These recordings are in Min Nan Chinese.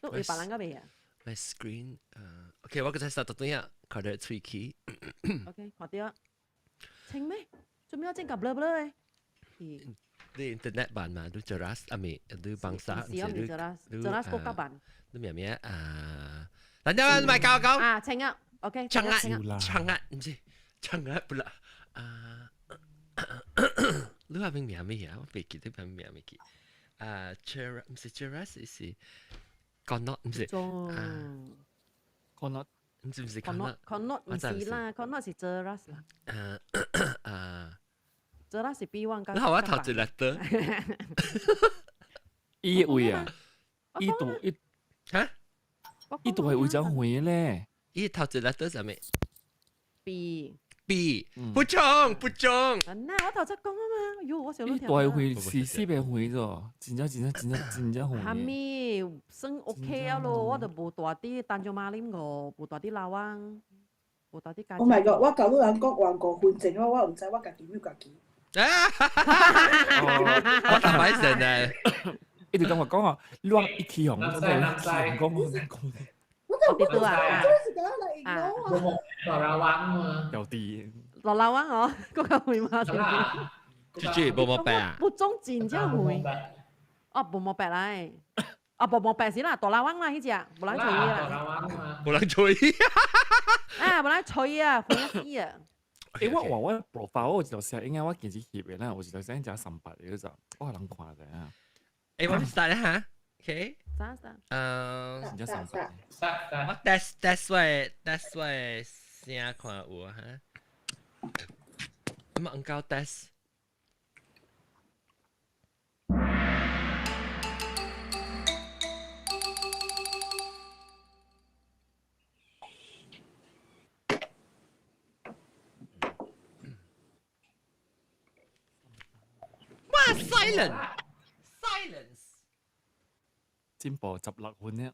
都會別人個未啊？My screen，OK，我剛才 start 到對啊，看到喙齒。 OK，看到。清咩？做咩我整個 blur blur 嘅？你 internet 版嘛，你 jelas 啊咪，你幫啥？是啊，唔 jelas，jelas 國家版。你咩咩啊？等陣咪教講。啊，清啊，OK。長壓，長壓，唔是長壓不啦。啊，你話邊名咩啊？我未記得邊名未記。啊，jelas 唔是 jelas 是 Connaught 唔是。啊，Connaught 唔是唔是 Connaught，Connaught 唔是啦，Connaught 是 jelas 啦。啊啊。 Cheras 是比我較。你好，我頭一粒的。伊位啊，伊度伊嚇，伊度係會長遠咧。伊頭一粒的啥物？B B 不中不中。嗱，我頭先講啊嘛，喲，我小伊大會是四百遠咗，真正真正真正真正遠。哈咪算 OK 啊咯，我就無大啲丹將馬林個，無大啲老灣，無大啲家。 Oh my god！我舊人講還5分鐘，我唔知我家己沒有家己。我頭擺成啊！伊就同我講啊，亂一起哄，我講講。我就我啊，啊，落老灣嘛，有啲落老灣哦，嗰個會嘛？豬豬冇冇白啊？不中真正會。哦，冇冇白來，哦，冇冇白是啦，大老灣啦，彼隻無人吹啦，無人吹啊，無人吹啊，灰死啊！欸，我話我 profile 我就寫應該我見是翕的啦，我就寫只三百的就，我人看者啊。欸，我 start 哈，OK？啥啥？嗯，只三百。我 test test 我 test 我聲看有哈。咁啊，唔夠 test。哇！Silence，silence。進步16分呢。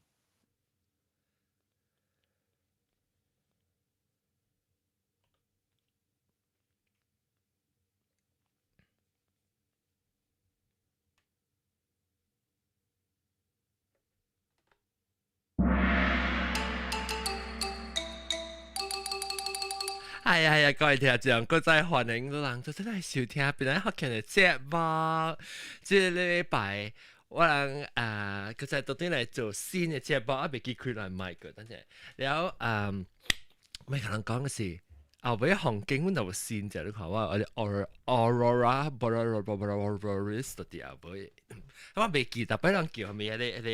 係啊係啊，各位聽眾，閣再歡迎你人，就真係收聽邊個福建的節目。這個禮拜我人啊，閣再倒轉來做新的節目，啊未記開來麥個，等陣。了啊，我同人講的是後尾風景，阮就有新隻，你看我我 Aurora Borealis 到佇後尾，我未記，逐擺人叫啥物彼個彼個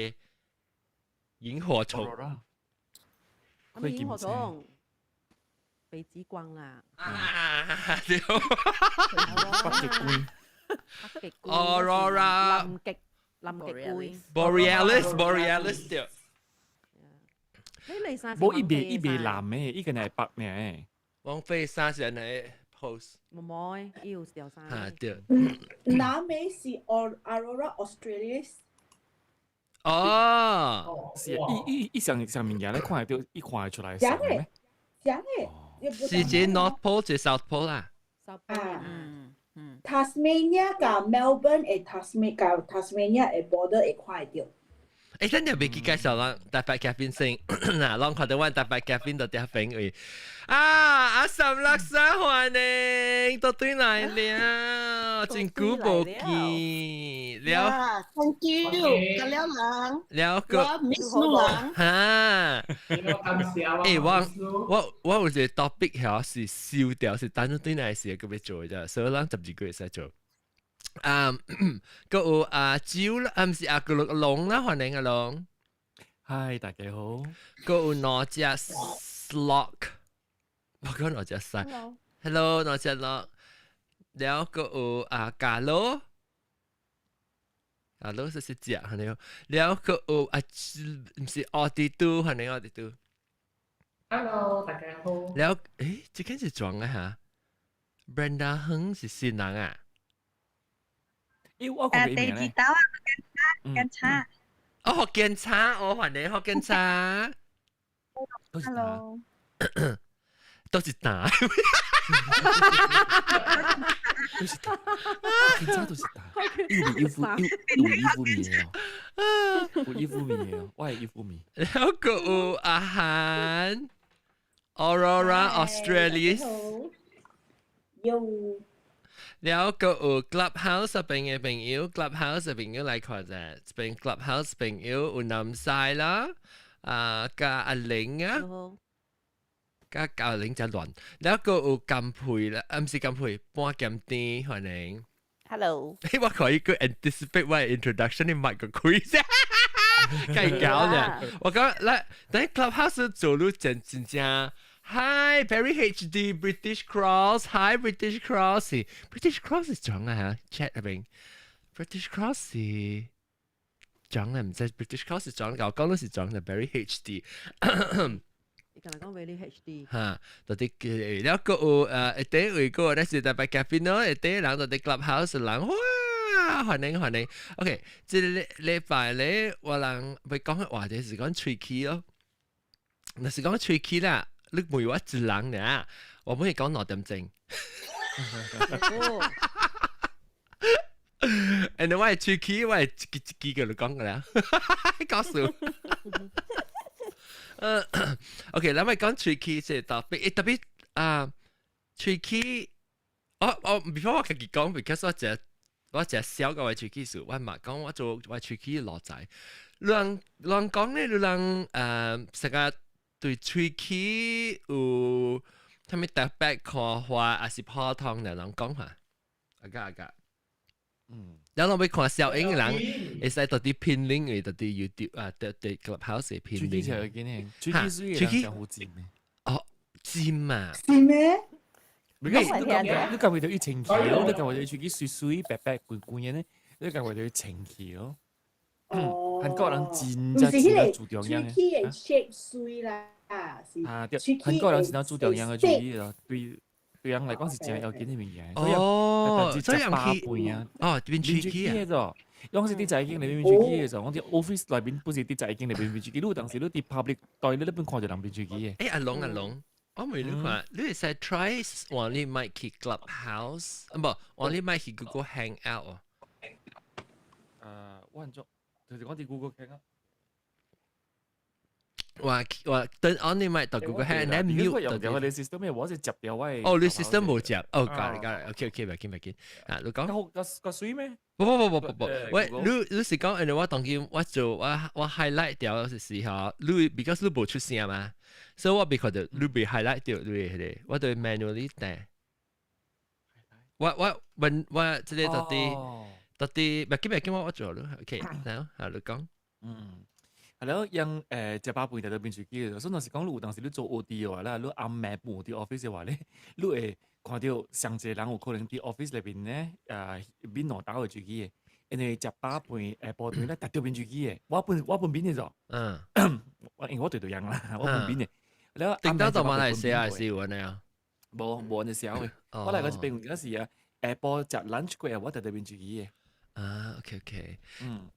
螢火蟲。啥物螢火蟲？北極光啦！啊，對，北極光，北極光，Aurora，南極南極光，Borealis，Borealis 對。你嚟啥？無伊袂伊袂藍的，伊個係白呢。王菲衫是按呢 pose。無無，伊有條衫。啊對。南美是 Aurora Australis。哦，是啊，伊伊伊上上物件咧看會著，伊看會出來。像的，像的。是指 North Pole 是 South Pole 啦。啊，嗯嗯。Tasmania 佮 Melbourne 的 Tasmania 佮 Tasmania 的 border 會看會著。欸，咱就未記介紹人台北咖啡先，嗱，攏看到阮台北咖啡就嗲反位。啊，阿三六三歡迎，都轉來了，真久無見了。 Thank you，甲了人。了個。我 miss 你人。哈。欸，我有一個 topic 遐是燒掉，是等陣轉來時閣欲做的，所以咱12個會使做。啊，閣有阿蕉啦，啊，毋是阿個龍啦，歡迎阿龍。嗨，大家好。閣有兩隻 slot，我講兩隻塞。Hello，兩隻 slot。了閣有阿加羅，加羅是是隻，係咪？了閣有阿毋是奧迪都，歡迎奧迪都。 Hello，大家好。了，欸，這間是裝的哈？Brenda 亨是新人啊？欸，我講第二道啊，檢查，檢查。哦，福建茶，哦，歡迎福建茶。 Hello。都是打。都是打，檢查都是打，有依副有依副面的哦，有依副面的哦，我係依副面。然後個有阿韓，Aurora Australis。有。然後個有 Clubhouse 入邊嘅朋友，Clubhouse 嘅朋友來看者，這邊 Clubhouse 朋友有南西啦，啊加阿玲啊，加阿玲就亂。然後個有金佩啦，啊唔是金佩，半鹹甜歡迎。 Hello。我可以個 anticipate 我 introduction 你麥個開啫，計較呢。我講來，等 Clubhouse 做路真真正。Hi Perry HD British Cross Hi British Cross British Cross 是講啊嚇，chat 入邊 British Cross 是講啊，唔知 British Cross 是講，我講都是講嘅 Barry HD。你剛才講 Very HD。嚇，到底了個有一底位個，那是特別咖啡喏，一底人到底 Clubhouse 人哇，歡迎歡迎。OK，這個禮拜咧，我人欲講嘅話題是講喙齒咯，若是講喙齒啦。你問我一人爾，我本係講2點鐘。And 我係喙齒，我係一支一支個就講個啦，搞笑。OK，咱咪講喙齒這個特別，特別啊，喙齒，我 before 我家己講，because 我食小個我喙齒數，我嘛講我做我喙齒落仔。人人講咧，人成個對喙齒有啥物特別看法，還是普通的人講下？阿個阿個，然後欲看小英人，會使到啲片 link，會到啲 YouTube 啊，到啲 Clubhouse 嘅片 link。喙齒就係見喙齒水嘅人好尖嘅。哦，尖啊！是咩？你你感覺到伊清氣咯，你感覺到伊喙齒水水白白滾滾嘅呢？你感覺到伊清氣咯。哦，韓國人真正真注重樣嘅。喙齒會 shape 水啦，是。啊，對，韓國人真正注重樣嘅喙齒咯，對對人來講是真要緊的物件。哦，所以人去啊，哦，變喙齒啊。當時佇在間內面喙齒的時候，我佇 office 內面不是佇在間內面變喙齒，你有當時你佇 public 台你本看著人變喙齒的。欸，阿龍阿龍，我問你看，你會使 try 換你麥去 Clubhouse，啊無，換你麥去 Google Hangout 哦。我唔做，就是講佇 Google Hangout。話話等 on 你麥到 Google Hangout，你 mute 用掉我哋 system 咩？我是接掉我。哦，你 system 無接，哦，got it got it，OK OK，袂緊袂緊，啊，你講。個個水咩？不不不不不不，喂，你是講，因為我當今我做我 highlight 掉是時候，你 because 你無出聲嘛，所以我袂看到你被 highlight 掉你彼個，我對 manually 帶。我問我這個到底，袂緊袂緊，我做咯，OK，然後啊你講，係咯，用食飽飯就到變喙齒嘅，所以若是講你有當時你做 OT 嘅話啦，你暗暝無佇 office 嘅話咧，你會看到上濟人有可能佇 office 內面咧，面兩兜的喙齒嘅，因為食飽飯下晡頓咧，逐著變喙齒嘅，我本面嘅咗，我因為我對對樣啦，我本面嘅，了頂到到馬來西亞是有按呢啊？無無按呢寫嘅，我來個一邊有陣時啊，下晡食 lunch 過後，我特特變喙齒嘅。啊，OK OK，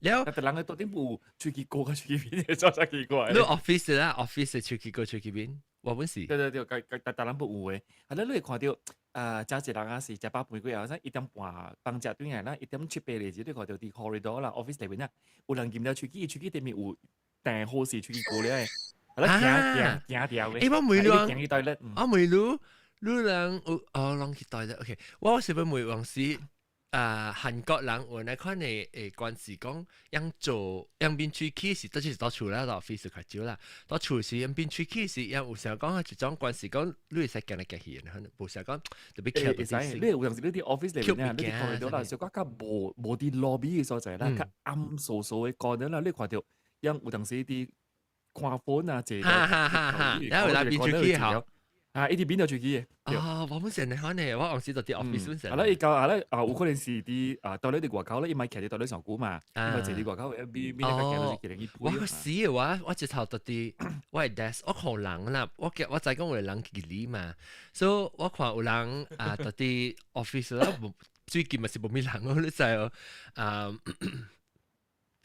了，但人個到底有喙齒高甲喙齒扁嘅，真真奇怪。你 office 啦，office 喙齒高喙齒扁，我本是。對對對，逐逐逐人不有嘅，啊，你會看到，食一人啊是食飽飯過後，1點半放食轉來，咱1點7、8個時，你看到佇 corridor 啦，office 內面啊，有人含了喙齒，喙齒頂面有訂好勢喙齒膏了嘅，啊，行行行掉嘅。欸，我問你，行去 toilet，我問你，你人有哦，人去 toilet，OK，我是欲問往時。啊，韓國人有那款的關係講，樣做樣變喙齒是，這就是到厝啦，到 office 較少啦。到厝時樣變喙齒是，樣有時講一種關係講，你會使行來行去，可能無時講特別會使，你有陣時你佇 office 內面啊，你佇 corridor 啦，小可較無佇 lobby 的所在啦，較暗嗖嗖的光啦，你看著樣有當時佇看 phone 啊，坐。哈哈哈哈，然後來變喙齒好。啊，一直變到喙齒嘅。啊，我本成你可能我往時就佇 office 本成。啊，啦，伊到啊咧啊，有可能是佇啊，到咧佇外口咧，伊咪徛佇到咧上久嘛，伊咪坐佇外口，邊邊咧較行到是我個死嘅話，我直頭到佇我的 desk，我看人啦，我我知講有人距離嘛，所以我看有人啊，到佇 office 啦，最近嘛是無咩人哦，你知哦，啊，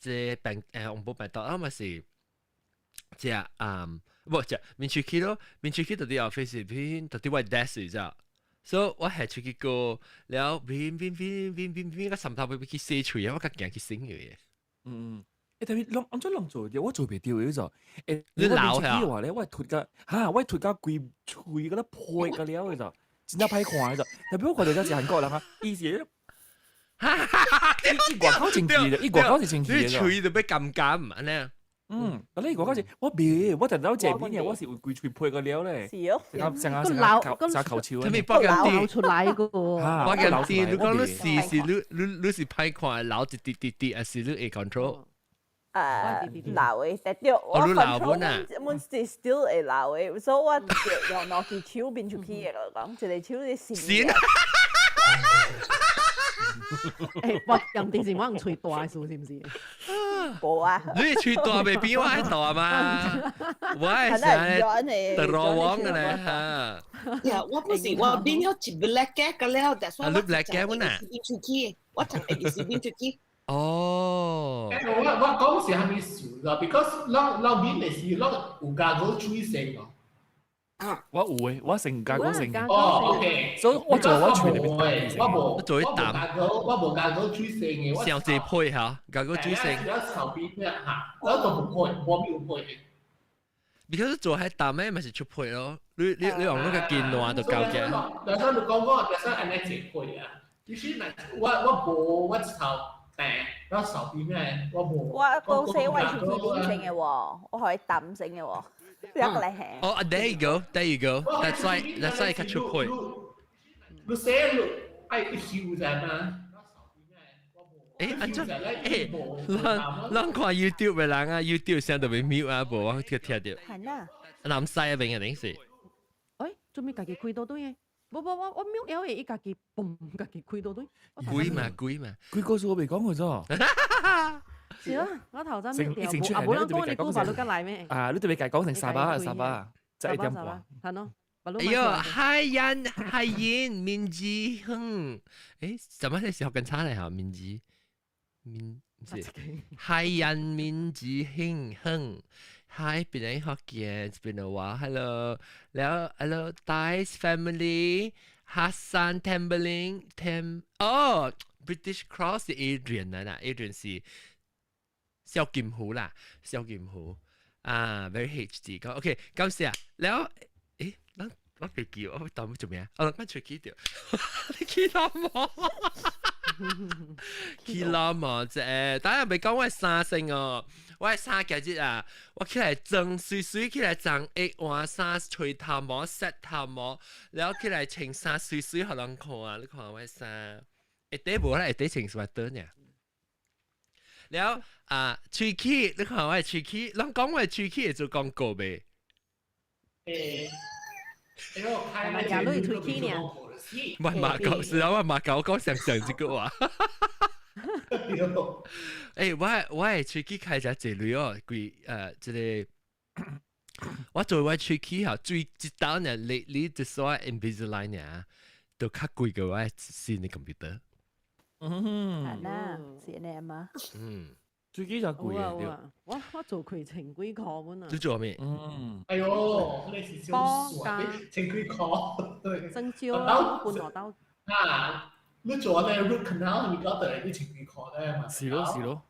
這病紅布病毒啊嘛是，這啊。無食面喙齒咯，面喙齒到佇 office 邊，到佇我 desk 咋，所以我係出去過，了變變變變變變個滲頭會去洗喙啊，我較驚去醒嘅。嗯，欸，特別攏按怎攏做，我做袂著的就，欸，你老嘅話咧，我脫甲嚇，我脫甲規喙嗰咧破個了的就，真正歹看的就，特別我看著這是韓國人啊，伊是，伊外口清氣的，伊外口是清氣的。你喙都欲乾乾按呢？嗯，啊你外口是，我袂，我特頭食麵嘅，我是有規喙破個了咧。是哦。成個成個口成口手。他咪包緊流出來個。包緊啲，你講你是是你你你是歹看流一滴滴滴，還是你會 control？流的，但對，我 control 阮是 still 會流的，所以我就用兩隻手變出去的咯，講一個手是線。欸，我用電視我用喙大的事是毋是？無啊。你喙大袂比我還大嘛？我係成日羅王嘅咧嚇。呀，我不是我變咗一 black 嘅個了，但係我你 black 嘅我呐？變出去，我曾會是變出去。哦。欸，我講是啥物事啦？Because 咱咱面的是咱有加個水性哦。啊，我有誒，我成家講成。哦，OK。所以我做我喙裡面，我無，我做一啖。我無加個水性的。小濟配嚇，加個水性。我手邊咩嚇，我都唔配，我沒有配。 because 做喺啖咩，咪是出配咯。你你你用那個見爛就夠嘅。但是你講講，但是按呢濟配啊。其實我無我頭病，我手邊咩，我無。我講說我是去變性的喎，我可以淡性的喎。哦，there you go, there you go. That's why 較出配。你寫你愛翕者嘛？欸，按怎？欸，咱咱看 YouTube 的人啊，YouTube 聲都欲 mute 啊，無我去聽著。係啦。南西嗰邊啊，定是。欸，做咩家己開多對嘅？無無我我 mute 了的，伊家己嘣，家己開多對。鬼嘛鬼嘛，鬼故事我未講過咗。是啊，我頭先 mute 掉，啊無人講你古巴都來咩？啊，你特別解講成沙巴沙巴，才一點半。係咯。哎喲，海燕海燕敏之亨，欸，怎麼係學緊差嚟嚇？敏之敏是海燕敏之亨亨，海邊人學見邊度話 hello，แล้ว hello Dice family Hassan Tambling Tam 哦 British Cross 是 Adrian 啦，Adrian 是蕭金虎啦，蕭金虎啊，very HD 講 OK，感謝แล้ว誒，咱我別記，我當做咩啊？我諗出去掉，你記得冇？記得冇啫？當然未講我衫先哦，我衫今日啊，我起來裝水水起來裝一換衫，吹頭毛、洗頭毛，然後起來穿衫水水，予人看啊！你看我衫，下底無啦，下底穿什麼短呢？了啊，喙齒，你看我的喙齒，人講我的喙齒會做廣告袂？欸，欸，我開喙齒呢？唔係馬狗，是啊，我馬狗講上上這句話。欸，我的喙齒開只濟鐳哦，規這個，我做我喙齒吼，最一道呢，你你就說 Invisalign 呢，都較貴過我新的 computer。嗯，係啦，是呢嘛？嗯，最幾就貴嘅對。我做開千幾箍本啊。你做咩？嗯。哎喲，你是少數，千幾箍。對。生蕉啊，半羅刀。啊，你做咧 root canal，你搞得你千幾箍咧嘛？是咯是咯。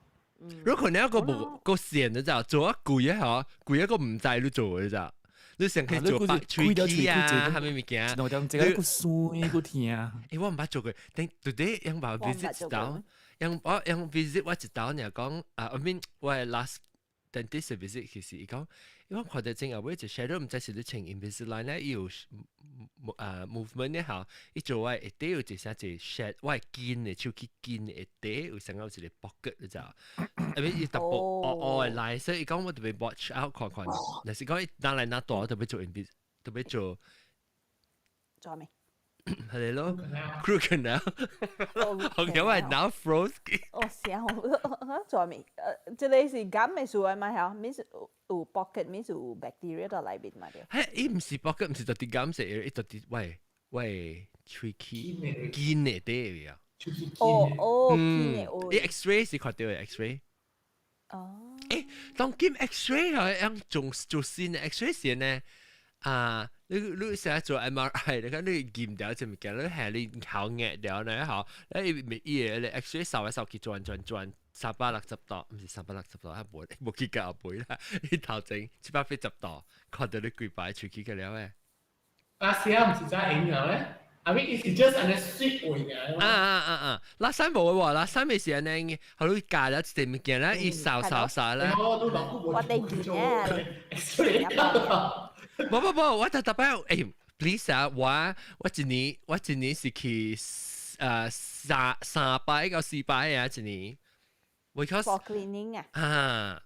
root canal 個無個線的咋，做啊貴啊嚇，貴一個毋知你做的咋。你上去做白喙齒啊，啥物物件？兩點這個閣酸閣疼。欸，我毋捌做過，但到底用把 visit 一道，用我用 visit 我一道，爾講啊，I mean 我 last dentist visit 其實伊講，因為我看到正後尾一 shadow 毋知是你穿 Invisalign 咧，伊有啊 movement 咧吼，伊做我下底有一啥一 shadow，我的筋的手去筋下底有成有一個 pocket 你知道？I mean 伊淡薄烏烏的來，所以伊講我特別 watch out 看看，若是講伊拿來拿大，特別做 Invis，特別做做咩？係咯，root canal。OK，我係腦 froze。哦，是啊，做咩？這個是咁嘅事嘛？嚇，means 有 pocket means 有 bacteria 在內面嘛？對。係，伊毋是 pocket，毋是特啲咁食，伊特啲喂喂喙齒筋的底啊。哦哦，筋的哦。伊 X-ray 是看到的 X-ray。哦。欸，當今 X-ray 係樣做做新的 X-ray 先呢？啊，你成日做 MRI，你看你驗掉隻物件，你係你口壓掉呢吼，你伊伊個你 X-ray 掃來掃去轉轉轉360度，毋是360度，啊無無去到後背啦，你頭前780度，看到你規排喙齒個了誒。啊，是啊，毋是真影了咧。I mean, it's just 按呢 sweep 位爾。啊啊啊啊！垃圾無喎，垃圾咪是按呢，好你加了一隻物件咧，伊掃掃掃咧。我哋見咧，無無無，我特特擺誒，please 啊，我一年是去三擺到四擺啊，一年。Because for cleaning 啊。啊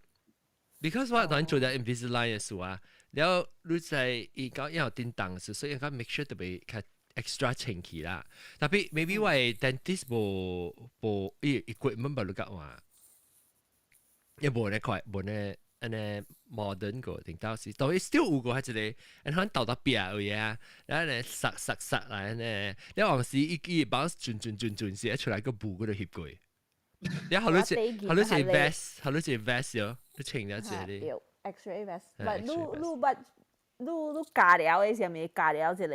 ，because 我當做咗 Invisalign 嘅事啊，然後你在伊講要叮當時，所以講 make sure 特別較 extra 清氣啦。特別 maybe 我 dentist 無無伊 equipment 無你講話，也無呢塊無呢按呢 modern 個定到時，但係 still 有個係一個，然後豆豆壁位啊，然後呢塞塞塞來呢，你往時伊伊把轉轉轉轉時，一出來個布嗰度翕過。你好似好似 vest，好似 vest 喲，你穿了這個。 X-ray vest，唔你你捌你你加了的時咪加了一個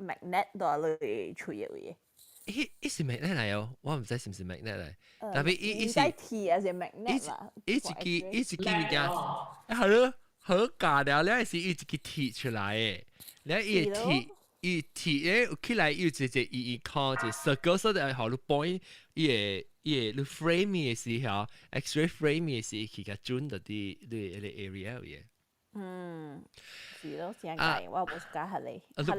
magnet 到你喙的位。伊伊是 magnet 來哦，我毋知是毋是 magnet 來。特別伊伊是。唔知鐵還是 magnet 啦。伊一支伊一支物件，好咯好加了了是伊一支鐵出來的，了伊會鐵伊鐵咧起來有一個伊伊看一個 circle 所在，予你 point 伊會伊會你 frame 的時候，X-ray frame 的時去較準到佇你彼個 area 位。嗯，是咯，真解，我無 suka 彼個，彼個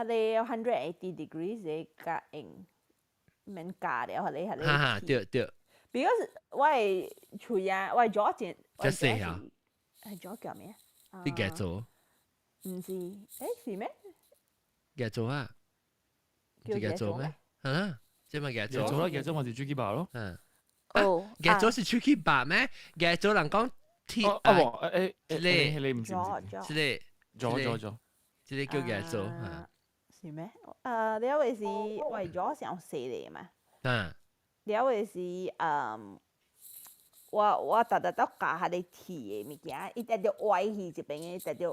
彼個 180 degrees 的較用免加了，彼個彼個。哈哈，對對。 Because 我的喙啊，我的左前，較細啊。係左叫咩？你夾做？毋是，欸是咩？夾做啊？是夾做咩？啊？這咪夾做？夾做啦，夾做嘛是喙齒肉咯。嗯。哦。夾做是喙齒肉咩？夾做人講鐵啊無誒誒，你你毋是毋是？是咧，做做做，這個叫夾做啊？是咩？了的是為咗上細個嘛。嗯。了的是我逐逐都咬彼个鐵的物件，伊直直歪去一邊的，直直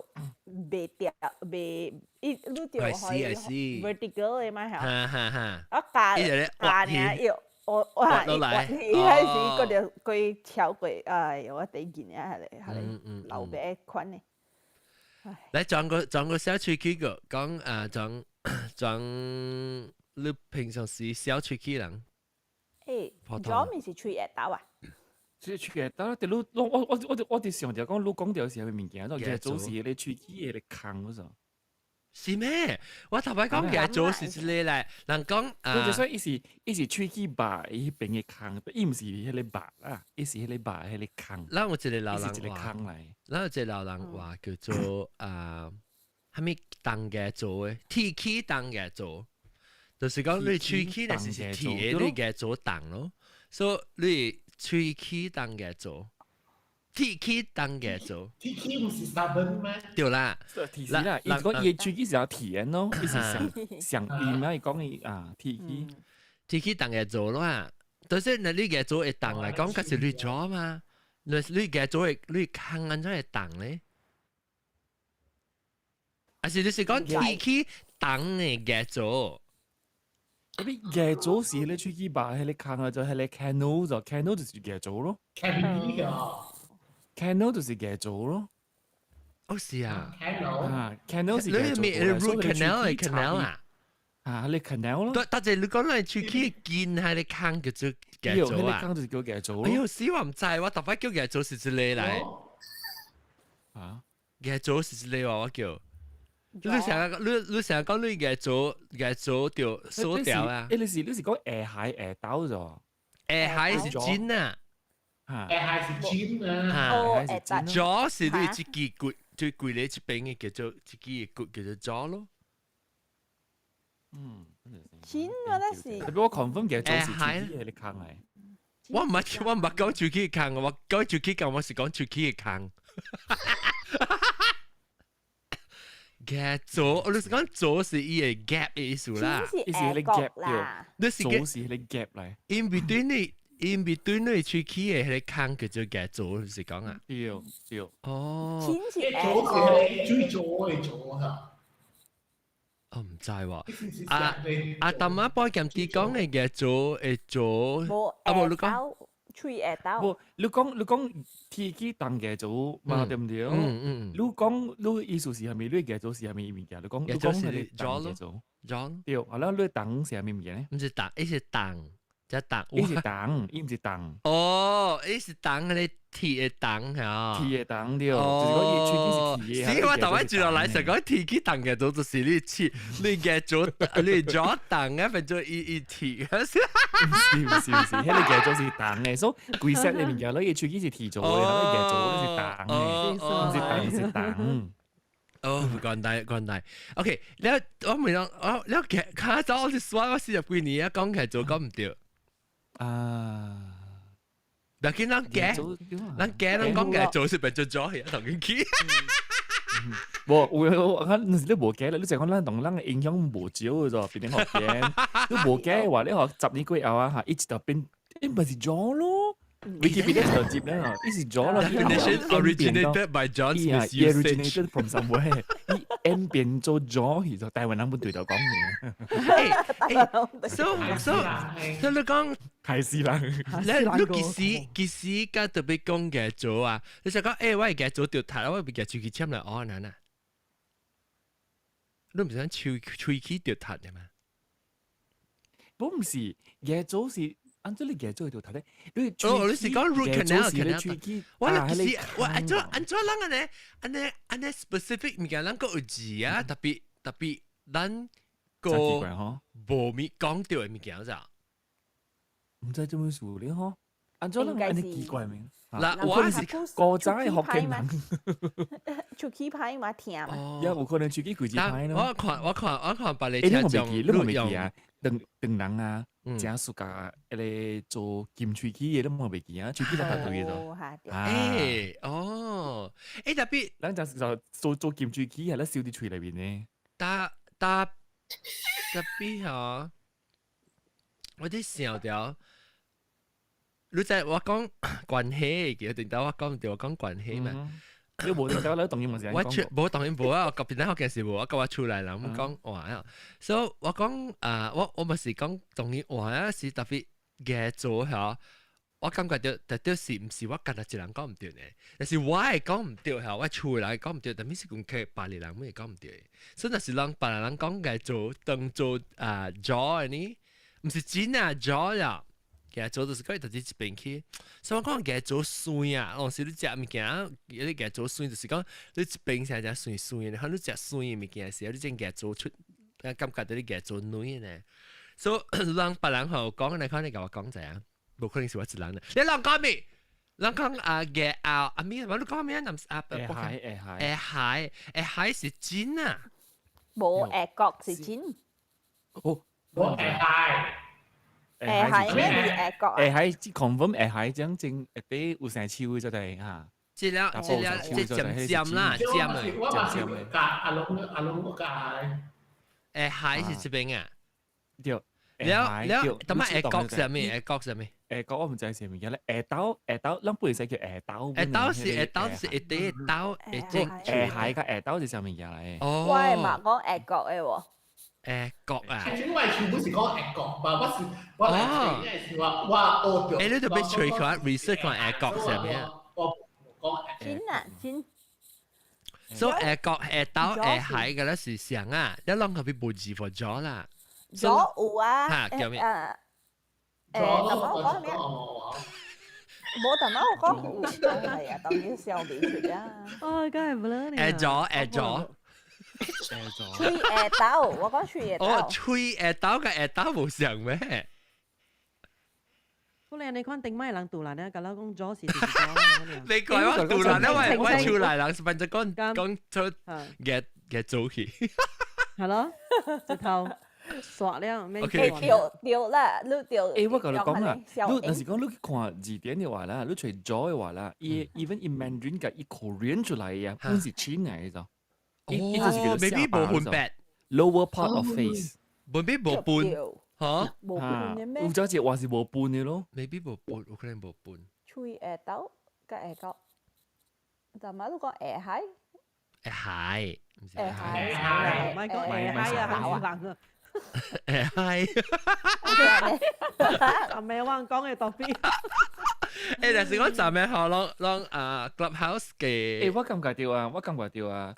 袂掉袂，伊你著可以 vertical 的嘛，哈哈哈。我咬咬爾伊我我落來，伊彼時閣著過超過，哎喲，我第一件啊，彼個彼個老爸款的。來轉個小喙齒個，講啊轉轉，你平常時小喙齒人？欸，左面是喙下斗啊？是喙下斗，但你我我我我我佇想著講，你講著是啥物物件？牙做是彼個喙齒的空嗰種。是咩？我頭擺講牙做是一個來，人講啊，就說伊是伊是喙齒肉，伊彼邊的空，伊毋是彼個肉啦，伊是彼個肉彼個空。咱有一個老人話，咱有一個老人話叫做啊，啥物重牙做的，鐵齒重牙做，就是講你喙齒若是是鐵的，你牙做重咯，所以你喙齒重牙做。鐵齒重牙做，鐵齒毋是 stubborn 咩？對啦，鐵齒啦，伊講伊喙齒是有鐵咯，伊是上上硬啊，伊講伊啊鐵齒，鐵齒重牙做咯啊，但是若你牙做會重來講，閣是你做嘛？你你牙做會你空按怎會重咧？還是你是講鐵齒重的牙做？你牙做是彼個喙齒肉，彼個空啊，就彼個 canal 就 canal 就是牙做咯。 canal 個。 canal 就是牙做咯。哦是啊，canal 啊，canal 是牙你咪 root canal 的 canal 啊？啊，你 canal 咯。但但係你講你喙齒見係你空叫做牙做啊？空就是叫牙做。哎呦死我毋知，我逐擺叫牙做是一個來。啊？牙做是一個話我叫。你成日你你成日講你牙做牙做就鎖掉啊？欸，你是你是講下海下兜咗？下海是真啊。下海是尖啊！哦，左是你一支骨，最規個一邊的叫做一支骨叫做左咯。嗯，尖我那是。特別我 confirm 嘅左是喙齒的空嚟。我毋捌我毋捌講喙齒的空，我講喙齒空，我是講喙齒的空。牙做，我就是講做是伊個 gap 的意思啦，伊是彼個 gap 啦，你是做是彼個 gap 嚟。 In between 你。in between 你喙齒的彼個空叫做牙槽，是講啊？對對。哦。親是槽是最早的槽嚇。我毋知喎。啊啊，淡仔半劍啲講的牙槽會做，啊無你講。喙下斗。無，你講提起當牙槽嘛，對毋對？嗯嗯。你講你意思是啥物？你牙槽是啥物物件？你講你講係當牙槽。咗。對，啊啦，你當是啥物物件呢？毋是當，伊是當。只檔，伊是檔，伊毋是檔。哦，伊是檔，彼个鐵的檔嚇。鐵的檔對，就是講伊喙齒是鐵的。是我頭擺住落來，想講鐵去檔嘅做就是你切，你嘅做你做檔啊，變做伊伊鐵。毋是毋是毋是，彼个嘅做是檔的，所以規 set 的物件，伊喙齒是鐵做的，彼个嘅做是檔的，毋是檔是檔。哦，關大關大，OK，你我問講，我你較早我是說我40幾年啊，講起來做講毋對。啊！但見咱假，咱假咱講嘅做是變做咗去，同佢去。無，有我看，你無假啦，你就講咱同咱嘅影響無少嘅啫，變成學假。你無假嘅話，你學10年過後啊，嚇，一直就變，變唔是咗咯。Wikipedia 就接咧，伊是咗啦。 Definition originated by John Smith originated from somewhere。伊演變做咗，其實台灣人本對頭講嘅。So 你講係是啦。你幾時甲特別講嘅做啊？你就講欸，我會嘅做掉頭，我會嘅喙齒簽來哦，嗱嗱。你毋是講喙齒掉頭嘅嘛？我毋是，牙槽是。按怎你牙槽會掉頭咧？你哦，你是講 root canal canal？我其實我按怎按怎咱按呢按呢按呢 specific 物件，咱閣有字啊，特別特別咱個無咪講著的物件咋？毋知做咩事咧吼？按怎咱按呢奇怪名？嗱，我是古早的福建人，喙齒歹嘛疼嘛。也有可能喙齒規隻歹咯。我看別个聽眾，你無記啊？長長人啊，正暑假彼个做金喙齒的，你嘛袂記啊？喙齒就大對的咯。欸哦，欸特別，咱正就做做金喙齒，係咧燒佇喙內面呢。打打特別吼，我佇想著，你知我講關係，記得頂我講著我講關係嘛。你無頂你當然嘛是我出無當然無啊，我隔邊咧學件事無，我甲我厝內人講話啊，所以我講啊，我嘛是講當然話啊，是特別嘅做嚇，我感覺著特別是毋是我干焦一人講毋對呢？但是我會講毋對嚇，我厝內講毋對，但是講佢別个人會講毋對。所以若是人別个人講嘅做當做啊 jaw 呢，毋是真啊 jaw 啦。牙槽就是講伊直一邊去，所以我講牙槽酸啊，有時你食物件，你牙槽酸就是講你一邊成只酸酸的，你食酸的物件時，你種牙槽出，感覺著你牙槽軟呢。所以人別人吼講，你看你共我講者啊，無可能是我一人的。你人講咩？人講啊牙咬啊咩？你講咩啊？啊下海下海下海下海是真啊？無下角是真。哦，我下海。下海咩？唔是下角啊？下海 confirm 下海這樣正下底有生樹就對嚇。這了這了這尖尖啦，尖啊！我嘛是教阿龍阿龍我教。下海是這邊啊？對。了了，咁啊下角是咩？下角是咩？下角我毋知是啥物件咧。下斗下斗，咱本使叫下斗。下斗是下斗是一塊斗下正。下海佮下斗是啥物件來？哦。我會嘛講下角的喎。下角啊！其實我全部是講下角，但我是我來是話我學著。欸，你特別揣看 research 看下角是啥物啊？我講真啊真。所以下角下斗下海嘅咧是啥啊？一攏係無字 for 咗啦。咗有啊。嚇叫咩？誒，頭我講咩？無頭我講有，係啊，當然笑袂出啊。哦，梗係唔啦你。下咗下咗。喙下斗，我講喙下斗。哦，喙下斗佮下斗無像咩？可能你看頂擺人杜蘭咧，佮老講咗是咗。你講我杜蘭咧，我厝內人是反正講講出嘅嘅做去。係咯，直頭刷了。 OK，對對啦，你對。欸，我共你講啊，你若是講你去看字典的話啦，你揣 jaw 的話啦，伊 even 伊 Mandarin 佮伊 Korean 出來啊，本是親來的。哦，maybe 無分別，lower part of face， maybe 無分。嚇？無半嘅咩？有隻隻話是無半嘅咯，maybe 無半，有可能無半。喙下斗佮下角，就嘛都講下海。下海，唔是下海，唔係講下海啊，嚇死人啊！下海，阿咩話講嘅特別。但是我昨暝學攏攏啊 Clubhouse 嘅。我感覺著啊，我感覺著啊。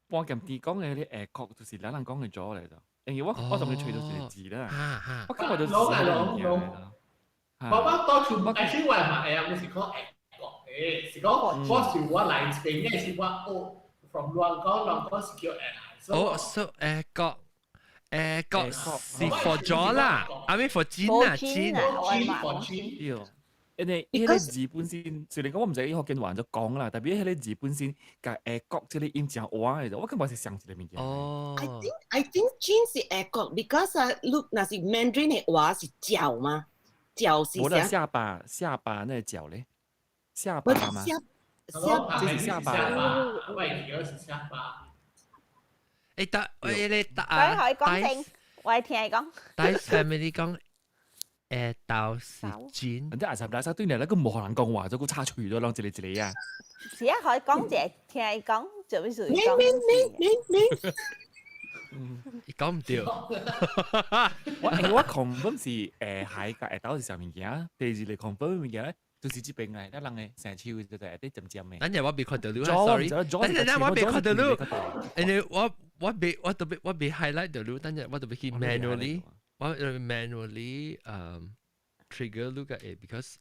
半劍啲講嘅啲下角就是咱人講嘅咗嚟就，因為我仲未吹到一個字啦。我感覺就是攏啊攏攏。我當初actually 我嘛會啊，我是講下角嘅，是講我是我來這邊嘅是我學 from 亂講，亂講是叫下海。哦，so 下角。角是 for 咗啦，I mean for 煎啊煎。 for 煎。因為彼个字本身，雖然講我毋知伊福建話就講啦，但彼彼个字本身共下角這個音誠倚的，我感覺是相一个物件。哦。 I think 煎是下角，because 啊，你若是 Mandarin 的話是腳嘛，腳是無啦，下巴下巴那個腳咧，下巴嘛。下下這是下巴。喂，而家是下巴。得，你得啊。佢可以講正，我聽伊講。大 family 講。豆是煎，人哋阿三大三對嚟，那個無可能講話，就個叉喙咗，攏一個一個啊。是啊，可以講者，聽伊講，做咩事？咩咩咩咩咩？伊講毋對。我 confirm 是海佮下斗是啥物件，第二個 confirm 物件咧，就是這邊嘅，咱人嘅生手就係啲尖尖嘅。等陣我未看到你，sorry。等陣我未看到你，因為我未我特別我未 highlight 到你，等陣我特別去 manually。我 manually trigger 你個會，because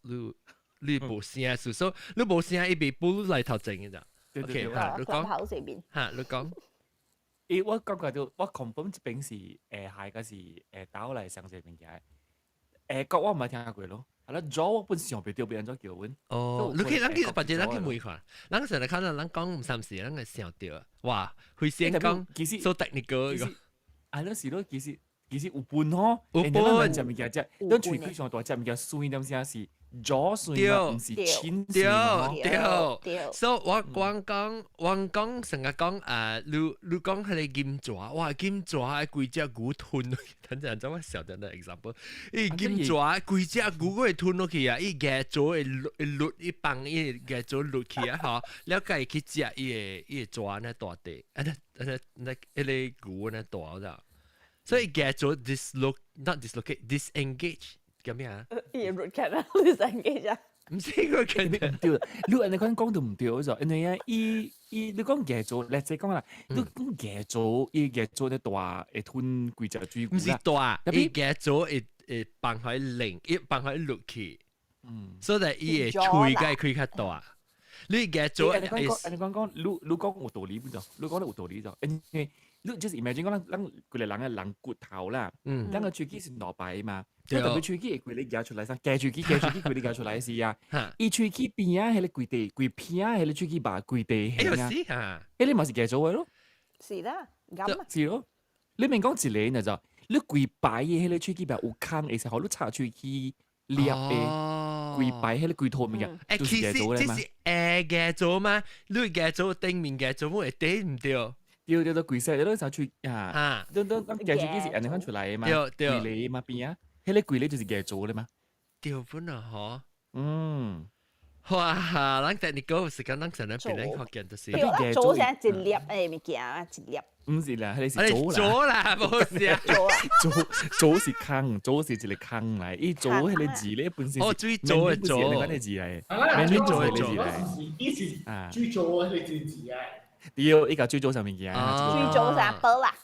你無聲數，所以你無聲伊袂補你來頭前嘅咋。OK，嚇，你講，嚇，你講。我感覺著我 confirm 這邊是下個是倒來上這物件。國我毋捌聽過咯。啊，啦，左我本想袂著欲按怎叫阮。哦，你可以，咱去，或者咱去問看，咱成日看到咱講毋三時，咱會想著，哇，會先講，其實 so technical 個。啊，你是咯，其實有分吼，有分。食物件食，咱喙齒上大隻物件酸點聲是左酸嘛，毋是清酸。對對。所以我講講，我講成日講啊，你講彼個金蛇，哇，金蛇規隻牛吞落去，等陣怎我想著那 example，伊金蛇規隻牛會吞落去啊，伊牙爪會會落，伊放伊牙爪落去啊，吼，了解去食伊個蛇那大塊，啊那那那彼个牛那大咋？所以牙爪 disloc not dislocate disengage 叫咩啊？伊 root canal disengage 啊？毋是個唔對，你按呢款講都毋對就，因為啊，伊伊你講牙爪，例子講啦，你講牙爪，伊牙爪咧大會吞規隻水毋是大，伊牙爪會放開零，伊放開落去，所以伊會喙該開較大。你牙爪，按呢款講，按呢款講，你講有道理不就？你講得有道理就，因為你就是 imagine 講咱咱規个人的人骨頭啦，咱个喙齒是兩排嘛，特別喙齒會規個夾出來，啥夾喙齒夾喙齒規個夾出來是啊，伊喙齒邊仔彼个規地規片彼个喙齒肉規地形啊，彼个嘛是夾做的咯，是啦，咁啊，是咯，你免講一個呢就，你規排的彼個喙齒肉有空，會使予你插喙齒裂的，規排彼个規套物件，就是夾做的嘛。這是下夾做嗎？你夾做頂面夾做會頂毋對？對對對，規勢你啥喙啊？等等，咱夾喙齒是按呢款出來的嘛？對對，規個嘛邊啊，彼个規個就是夾做的嘛。對本啊，嗬。哇！咱 technical 時間，咱成日變咧學見就是。對，做成一粒的物件啊，一粒。毋是啦，彼个是做啦，無是啊。做做是空，做是一個空來，伊做彼個字咧本身哦，水做的做，那個字來，免做的字來。伊是水做的彼個字來。對，伊共水做啥物件？水做啥寶啦？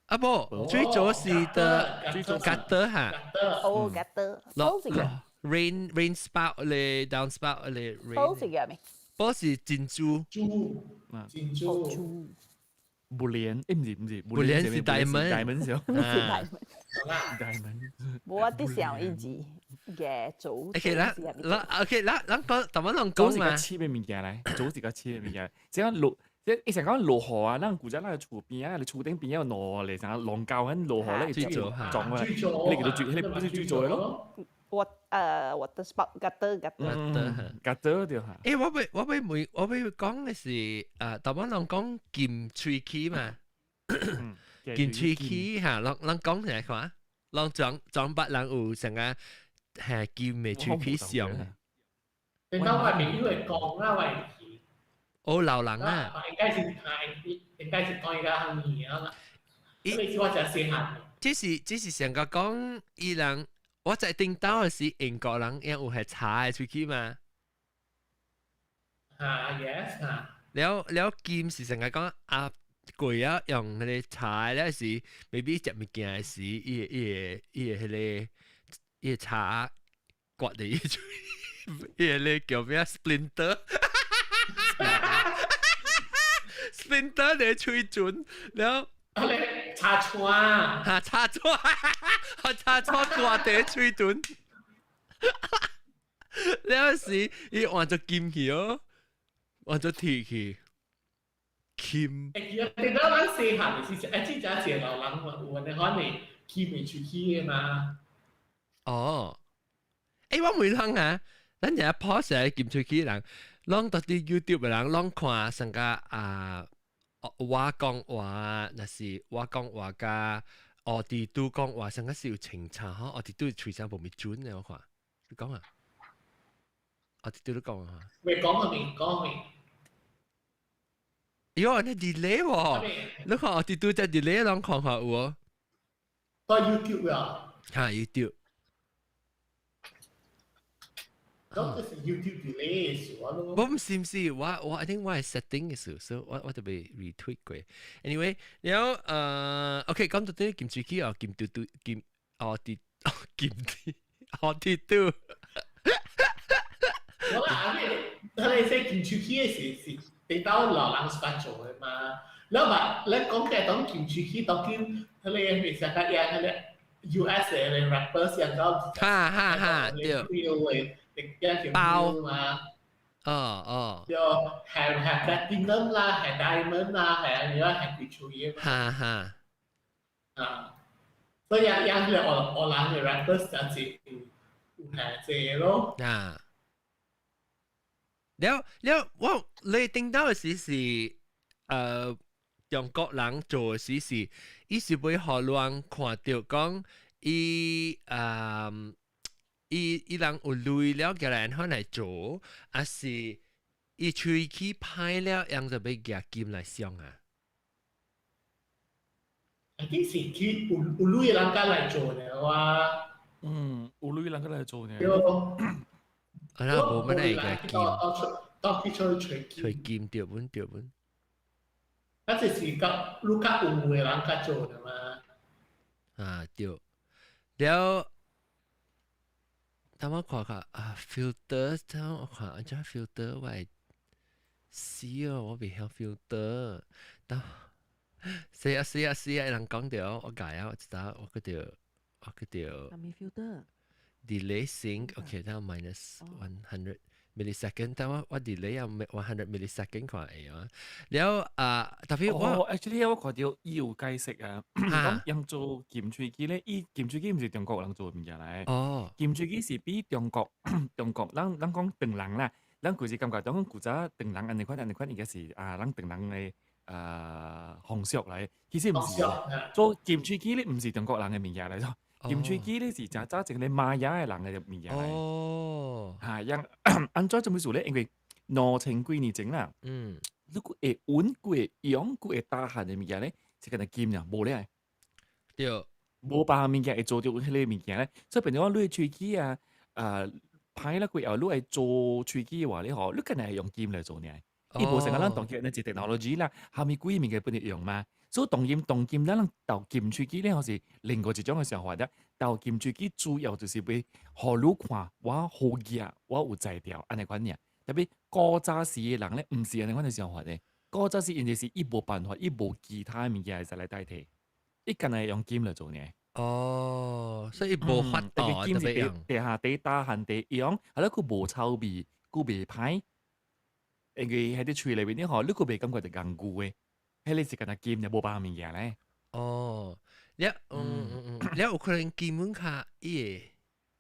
啊無，水做是的，水做 gutter 哈。哦，gutter。寶是個 rain spout 咧，down spout 咧 rain。寶是叫咩？寶是珍珠。珠。珍珠。木蓮，毋是毋是，木蓮是 diamond。 diamond 是 diamond。無我佇想伊字嘅做。 OK 啦，啦 OK 啦，咱講，淡薄攏講嘛。做是較淺的物件來，做是較淺的物件。這樣落，即伊成講落雨啊，咱古早咱厝邊啊，厝頂邊有落嚟，成龍溝喺落雨咧，水做撞啊，彼个叫做水，彼个不是水做的咯。我的 spout gutter gutter gutter 對嚇。我欲問，我欲講的是，啊，淡薄攏講金喙齒嘛。金喙齒嚇，攏攏講起來看，攏裝裝捌人有成個係金的喙齒上。你當外面因為講啊，外面。哦，老人啊。應該是講一個行業啊。因為我就細漢。這是成個講伊人，我在頂到的是英國人，因有係茶的喙齒嘛。啊，yes 啊。了了金是成個講啊，過啊用彼個茶了是，maybe 食物件的時，伊個彼個伊個茶刮佇伊喙，伊個咧叫咩 splinter，splinter 佇喙唇，了。啊咧茶串，嚇茶串，茶串刮佇喙唇，了時伊換做金去哦。換做鐵去，金。欸，其實你到咱細漢的時陣，欸，這只隻老人有有可能金袂出去的嘛。哦，欸，我問人啊，咱日 post 來金喙齒人，攏到佇 YouTube 的人攏看上個啊，我講話，若是我講話佮奧迪都講話，上個是有清差吼，奧迪都喙聲無咪準的，我看，你講啊？奧迪都你講啊？未講個面，講個面。喲，那 delay 喎，你看奧迪都只 delay 攏看看有無？到 YouTube 啊？哈，YouTube。咁就是 YouTube delay 嘅事咯。我唔是唔是，我 I think 我係 setting 嘅事，所以我特別 retweet 過。Anyway，然後OK，講到啲金喙齒哦，金嘟嘟金哦啲金啲哦啲嘟。我啦，你說金喙齒嘅時是地到老人發做嘅嘛？แล้วแบบแล้ว講嘅當金喙齒當今佢哋其實佢樣佢哋 US 嘅 rapper 先講，哈哈哈，對。包嘛，哦哦，就係係 platinum 啦，係 diamond 啦，係你話係幾出嘢嘛？哈哈，啊，所以樣樣係我人嘅 rapper 就是有係這咯。啊，了了，我你聽到的時是，中國人做的時是，伊是會予人看著講，伊伊人有鐳了，叫人看來做，還是伊喙齒歹了，人就欲舉金來上啊？一定是去有鐳人家來做的話，嗯，有鐳人家來做呢。對，啊，那無乜來舉金，到去吹吹吹金對本對本。啊，這是較愈較有的人較做的嘛。啊，對，了。等我看看啊，filter，等我看，按怎 filter 我會死哦，我袂曉 filter。等，死啊死啊死啊！人講著，我改啊，我知道，我去著，我去著。啥物 filter？ Delay sync，OK，等 minus 100 millisecond，等我 delay 啊，100 millisecond 看會啊。了啊，特別我，actually 我看著伊有解釋啊，講用做金喙齒咧，伊金喙齒毋是中國人做物件來。哦，金喙齒是比中國中國，咱咱講唐人啦，咱規時感覺講古早唐人按呢款按呢款，應該是啊，咱唐人的啊風俗來，其實毋是。做金喙齒咧，毋是中國人的物件來做。金喙齒咧是誠早前咧瑪雅的人的物件來。哦，嚇，樣按怎做物事咧？因為2000幾年前啦，你閣會穩，閣會用，閣會打漢的物件咧，是干焦金爾，無咧。對，無別項物件會做著彼个物件咧，所以變做講你的喙齒啊，啊歹啦過後，你愛做喙齒的話咧吼，你干焦會用金來做爾。伊無像咱當今那一 technology 啦，蝦米鬼物件本來用嘛。所以當今當今咱人鬥金喙齒咧，吼是另外一種的想法咧。鬥金喙齒主要就是欲予你看我好額，我有才調，按呢款爾。特別古早時的人咧，毋是按呢款的想法的。古早時𪜶就是伊無辦法，伊無其他物件會使來代替，伊干焦用金來做爾。哦，所以無法度金是地下地打漢地用，啊，你閣無臭味，閣袂歹。因為喺啲喙內面咧吼，你閣袂感覺著尪舊的，彼个是干焦金，就無別項物件咧。哦，了，嗯嗯嗯，了有可能金本較伊會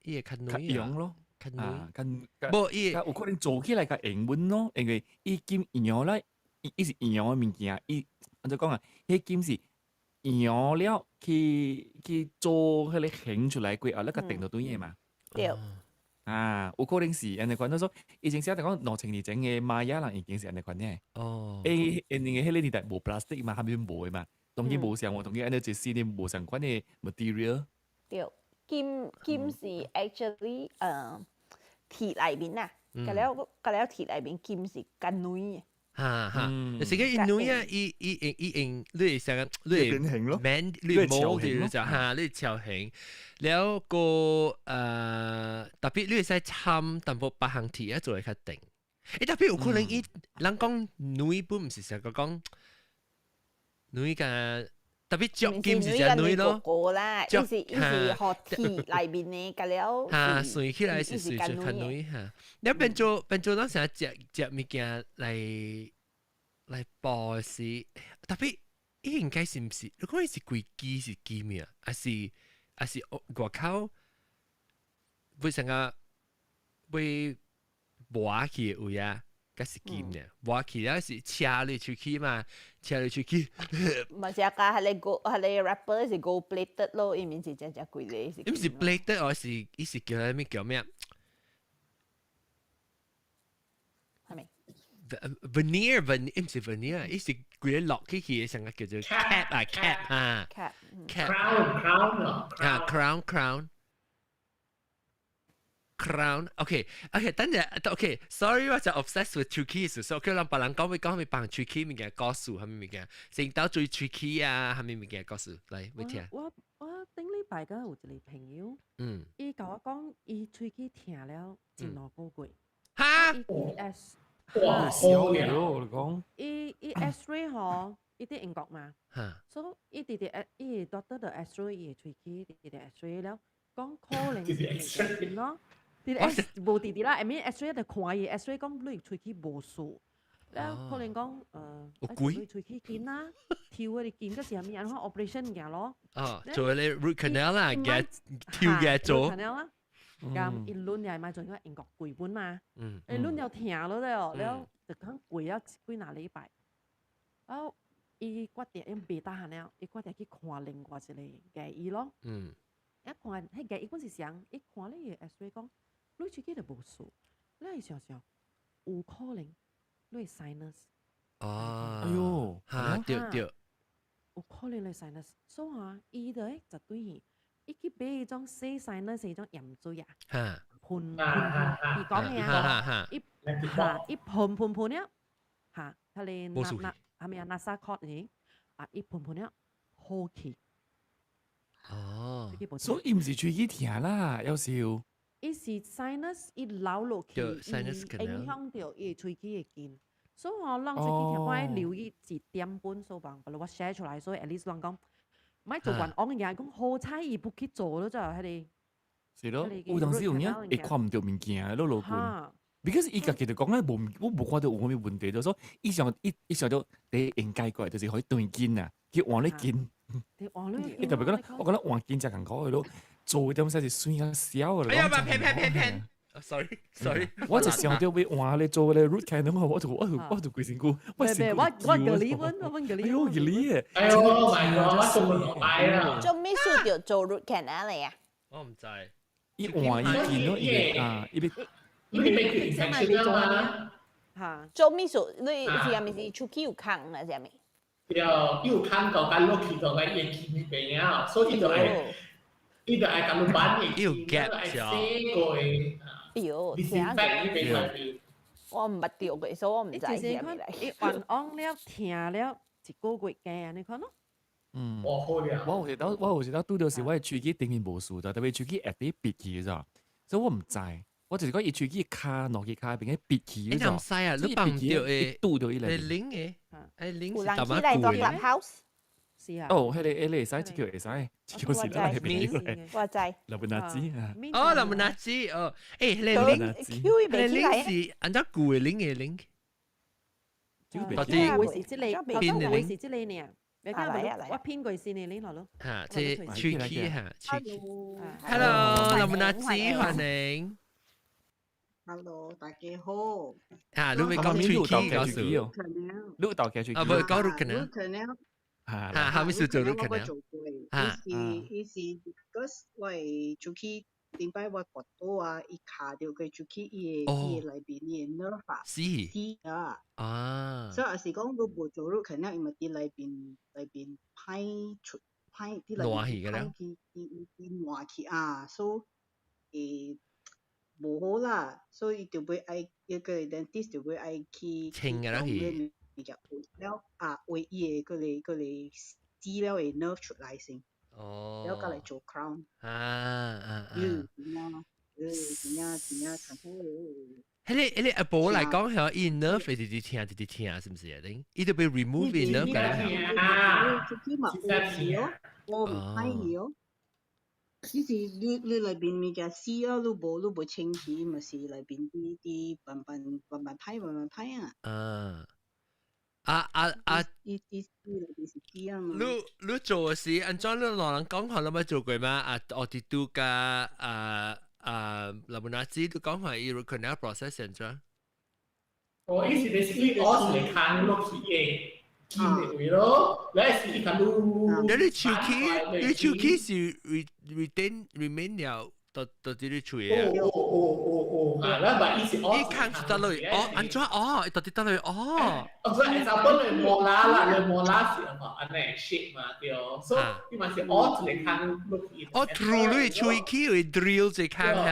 伊會較軟用咯，較軟，較無伊有可能做起來較平穩咯，因為伊金樣咧，伊是樣的物件，伊按怎講啊？彼金是樣搖了去做彼個形出來過後，你個定到對嘅嘛。對。啊，有可能是按呢款，就是說以前寫就講2000年前嘅瑪雅人已經是按呢款嘅。因為彼個年代無 plastic 嘛，後面無嘅嘛，當然無相，當然按呢一四年無相關嘅 material。對，金是 actually 鐵內面啊，佮了鐵內面金是較軟嘅。哈哈，就是個伊軟啊，伊用你會想你會變形咯，免你摸住就哈，你超形，了個特別你會使摻淡薄別項鐵啊做會較定。特別有可能伊人講軟本毋是成個講軟個。特別足金是隻軟咯，個啦，伊是予鐵內面的，佮了哈，算起來是算出較軟哈。你變做咱成日食食物件來補時，特別伊應該是毋是？如果伊是規支是金啊，還是外口會成個會磨去的位啊？佮是金的，磨去了是車你出去嘛，車你出去。嘛是啊，加彼個 gold，彼個 wrapper 是 gold plated 咯，伊面是真正貴個是。伊毋是 plated，而是伊是叫啥物叫咩？係咪？Veneer veneer 毋是 veneer，伊是規個落去去的，上個叫做 cap 啊 cap 啊 cap crown crown 啊 crown crown。Crown，OK，OK，等陣，OK，sorry，我就 obsessed with 喙齒，所以叫人別人講會講會幫喙齒物件故事，啥物物件，先到做喙齒啊，啥物物件故事，來，欲聽。我頂禮拜個有一個朋友，伊共我講，伊喙齒疼了一兩個月。哈？伊 S，哇，好了，我講。伊 X-ray 吼，伊佇英國嘛，所以伊直直伊 doctor 就 X-ray 伊的喙齒，直直 X-ray 了，講可能是筋咯。佇 X 無直直啦，下面 X-ray 就看伊 X-ray 講你喙齒無事，了可能講你喙齒筋啦，抽彼個筋，閣是啥物按怎 operation 爾咯。哦，做彼個 root canal 啦，嘅抽嘅做。 root canal 啦，咁伊輪又買做因為英國貴本嘛，伊輪又疼咯了，了就講貴了幾若禮拜，啊，伊決定因袂得閒了，伊決定去看另外一個牙醫咯。一看，彼牙醫本是啥？伊看你個 X-ray 講。你喙齒就無事，你會想想有可能你 sinus。哦，哎喲，哈，對對，有可能你 sinus，所以啊，伊就會絕對去，伊去買彼種洗 sinus 彼種鹽水啊，噴噴噴，伊講的啊，伊哈伊噴噴噴了，哈，彼個那那啥物啊，Nasacort 呢，啊，伊噴噴了好去。哦，所以毋是喙齒疼啦，有時候。伊是 sinus 伊流落去，伊影響著伊喙齒的筋，所以吼，人喙齒疼，我愛留意一點半所幫，比如我寫出來，所以 at least 人講，莫做冤枉嘅，講好彩伊不去做咯，就彼個。是咯，有當時有影會看毋著物件，囉老君。because 伊家己就講咧，無我無看著有啥物問題，就說伊想伊想著第一應該過來就是予伊斷筋啊，去換咧筋。伊特別講，我覺得換筋誠艱苦的咯。做點使是水較小的。哎呀，騙騙騙騙！sorry sorry，我就想著欲換咧做咧 root canal，我就規身軀，我我叫你問，我問叫你。哎呦，叫你嘅。哎呦，my god，我做唔擺啦。做咩事就做 root canal 嚟啊？我毋知。伊換伊見咯，伊啊，伊欲。你欲 infection 嘛？嚇。做咩事？你是係咪是喙齒有空啊？是咪？對，有空到甲落去到甲伊會筋邊啊，所以就愛。伊就愛共你扳的，有 gap 愛洗過的。哎呦，聽我毋捌著過，所以我毋知是啥物來。伊冤枉了，疼了一個月加按呢款咯。嗯，我好了。我有時頭拄著是我的喙齒頂面無事，特別喙齒下底閉起咋，所以我毋知。我就是講伊喙齒跤兩支跤邊個閉起你毋知啊？你放著的拄著伊來。拎的，哎拎有人起來做 clubhouse。是啊。哦，彼個會使，這個會使，這個是咱的朋友來。我知。老本阿子啊。哦，老本阿子哦，欸，彼個 link，彼個 link 是按怎舊的 link 的 link？到底是這個，邊的 link 是這個呢？我編過先的 link 落咯。嚇，這喙齒嚇，喙齒。Hello，老本阿子，歡迎。 Hello，大家好。啊，你欲講喙齒告訴？你有豆開喙齒？啊，無講 root canal。嚇，後尾是做 root canal。我做過，伊是伊是，because 我會出去頂擺我跋倒啊，伊卡著佢出去伊個內邊伊個 nerve 啊，死啊。所以也是講，你無做 root canal，伊咪佇內邊歹出歹佇內邊歹去伊伊爛去啊，所以會無好啦，所以就欲愛一個 dentist 就欲愛去清嘅啦去。物件了啊，為伊個閣來死了的 nerve 出來先，了閣來做 crown。嗯，真正，真正真正艱苦。彼個阿婆來講，係伊 nerve 直直聽，直直聽，是毋是啊？伊就被 remove 伊 nerve 嘅。啊，出去嘛有哦，我唔歹去哦。只是你內邊物件死了，你無清氣，嘛是內邊啲啲慢慢慢慢歹慢慢歹啊。啊啊啊！伊伊伊內邊是死啊嘛。你做的時，按怎你老人講話，你捌做過嗎？啊，我哋拄甲啊啊，林本阿姊都講話伊 root canal process 按怎？哦，伊是 basically 我是來看落去的筋的位咯，你是伊甲你。你手起，你手起是 retain remain 了，到這裡喙啊。哦哦哦哦，啊，咱把伊是伊看是得落，哦，按怎哦，伊到底得落哦。哦，所以 example 你摩拉啦，你摩拉是嘛，按呢 shape 嘛對，所以伊嘛是哦一個坑落去。哦，through 你喙齒會 drill 一個坑嚇，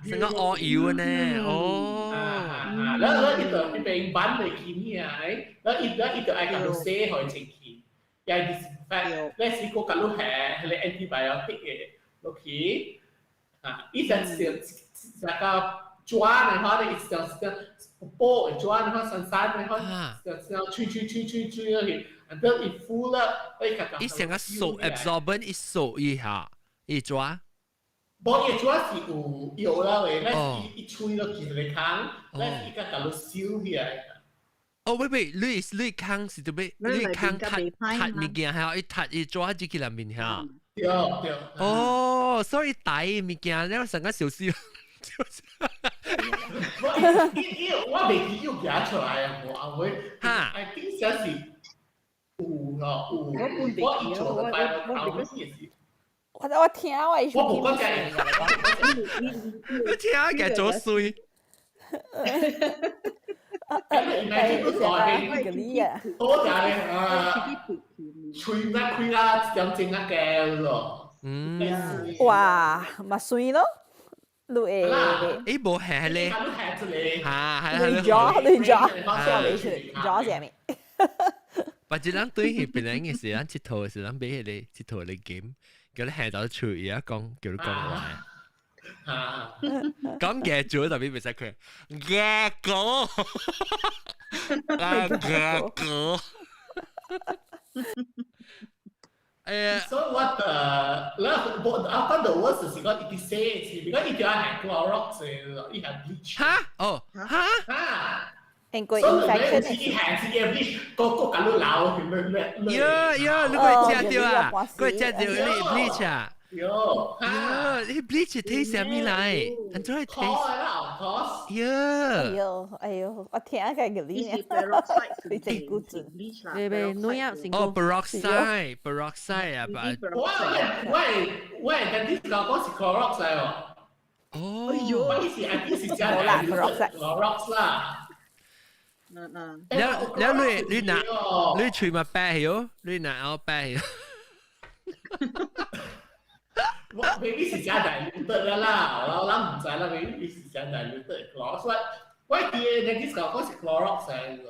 成個哦油呢，哦。啊，然後伊就彼邊板嚟去呢啊，然後伊就愛共你洗予伊清氣，也 disinfect，你是閣共你下彼個 antibiotic 的落去。啊，伊就是這個紙的話，你像像布的紙的話，散散的話，像像吹吹吹吹吹落去，然後伊敷了，伊伊成個掃 absorbent，伊掃一下，伊紙。無伊紙是有藥啦的，咱伊吹落去一個空，咱伊共共你收起來。哦，喂喂，你空是做咩？你空踢踢物件，係伊踢伊紙入去內面嚇。對對。哦，所以大物件了成個小小。我伊伊我袂記有寄出來啊，無後尾。哈。 I think 寫是有咯有。我以前我擺我也是。我聽我我無講假。你聽個做水。多謝你啊！喙那開啦，一點鐘啊夠咯。哇，嘛水咯，你會。誒，無係咧。嚇，係你咗你咗，咗咗啥物？或者咱對彼邊人嘅時，咱𨑨迌的時，咱買彼個𨑨迌的 game，叫你下到厝伊仔講，叫你講話。講嘅做特別袂使佢，嘅講，啊嘅講。所以我的，然後我啊，反正我是講伊佇洗是，because 伊條係 Clorox 的，伊係 bleach。哈？哦，哈？哈？應該所以 infection 你伊係自己 bleach，個個共你流，咩咩？喲喲，你會食著啊？會食著你 bleach 啊？喲，喲，你 bleach 睇啥物來？按怎會睇？啦，of course。喲。哎喲，哎喲，我聽個個你呢？你真古準。別別，女啊，成哦，peroxide，peroxide 啊，我我我，但你講講是 Clorox 哦。哦。我意思係意思係 Clorox 啦。嗯嗯。了了，你你拿你喙嘛白喲，你拿後白喲。我 maybe 是加 diluted 啦，我諗唔知啦，maybe 是加 diluted Clorox。我我記得 dentist 講是 Clorox 嚟嘅。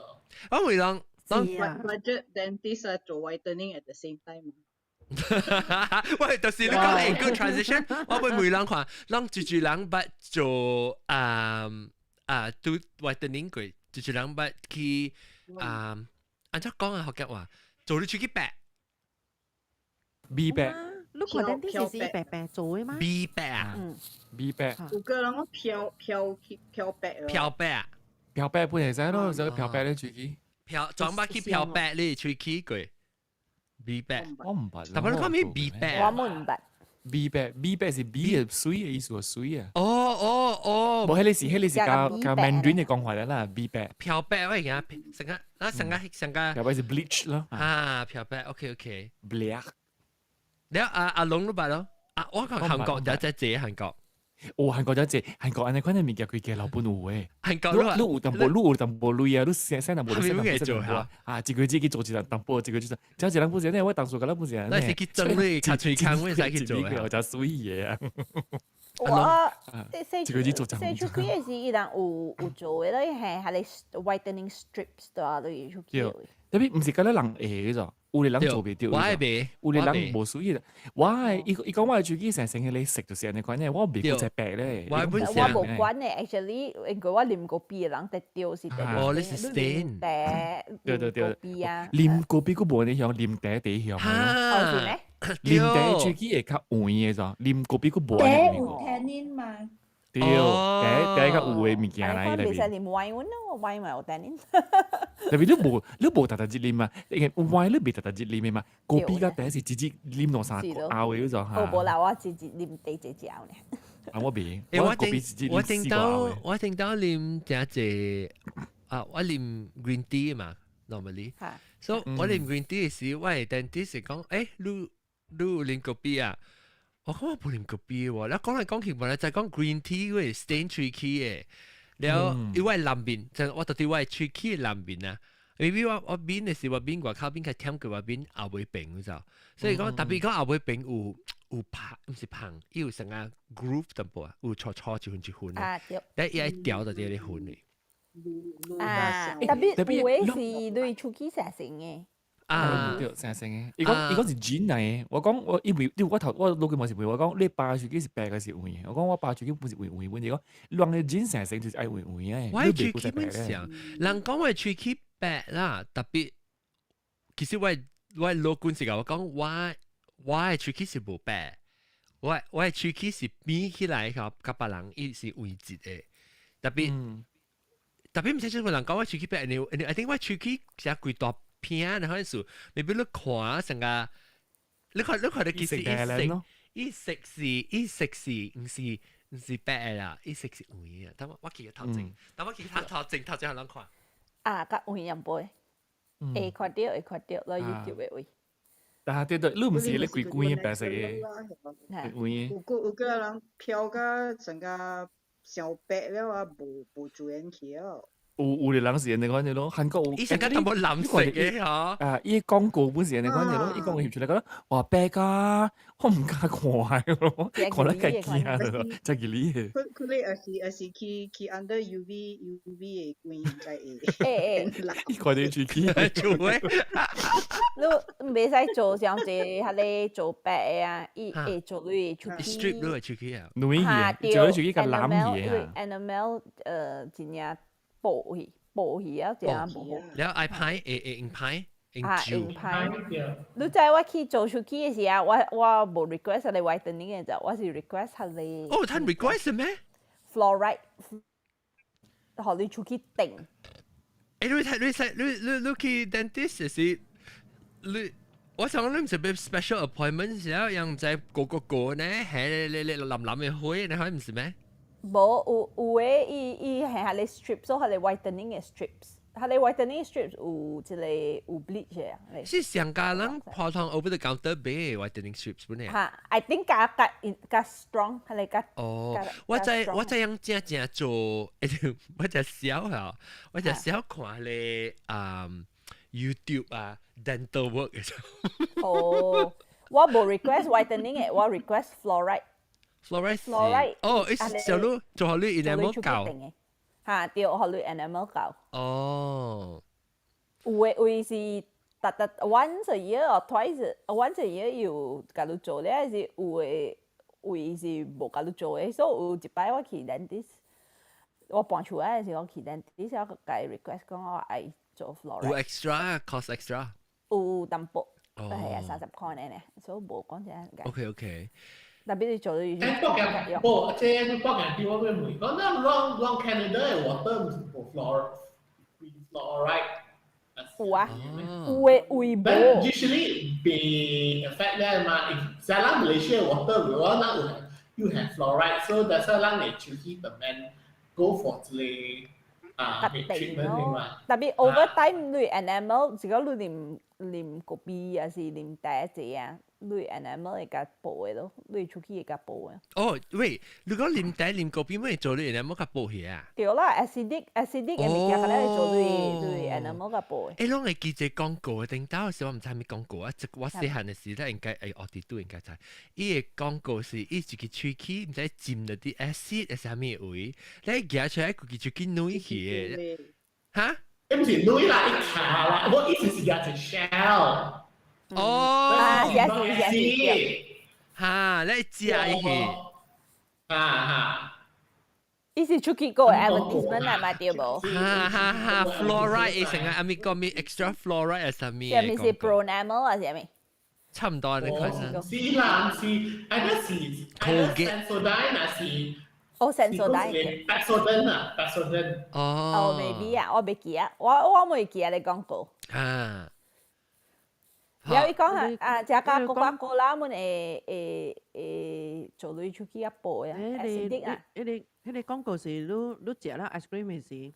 我會當當 budget dentist 啊做 whitening at the same time。喂，就是你講係 good transition，我會每人看，攏住住人捌做啊啊做 whitening 過，住住人捌去啊，按怎講啊？學嘅話，做你喙齒白，B 白。你看 dentist 是白白做的嗎？B 白啊，B 白。有個人講漂漂漂白啊。漂白啊，漂白本會使咯，就漂白你喙齒。漂裝捌去漂白你喙齒過。B 白，我毋捌。但係你講咩 B 白？我毋捌。 B 白，B 白是 B 的水的意思，水啊。哦哦哦，無，彼個是佮 Mandarin 的講法啦，美白。漂白我而家成個啊成個成個。漂白是 bleach 咯。啊，漂白，OK OK。 Bleach。了阿阿龍都捌咯，啊我講韓國有隻字韓國。哦，韓國有隻韓國按呢款的物件，規家老本有誒。韓國你有淡薄，你有淡薄鐳啊，你省省淡薄，省淡薄做下啊，一個月去做一淡薄，一個月做，這一人不是呢，我當初甲咱不是。那是去整理，較喙空，我使去做啊。我真水的啊！我洗洗出去的時，伊人有做的咧，係彼个 whitening strips 對啊，你出去。特別毋是敢若人會的咋，有的人做袂著，我會袂，有的人無需要。我的伊伊講我的喙齒成成彼个色就是按呢款的，我袂閣再白咧。我本我無管的，actually，因為我啉咖啡的人得著是得。哦，你是 stain。茶，對對對，咖啡啊。啉咖啡閣無按呢樣，啉茶茶香。哦是咩？啉茶喙齒會較黃的咋，啉咖啡閣無。茶有 tannin 嘛？對，茶茶較有的物件來內面。袂使啉 wine 咯，wine 嘛有 tannin。特別你無逐逐日啉嘛，因為 wine 你袂逐逐日啉的嘛，咖啡佮茶是一日啉兩三個後的嗰種嚇。哦，無啦，我一日啉茶一隻呢。啊，我袂。我頂到啉誠濟啊，我啉 green tea 嘛，normally。所以我啉 green tea 時，我的 dentist 是講，誒，你有啉咖啡啊？我講我無啉咖啡喎，你講來講去，本來就講 green tea 會 stain 喙齒的，了因為藍面，就我到底我的喙齒藍面啊。因為我面的時，我面外口面較忝過我面後尾邊，你知道？所以講特別講後尾邊有胖，毋是胖，伊有成個 groove 淡薄啊，有錯錯一分一分啊對。但伊愛調到這個分的。啊，特別有的是對喙齒生成的。啊，對，生成的。伊講是 gene 來的。我講我因為你我頭我老句嘛是問我講你爸喙齒是白還是黃的？我講我爸喙齒不是黃黃，問題講人的 gene 生成就是愛黃黃的。我喙齒本上，人講我喙齒白啦，特別其實我老官是共我講我的喙齒是無白，我的喙齒是比起來較佮別人伊是黃質的，特別特別毋是這個人講我喙齒白，你 I think 我喙齒成規大片，然後是，maybe 你看成個，你看你其實伊色是毋是白的啦，伊色是黃的。等我記個頭前，等我記頭前予人看。啊，較黃樣杯，會看著，落 YouTube 的位。啊對對，你毋是咧規規白色的，黃的。有個人飄甲成個傷白了啊，無自然去了。有的人是按呢款的咯，韓國有。伊成個淡薄藍色的嗬。啊，伊廣告本是按呢款的咯，伊廣告翕出來講，哇白甲，我毋敢看咯，看了較驚咯，真吉利的。佢咧也是去 under UV 的光才會。欸欸。伊看著喙齒。做咩？你袂使做像這彼個做白的啊，伊會做你喙齒。 strip 你的喙齒啊？軟去，做你喙齒較藍去啊。 enamel 真正薄去，薄去啊，真正無好。了愛歹會用歹用啊，用歹。你知我去做喙齒的時啊，我無 request 彼個 whitening 的，就我是 request 彼個。哦，他 request 咩？Fluoride，予你喙齒定。欸，你睇你睇你去 dentist 是你。我想講你毋是欲 special appointment 時候，人毋知個個個呢，係你藍藍的灰，你看毋是咩？無有的，伊係彼個 strips，所以彼個 whitening 的 strips，彼個 whitening strips 有一個有 bleach 的。是上家人普通 over the counter 買 whitening strips 本嚟。哈，I think 較較較 strong，彼個較。哦，我知樣正正做，我只小嚇，我只小看咧啊 YouTube 啊 dental work 嘅。哦，我無 request whitening 的，我 request fluoride。 fluoride fluoride 哦，伊小路做予你 enamel 厚。嚇，對，予你 enamel 厚。哦。有的位是逐逐 once a year or twice once a year 有共你做咧，還是有的位是無共你做的，所以有一擺我去 dentist，我搬厝的時我去 dentist，我共伊 request 講我愛做 fluoride。有 extra cost extra？有淡薄，係啊，30箍呢，所以無講這。 OK。特別你做咗。誒，北京，無，這北京啲我欲問，講咱攏 Canada 的 water 毋是無 fluoride。有啊，有的位無。 Usually 袂 affect 咧嘛，像咱 Malaysia water 我那有又含 fluoride，所以that's why 咱會出去特免 go for 這個啊 treatment 的嘛。特別 over time 你 enamel，如果你啉啉咖啡還是啉茶這啊，你 enamel 會較薄的咯，你出去會較薄的。哦，喂，如果啉茶啉咖啡，會做你 enamel 較薄去啊？對啦，acidic 的物件可能會做你你 enamel 較薄的。欸，攏會記這廣告的，頂到時我毋知啥物廣告啊！這我細漢的時咧，應該會學佇拄應該知。伊的廣告是伊一個喙齒，毋知浸著佇 acid 還是啥物位，你夾出來規個喙齒軟去的。哈？欸，毋是軟啦，伊卡啦，我意思是夾一 shell。哦，啊，是是是。哈，你食伊去。哈哈。伊是出去過 advertisement 係咪對無？哈哈哈，fluoride 成日阿咪講咩 extra fluoride 係啥物？係咪是 Pronamel 啊？係咪？差唔多你看下。是啦，是，啊那是 Colgate Sensodyne 啊是。哦，Sensodyne。 Pepsodent 啊，Pepsodent。哦。哦，maybe 啊，我袂記啊，我袂記啊，你講過。啊。了伊講啊，啊，食甲 Coca-Cola 們會會會做類出去啊薄啊，acidic 啊。彼個廣告是你食了 ice cream 的時，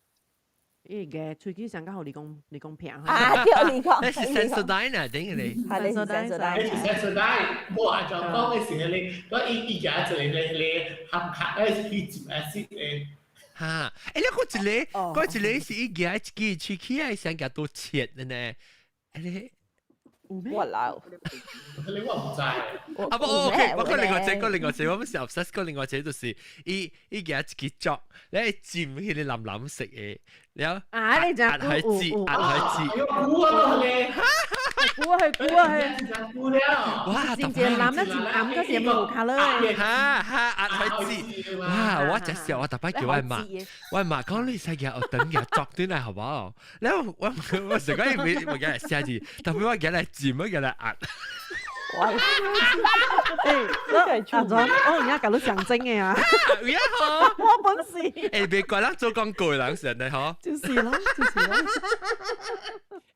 伊個喙齒上較予二公片。啊，對，二公。那是 Sensodyne 啊，頂個你。係你是 Sensodyne。那是 Sensodyne，無啊，就講的是彼個，我伊伊食一個咧咧含殼，誒去浸 acid 的。哈，欸，你嗰一個，嗰一個是伊夾一支喙齒愛上夾都切的呢，欸你。我老，你我毋知。啊不，OK，我講另外一個，另外一個，我們是 obsess 過另外一個，就是伊伊夾一支竹，你浸彼個藍藍色的，了後啊，你壓開紙，壓開紙，有啊咧，估啊去估啊去，估了。哇，真正藍一真暗嗰時冇 colour 哈哈，壓開紙，哇！我隻時候我特別叫我媽，我媽講你使夾我等夾作轉來好不好？然後我我成個月沒我夾來寫字，特別我夾來浸，我夾來壓。喂，欸，阿莊，我而家搞到上精嘅啊！有影吼，我本事。欸，別怪咱做廣告的人是呢吼。就是咯，就是咯。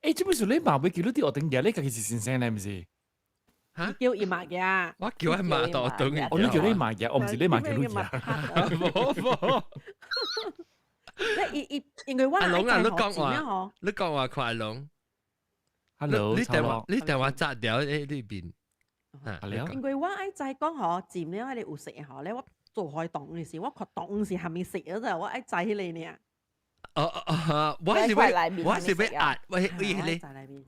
欸，這本書你媽會叫你佇學堂嘅，你家己是先生咧，毋是？嚇？叫伊媽嘅。我叫伊媽到學堂嘅。哦，你叫你媽嘅，我毋是你媽叫你嘅。無無。你伊伊，因為我阿龍啊，你講話，你講話看阿龍。 Hello，你電話砸掉喺呢邊。因為我愛知講吼，浸了彼個有色的吼，咧我做開檔的時，我看檔是蝦米色的咋，我愛知彼個爾。哦哦哦，我是欲壓，我伊彼個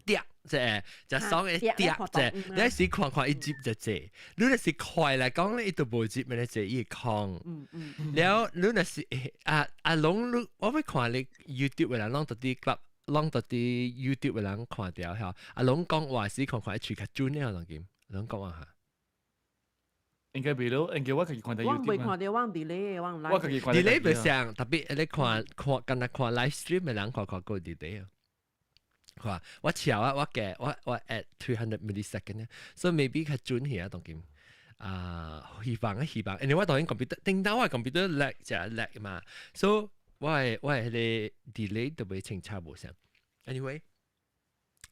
跌，即係就爽的跌，即係你是看看伊接就濟，你若是快來講咧，伊都無接咪咧濟，伊會空。了你若是啊阿龍，你我欲看你 YouTube 的人攏佇啲 club，攏佇啲 YouTube 的人看著吼，阿龍講話時看看伊喙較準了，當今。攏講話下，應該袂咯，應該我家己看著 YouTube。我未看著，我 delay，我我家己看 delay 袂像，特別你看看，敢若看 live stream 的人看看夠 delay 啊。看我超啊，我計我我 at 300 millisecond，所以 maybe 較準去啊，當今啊，希望啊希望，因為我當然 computer 頂到我 computer lag 就 lag 嘛，所以我的彼個 delay 都袂清楚無相。Anyway，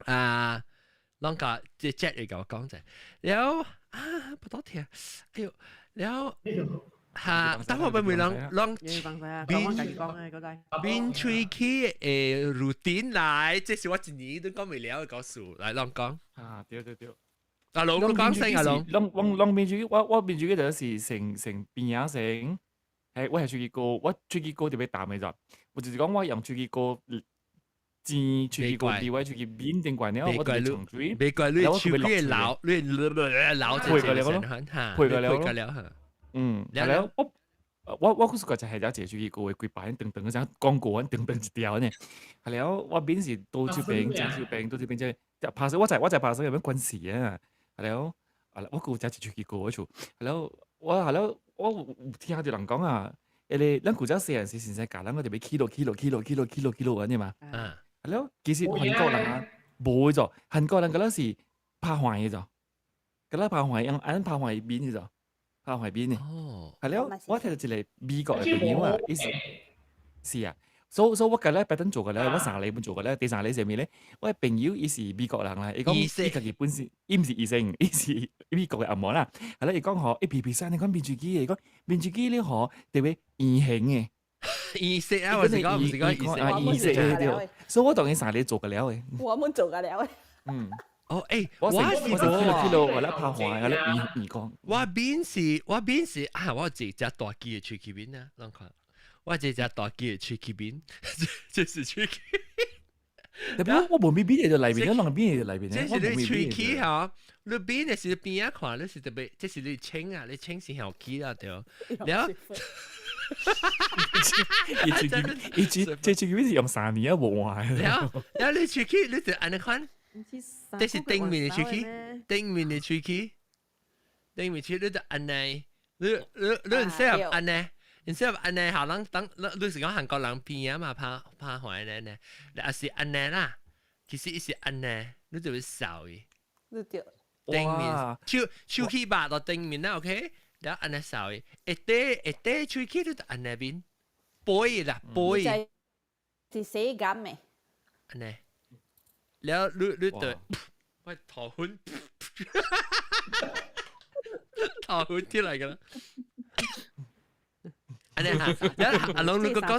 啊。攏甲這 chat 會共我講者，了啊不多聽，哎喲，了嚇，等我問問人，攏面喙齒的 routine 來，這是我一年都講袂了的故事，來攏講。啊，對對對。阿龍，你講先，阿龍。攏攏攏面喙，我面喙齒就是成成邊仔成，係我係喙齒膏，我喙齒膏特別淡的咋，我就是講我用喙齒膏。煎喙齒膏佇我喙齒面頂懸了，我就沖水。別怪你喙齒老，你老配過了咯，配過了咯。嗯，了我我我是個就係有一個喙齒膏的，規排長長，像廣告咁長長一條呢。係了，我面是倒手邊、正手邊、倒手邊這，拍攝我在拍攝有咩關係啊？係了，啊我閣有食一喙齒膏喺厝，係了我係了我有聽著人講啊，彼個咱古早細漢時先生教咱，我特別起落起落起落起落起落起落按呢嘛。嗯。係了，其實韓國人啊，無的做，韓國人敢若是拍橫的做，敢若拍橫用按拍橫面的做，拍橫面的。哦。係了，我聽著一個美國的朋友啊，伊是是啊，所以我今日拜登做嘅咧，我上個禮拜做嘅咧，第三個禮上面咧，我朋友伊是美國人啦，伊講伊家己本身伊毋是醫生，伊是美國嘅按摩啦。係啦，伊講吼，伊皮皮山你講面喙齒嘅，伊講面喙齒咧吼特別圓形嘅，圓色啊，我是講唔是講圓色，啊圓色嘅對。所以我當伊三日做過了嘅。我們做過了嘅。嗯。哦，誒，我我是我是去落我咧拍環，我咧圓圓光。我面是啊，我一隻大支嘅喙齒面啊，攏看。我一隻大支嘅喙齒面，這是喙齒。特別我無咪邊就內面，我兩邊就內面。這是你喙齒吼，你邊的是邊仔看，你是特別，這是你穿啊，你穿是曉起啦對。了，伊喙齒，伊喙，這喙齒是用3年啊無換。了，了你喙齒，你就按呢款。這是頂面的喙齒，頂面的喙齒，頂面喙你就按呢，你唔適合按呢。然之後按呢，後人等你你是講韓國人邊啊嘛，拍拍環咧呢，你也是按呢啦，其實伊是按呢，你就會掃伊。你對。頂面手手起肉到頂面啦，OK，然後按呢掃伊，一塊一塊喙齒你就按呢邊，背啦背。是洗咁嘅。按呢，然後你你就，喂頭昏，頭昏起來㗎啦。按呢哈，然後阿龍你個講，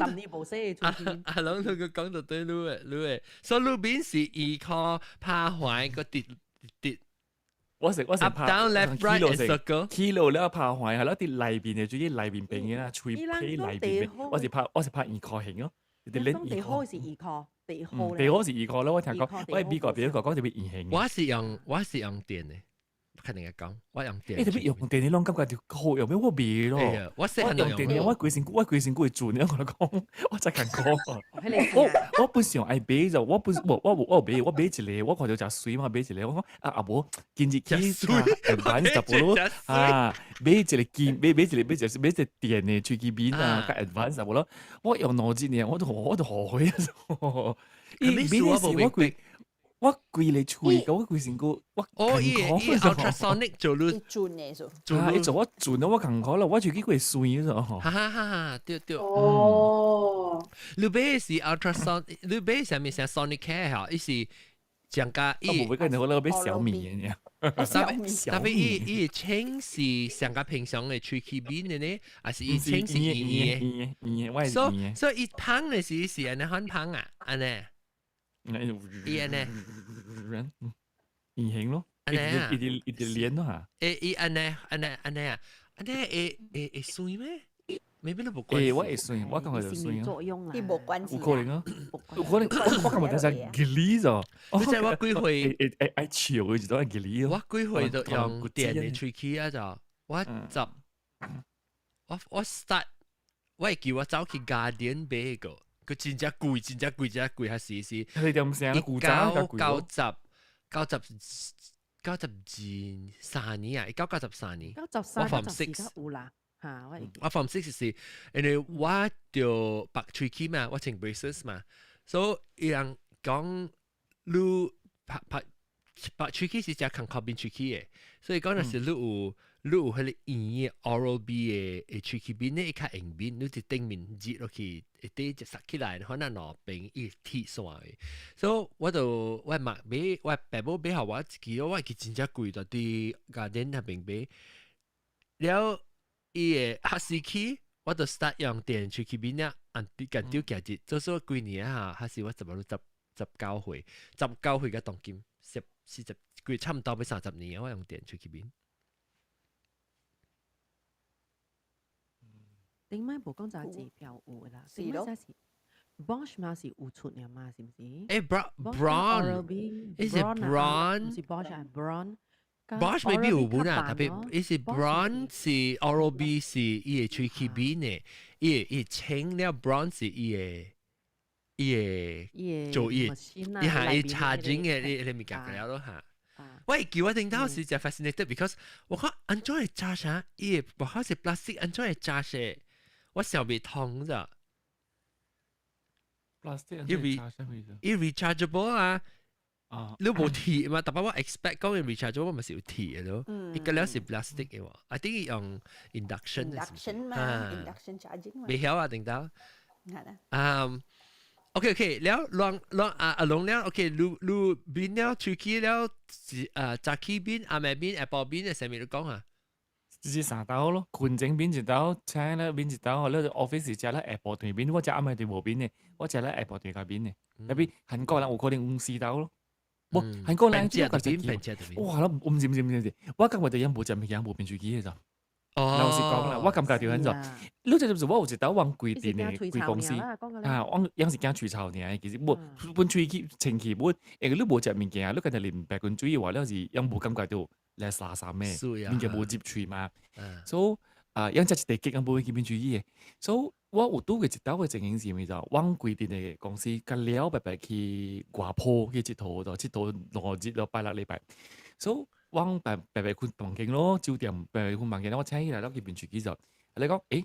阿龍你個講就對你嘅，你嘅，所以你邊是依靠拍環個跌跌。我是 up down left right and circle。 kilo 了拍環係咯，啲內邊嘅，主要內邊邊嘅啦，喙皮內邊邊，我是拍二塊形咯，啲拎二塊是二塊，地號地號是二塊咯，我聽講，我喺美國邊個講特別圓形。我是用電嘅。肯定係講，我用電。欸，特別用電，你攏感覺就好用咩？我袂咯。我我用電，我規身軀會轉，我同你講，我真艱苦。我本上愛買就，我本我我我買，我買一個，我看著誠媠嘛，買一個，我講啊啊無，今日去 advance 淡薄咯，啊，買一個金，買一個電的喙齒面啊，較 advance 淡薄咯。我用2日爾，我都後悔啊！伊買的時我規。我規個喙，我規身軀，我哦，伊伊 ultrasonic 做你轉嘅數，啊，伊做我轉了，我艱苦了，我喙齒會酸咗。哈哈哈哈，對對。哦。你買是 ultrasonic，你買啥物啥 Sonicare 嚇，伊是上加伊。我無買，我那個買小米嘅。特別伊伊清是上加平常的喙齒面的呢，還是伊清是圓的？圓的，所以伊芳的時是按呢款芳啊，按呢。伊按呢？圓形咯，按呢啊，一直一直連咯嚇。欸，伊按呢按呢按呢啊，按呢會酸咩？未必都無關。欸，我會酸，我感覺就酸啊。作用啦，伊無關係。有可能啊，有可能我感覺就係吉利咗。你知我幾歲？會會愛笑嘅就係吉利。我幾歲就用電的喙齒啊？就我十，我 start，我會記我走去 Guardian 買個。佢真正貴，真正貴，真正貴，還是是一九九十九十九十二三年啊，1993年。 93我 form six 有啦，嚇我我 form six 是，因為我著拔喙齒嘛，我穿 braces 嘛，所以伊人講你拔拔拔喙齒是誠艱苦變喙齒的，所以講若是你有彼個圓的 Oral B 的喙齒面咧，伊較硬面，你佇頂面熱落去，會底就塞起來，可能兩邊伊會鐵線的。所以我就我嘛買，我爸母買予我一支，我會記真正貴，就佇 Guardian 那邊買。了伊的學時起，我就 start 用電喙齒面了，按啲近丟行日，做說幾年啊，還是我十十九歲，十九歲甲當今十四十幾，差毋多欲30年，我用電喙齒面。頂擺無講誠濟票有啦，頂擺是 Bosch 嘛是有出爾嘛，是毋是？欸，Braun，伊是 Braun，毋是 Bosch 係 Braun。 Bosch maybe 有本啊，特別伊是 Braun 是 Oral B 是伊的喙齒面的，伊清了 Braun 是伊的做伊，伊係伊 charging 的，你物件了咯嚇。我會記我頂頭是誠 fascinated because 我看按怎會 charge 啥？伊的外口是 plastic，按怎會 charge？我想袂通咋。 plastic 伊 rechargeable 啊。你無鐵嘛？特別我 expect 講嘅 rechargeable 咪是有鐵嘅咯。伊個了是 plastic 嘅喎。I think 伊用 induction。 induction 嘛，induction charging 嘛。袂曉啊，頂頭。係啦。嗯， OK OK，了攏攏啊啊攏了 OK，你你邊了喙齒了是啊早起面、暗暝面、下晡面的啥物你講啊？就是三兜咯，困前面一兜，醒了面一兜，你 office 食了下晡頓面，我食暗暝頓無面的，我食了下晡頓較面的。特別韓國人有可能五四兜咯，無韓國人只個面，哇！我毋是毋是毋是毋是，我感覺就樣無食物件無變喙齒的咋。老實講啦，我感覺就按怎，你這就是我有一兜往規定的規公司啊，我樣是驚喙臭爾，其實無本喙齒清氣無，因為你無食物件，你干焦啉白滾水的話，了是樣無感覺到來沙沙的，物件無入喙嘛。所以啊，樣食一塊結，樣無會去變喙齒的。所以我有拄過一兜的情形是啥物？就往規定的公司，甲了白白去外坡去𨑨迌，就𨑨迌5日咯，拜六禮拜。所以我白白白困房間咯，酒店白白困房間，我請起來，我去面喙齒就，你講，欸，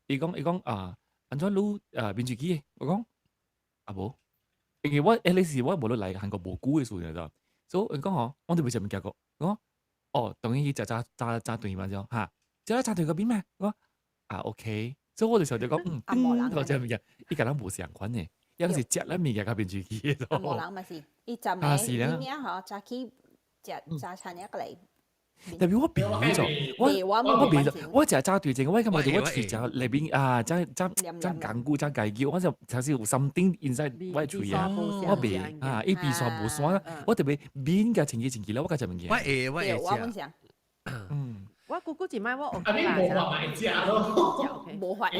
伊講伊講啊，按怎你啊面喙齒的？我講啊無，因為我迄個時我無咧來韓國無久的時陣，所以伊講吼，我都未食物件過，我講哦，當然去食早早早頓嘛就哈，食早頓嗰邊嘛，我講啊 OK，所以我就想著講，嗯，我食物件，伊共人無相款的，伊是食咱物件較面喙齒的。啊無人嘛是，伊十暝伊名吼早起。食早餐一個嚟，特別我變咗，我我變咗，我食早對症，我感覺我喙食內邊啊，真真真艱苦，真該叫，我就就是有 something inside 我喙啊，我袂啊，伊鼻煞無酸，我特別面甲清氣清氣了，我較食物件。我會我會食。嗯。我姑姑一擺我啊，你無法咪食咯，無法啊，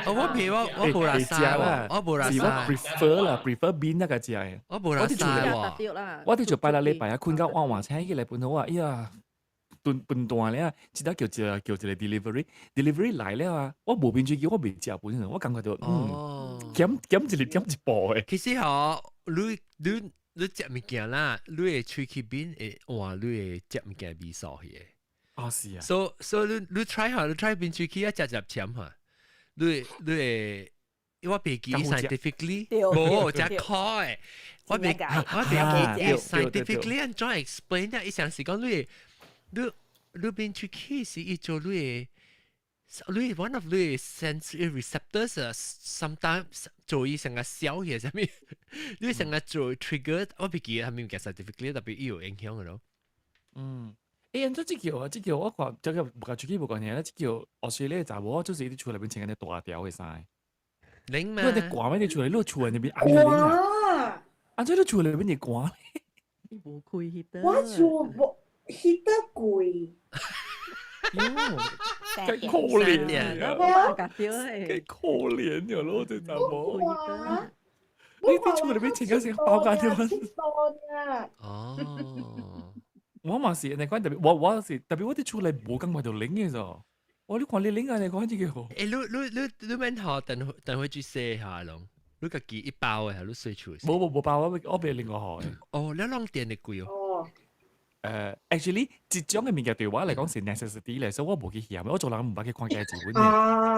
我袂我我無啦沙，我無啦沙。是我 prefer 啦，prefer 面那個食的。我無啦沙喎。我佇做拜六禮拜啊，困到晚晚醒起來本好啊，哎呀，頓頓斷了，一得叫一個叫一個 delivery，delivery 來了啊，我無面喙齒，我袂食本，我感覺到嗯，減減一粒減一步的。其實吼，你你你食物件啦，你的喙齒面會換你的食物件味素去的。哦，是啊。所以你你 try 下，你 try 變喙齒啊，食食攕下，你你會，我袂記 scientifically，無食苦的，我袂我袂記 scientifically 按怎 explain 啊？伊上是講你你你變喙齒是伊做你的，你 one of 你 sensory receptors sometimes 做伊成個小嘢啥物，你成個做 trigger，我袂記係咪叫 scientifically 特別伊有影響的咯。嗯。欸，按怎這叫啊？這叫我看，這個無共喙齒無關係啦。這叫澳洲咧查某，就是佇厝內面穿個大條的衫。冷嘛？你佇寒咩？佇厝內，你厝內面寒。按怎你厝內面會寒？伊無開 heater。我厝無 heater 貴。幾可憐啊！幾可憐呀！咯，這查某。你佇厝內面穿個成包間條。哦。我嘛是，你講特別，我我是特別，我佇厝內無感覺到冷的咋。我你看你冷啊，你講這個。欸，你你你你免學等等會去洗下攏，你家己一包的，你洗厝。無無無包，我我袂另外學的。哦，你攏電的貴哦。哦。actually，這種的物件對我來講是 necessity 咧，所以我無去嫌。我做人毋捌去看價錢的，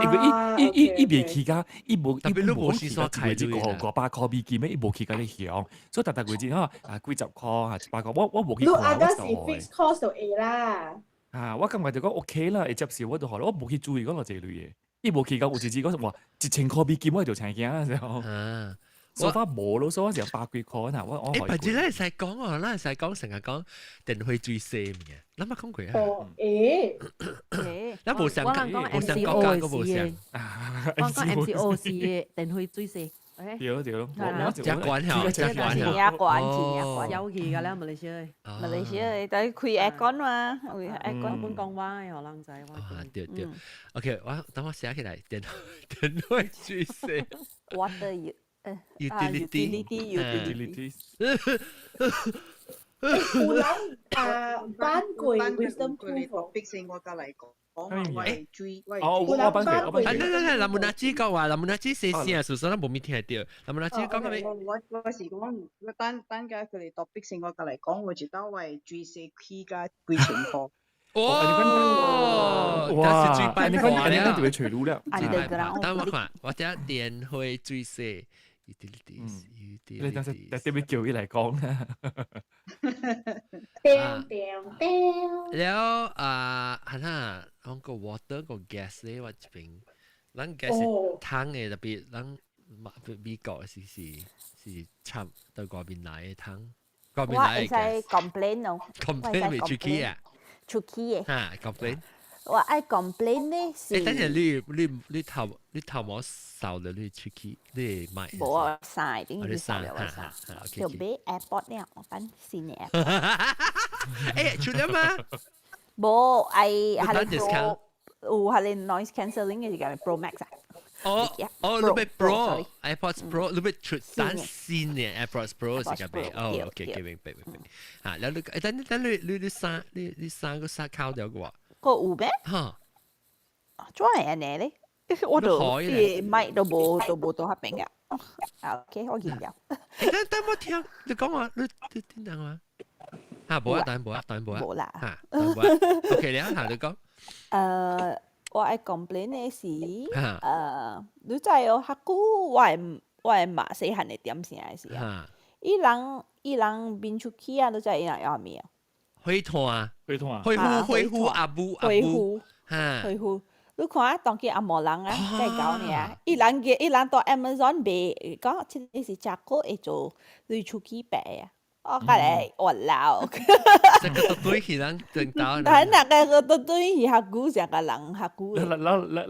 因為伊伊伊伊袂起價，伊無特別你無時煞開一個500塊美金，伊無起價咧響，所以逐逐月子吼啊幾十塊啊100塊，我我無去看。你阿個是 fixed cost 就會啦。啊，我感覺就講 OK 啦，會接受我就好啦，我無去注意講落這類的，伊無起價有一次講哇1000塊美金我就請驚時候。啊。所以無咯，所以我是百幾塊嗱，我我。欸，不是，咱會使講哦，咱會使講成日講電費最細物件，咱捌講過啊。哦，欸，咱無相，無相國家，閣無相。我講 MCO 是電費最細。對對咯，遮懸吼，遮懸吼，真懸，真懸。有去㗎啦，馬來西亞。馬來西亞，但係開 aircon 嘛，開 aircon 本講話的予人知。啊，對對，OK，我等我寫起來，電電費最細。 Water utility utility。有人啊，挽過 wisdom tooth 逼死我過來講，我會追，我哦，我挽過，我挽過。啊，來來來，林木那子講話，林木那子細聲，事實咱無物聽到。林木那子講個咩？我我我是講，我等等下佢哋 topic 先，我過來講，我知道我會追死起價幾千塊。哦，哇！是你看，你看，特別垂路了。等我看，我這電費最細。utilities，你等陣特別叫伊來講啦。叮叮叮。了啊，係啦，講個 water 個 gas 咧，我這邊，咱 gas 是湯的，特別咱美國是插對外面來的湯，外面我來會使 complain 咯，complain 未出去啊？出去嘅。嚇，complain。我愛 complain 呢是。誒，等陣你頭毛掃了，你出去你買？無啊，曬點你掃了我曬，就買 AirPod 了，我等新的 AirPod。誒，出了嗎？無，愛係你 Pro，有係你 noise cancelling 嘅是叫 Pro Max 啊。哦哦，你買 Pro，AirPods Pro，你買出單新嘅 AirPods Pro 是咁買。哦，OK，OK，明白明白。嚇，然後你誒，等等你三個三靠掉嘅話？個有咩？嚇，做咩按呢咧？我都啲麥都無到遐邊嘅。啊，OK，我見咗。誒，等等我聽，你講話，你點講話？嚇，無啊，等無啊，等無啊。無啦。嚇，等無啊。OK，你嚇你講。我愛 complain 的是，你知哦，較久我的媽細漢的點聲的時啊，伊人面出去啊，你知伊人用啥物啊？火炭啊，火炭啊，火虎火虎阿母阿母，火虎，你看啊，當今紅毛人啊，計較爾，伊人到 Amazon 賣，講這個是 charcoal 會做你出去白啊。我甲你我老。這個都對起人真到。但那個都對起較久，成個人較久。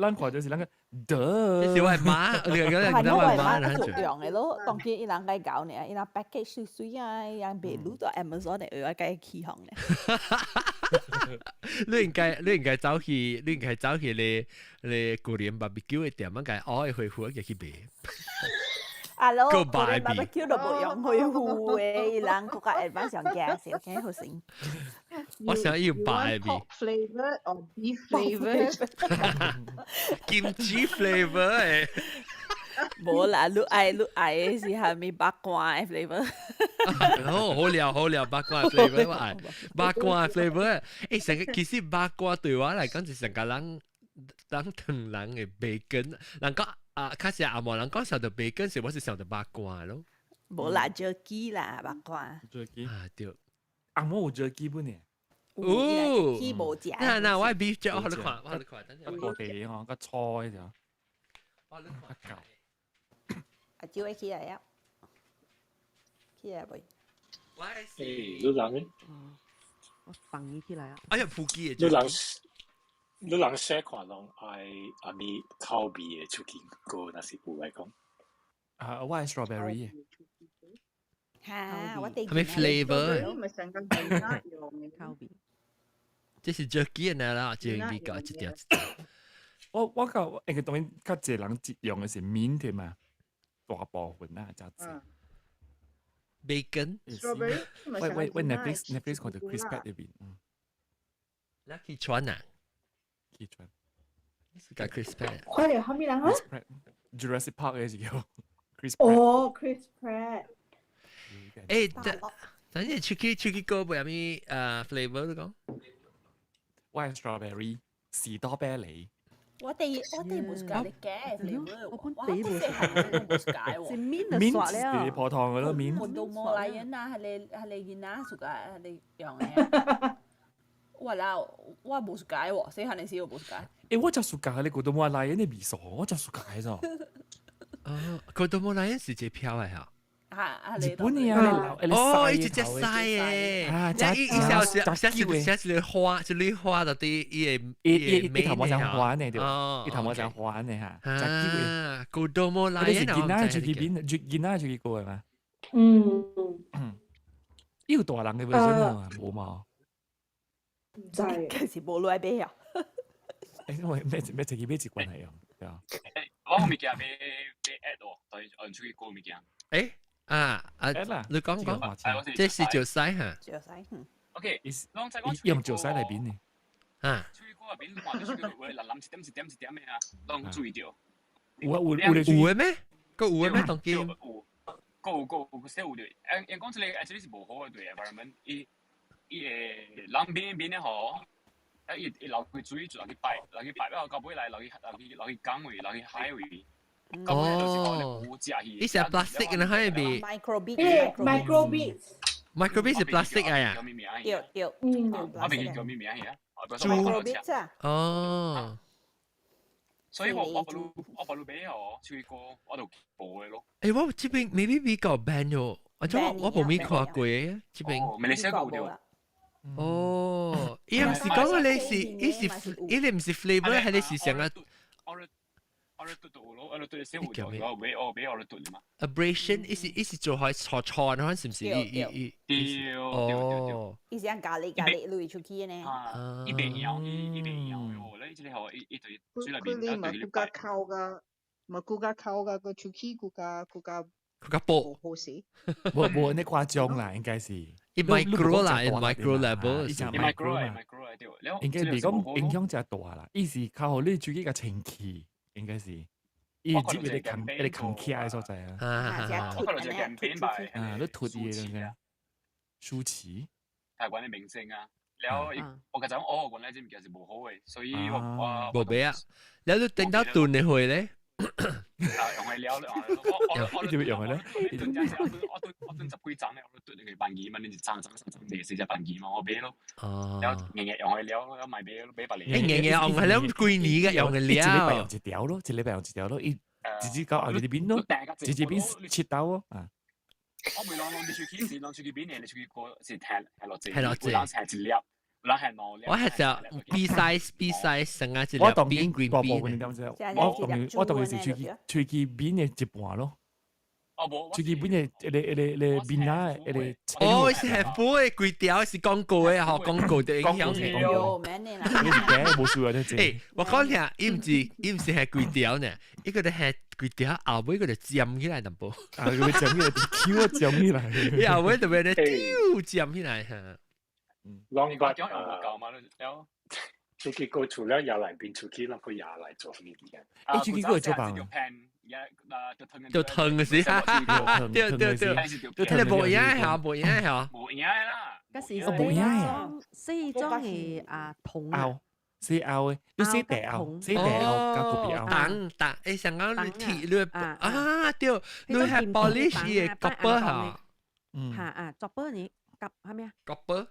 咱看就是咱個，這是我媽，你講你我媽，做用的咯，當今伊人計搞呢，伊人 package 水水啊，伊人賣攏到 Amazon 的，會計起哄呢。你應該走去你古蓮 barbecue 的店，應該愛回復入去賣。啊咯，古蓮 barbecue 都無用火壺的，伊人閣較 advance 上 gas，OK 好先。我想要白味。Flavor or beef flavor？金雞 flavor 誒。無啦，你愛的是蝦米肉乾的 flavor？好，好料好料，肉乾 flavor 我愛，肉乾 flavor。誒，成個其實肉乾對我來講是成個人唐人的 bacon，人講啊，較實紅毛人講想到 bacon 是我是想到肉乾咯。無啦，jerky 啦，肉乾。 jerky 啊對，紅毛有 jerky 本呢？哦， jerky 無食。那我 beef jerky 我你看，我你看，等陣。個地吼，個菜就。我你看。阿蕉會起來啊！起來未？誒，你人咧？我放伊起來啊！哎呀，腹肌你人細看攏愛啥物口味的手機膏，若是有來講。啊，我愛 strawberry。哈，我係咪 flavor？咪成個係用嘅口味。這是 jerky 嘅啦，這味道一條一條。我較應該當然較濟人用的是 mint 嘛，大部分啊，真濟。 Bacon。 Strawberry。喂喂喂，Netflix 看到 Chris Pratt 裏邊，嗯。你去傳啊？去傳。是個 Chris Pratt。看到啥物人啊？Jurassic Park 嘅是叫 Chris Pratt。哦，Chris Pratt。誒，等等陣出去過冇有咩flavor 你講？我係 strawberry 士多啤梨。我哋無 suka 你嘅 flavor，我本地無 suka 喎。是 mint 就刷了。是破糖嘅咯，mint。我都冇來人啊，係你囡仔 suka 係你用嘅。我啦，我無 suka 喎，細漢嘅時我無 suka。誒，我就 suka 你覺得冇來人嘅味素，我就 suka 咗。哦，覺得冇來人是這票嘅嚇。日本嘅啊，哦，伊一隻細嘅，啊，伊伊小小小小小花，一蕊花就啲伊個伊伊頭毛像花呢，對，伊頭毛像花呢嚇，啊，古多摩來你是囡仔出去邊，囡仔出去過嘅嘛？嗯，伊有大人嘅 version 啊，無嘛？唔知，其實無來買啊。誒，因為咩咩自己買一罐嚟用，對啊。我物件欲 add 哦，對，按出去過物件。誒。啊啊！你講講，這是石屎嚇。石屎，嗯。 OK，用石屎來變呢？啊。水果入邊看到水果有藍藍一點一點一點的啊，攏注意到。有啊有有有的咩？閣有的咩？當今有，閣有閣有，說有對。因講這個，這個是無好的對 environment，伊會人邊邊的吼，啊伊流去水就落去排，落去排了後到尾來落去港位，落去海位。哦，伊是 plastic 嘅，海邊。 Microbeads。 Microbeads。 Microbeads 是 plastic 啊呀。對對。嗯。我袂記叫咩名去啊。 Microbeads 啊。哦。所以我不如買哦，喙膏我就無的咯。欸，我這邊 maybe 比較 ban 哦，我無咪看過這邊。哦，馬來西亞有對。哦，伊毋是講你是，伊是伊你毋是 flavor，係你是成個。我都嘟咯，我都嘟先有做，我買我買我都嘟嘛。 Abrasion，伊是做開錯錯，可是毋是？伊伊伊。對對對對。伊是按咖喱咖喱落出去呢。啊，伊袂搖，伊袂搖喲，咧這個吼，伊伊對水內面啊，對佢較厚噶，嘛更加厚噶，個出去更加更加。更加薄。好勢。無無呢誇張啦，應該是。伊 micro 啦，micro level。伊就 micro micro 對。應該袂講影響誠大啦，伊是較好你喙齒較清氣。應該是，伊接伊哋扛，伊哋扛起來所在啊。我可能就鏡片吧。啊，你脫伊嘅，舒淇。台灣的明星啊，然後我講哦，原來這物件是無好的，所以我我無買啊。然後你等到燉的會咧？啊，用去了了，我你點用嘅咧？我燉十幾盞咧，我燉你個辦機嘛，你一盞盞盞四四隻辦機嘛，我買咯。然後日日用去了，我買買買百嚟。欸，日日用去了幾年嘅用去了。一禮拜用一條咯，一禮拜用一條咯，伊直接到後日邊咯，直接邊切刀咯啊。我每兩兩你出去是兩出去邊嘅，你出去過是踢踢落踢落濟，有人係一粒，有人係兩粒。我係就 B size B size 成啊一粒。我當然大部分點知？我當然是喙齒喙齒邊嘅一半咯。喙齒邊嘅一個一個一個邊啊，一個。哦，是係補嘅規條是廣告嘅嗬，廣告的影響嘅。有咩呢？你是假無需要這。欸，我講聽，伊毋是係規條呢，伊個係規條後尾個就尖起來淡薄。啊，佢尖起來，Q 尖起來。伊後尾就變咧丟尖起來嚇。啷個講用唔夠嘛？了。出去過除了也來變出去，啷個也來做呢啲嘅？欸，出去過做棒。就疼嘅時，對對對，你無影嚇，無影嚇，無影啦。嗰時無影啊，四種係啊銅啊，四拗嘅，你四地拗，四地拗加個別拗。銅銅，欸，上講你鐵你啊對，你係玻璃是 copper 嚇，嗯嚇啊，copper 你夾係咩啊？copper。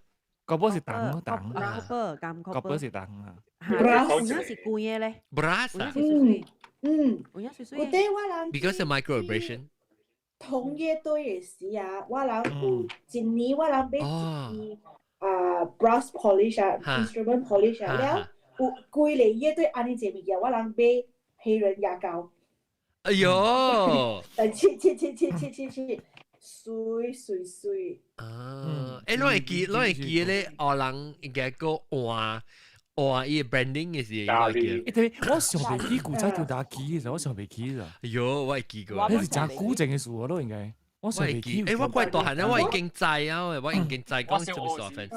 copper 是銅咯，銅。 copper 咁 copper 是銅啊。嚇，有影是貴嘅咧。 brass 啊。嗯嗯，有影水水。我對我人。 Because of microabrasion。銅樂隊的時啊，我人有一年我人買一支啊 brass polish 啊，instrument polish 啊，了有規個樂隊按呢一個物件，我人買黑人牙膏。哎喲！來切切切切切切切，水水水。啊！欸，攏會記，攏會記咧，學人應該閣換換伊 branding 的時候，欸，對，我上袂記古早叫打機的時候，我上袂記啦。哎喲，我會記過。那是誠古前的事咯，應該。我上袂記。欸，我怪大漢咧，我已經知啊，我已經知講什麼事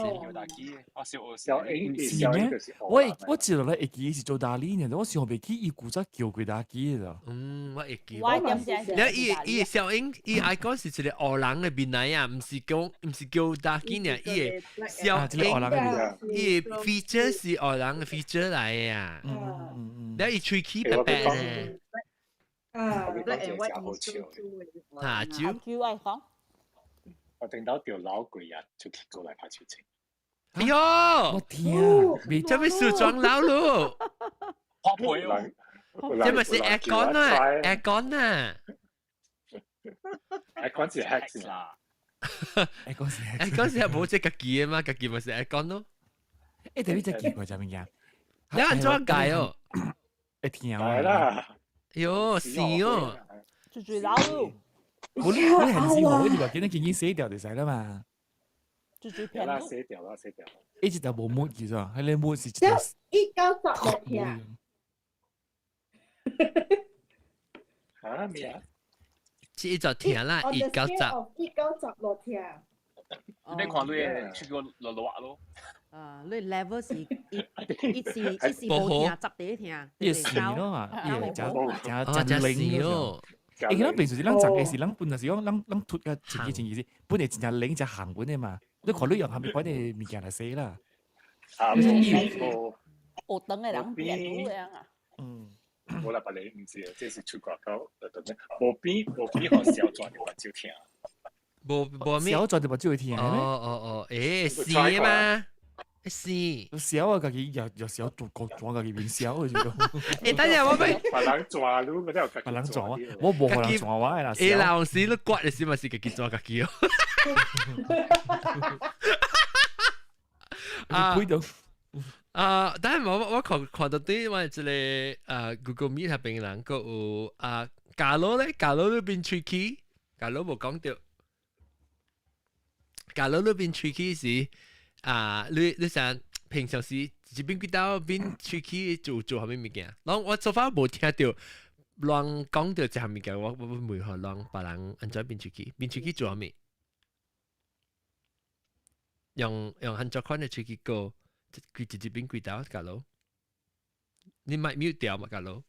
發生。我小是咩？我記得咧會記是做打理呢，我上袂記伊古早叫過打機的。嗯，我會記。我點知？你伊伊小英伊愛講是一個黑人的面來啊，毋是講毋是叫打機呢，伊的小英伊的 feature 是黑人的 feature 來的啊。你伊喙齒白白呢。啊，black and white 好笑。啊，酒。酒愛講。我頂到條老鬼啊，就去過來拍手槍。哎喲！我天啊！這咪梳妝老咯。拍背哦。這咪是 aircon 啊，aircon 啊。 aircon 是 hex 啦。 aircon 是 aircon 是無這家己的嘛，家己咪是 aircon 咯。欸，特別這奇怪啥物件？你按怎解哦？會聽啊。啦。喲，是哦。最最老咯。我你我很是我，你話見得見見死掉就使啦嘛。最最平啦，死掉啦，死掉。一直就無抹其實，係你抹是一九十六聽。嚇咩啊？這就聽啦，一九十。一九十六聽。你看你出個落落咯。啊，你 level 是一一時一時無聽，十地聽。一時咯嘛，一真真真靈咯。欸，咱平時是咱十個是咱本來是講咱咱脫個前幾前幾時，本來真正靈真行本的嘛。你看你用啥物款的物件來洗啦？啊，學堂的人變咁樣啊。嗯。我來別你毋知啊，這是出國口，無邊無邊予小轉就目睭疼。無無咩？小轉就目睭會疼哦哦哦，欸，是嗎？是。小啊，家己又又小做個轉家己變小嘅就。欸，等陣我俾別人轉你，咪真係別人轉我，我無人轉我嘅啦。欸，老師你刮嘅時咪是家己轉家己哦。啊，啊！但係我看看到啲我這個Google Meet 下邊人閣有啊，假如咧，假如你變喙齒，假如無講到，假如你變喙齒時啊，你想平常時一邊幾刀變喙齒做做啥物物件？攏我做法無聽到亂講到這項物件，我問下人別人按怎變喙齒，變喙齒做啥物？用按怎款的喙齒膏？佢直接變幾刀，假如你咪 mute 掉嘛，假如？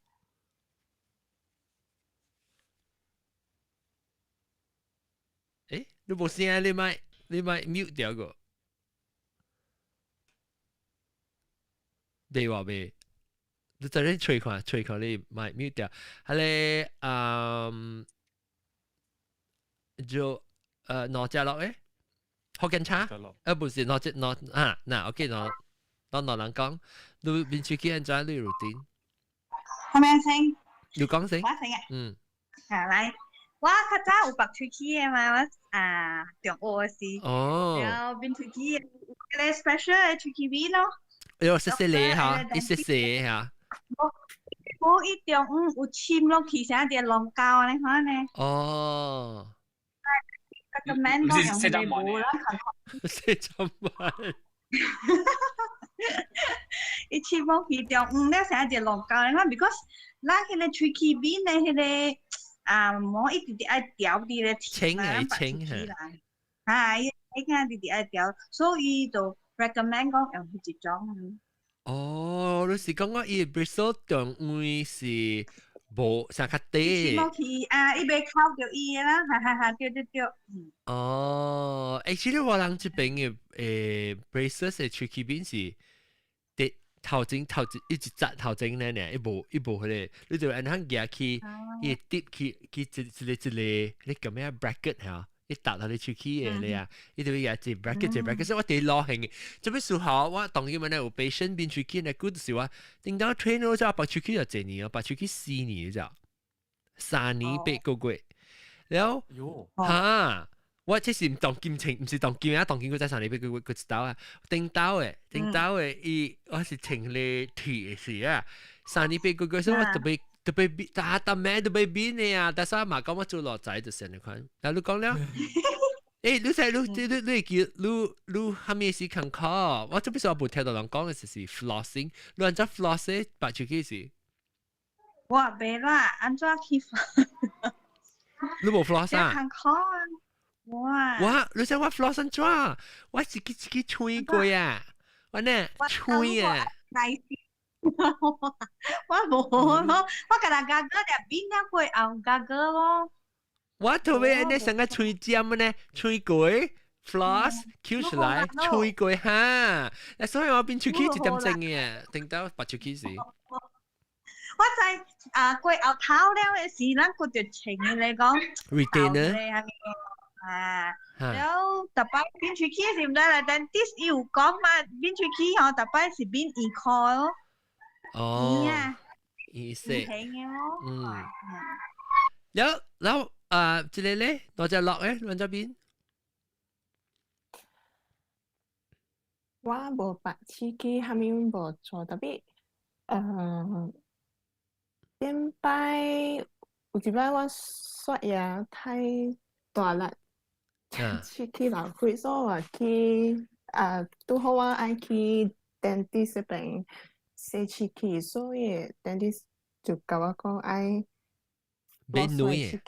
誒，你無聲，你咪 mute 掉個？你話未？你在咧吹看，吹看你咪 mute 掉。係咧，嗯，就攞只落誒，福建茶？不是攞只攞啊，嗱，OK 攞。當老人講，你變出去按怎你 routine？係咪先？你講先。我先啊。嗯。啊來，我較早有拔喙齒的嘛，我啊中學時。哦。然後變喙齒，個 special 的喙齒味咯。哎喲，細細粒哈，一細細哈。無，伊中午有沁落去，成一個龍膠按呢款呢。哦。recommend 講用迄個無啦，四十萬。伊沁落去中午了，成一個龍膠按呢款，because 咱彼個喙齒面的彼個啊毛一直直愛調佇咧清係清係。啊，伊伊看直直愛調，所以就 recommend 講用彼一種。哦，你是講我伊 bristle 中位是無啥較低？沁落去啊，伊袂扣著伊的啦，哈哈哈，對對對。哦，欸，其實我人這邊的braces 的喙齒面是。頭前頭一直扎頭前咧呢，一無一無彼個，你就按樣夾去，伊會貼去去一一個一個，你叫咩 bracket 嚇？伊搭到你喙齒的咧啊，伊就會夾一 bracket 一 bracket，所以我第一老興嘅。這邊時候我當今呢有 patient 變喙齒呢，古就是我頂當 train 咗之後，拔喙齒就一年哦，拔喙齒4年咋，3年8個月，然後嚇。我這是毋當金錢，毋是當金啊，當金佢才3年8個月佢一刀啊，頂刀的，頂刀的，伊我是穿咧鐵的時啊，3年8個月，所以我特別特別打打咩特別變的啊，但是我嘛講我做老仔就成日款，但你講了，欸，你知你你你你記你你蝦米時間考？我這邊時我無聽到人講的就是 flossing，你按怎 floss 拔喙齒時？我袂啦，按怎去 floss？你無 floss 啊？哇！我你知我 floss 怎？我自己自己吹過啊！我呢吹啊！我無咯，我甲人家哥就變了過後家哥咯。我特別呢成個吹尖呢，吹過 floss 翹起來，吹過哈。所以我變出去一點鐘嘅，等到拔出去時。我知啊，過後頭了的時，咱閣就穿的來講。 retainer。啊，然後逐擺變喙齒是毋知啦，但 this 伊有講嘛，變喙齒吼，逐擺是變耳殼咯。哦，耳色。嗯。然後啊，這個咧，哪隻落咧，哪隻邊？我無拔喙齒，啥物無做，特別，頂擺有一擺我刷牙太大力。喙齒流血，所以我去啊，拄好我愛去 dentist 那邊洗喙齒，所以 dentist 就共我講愛買軟的。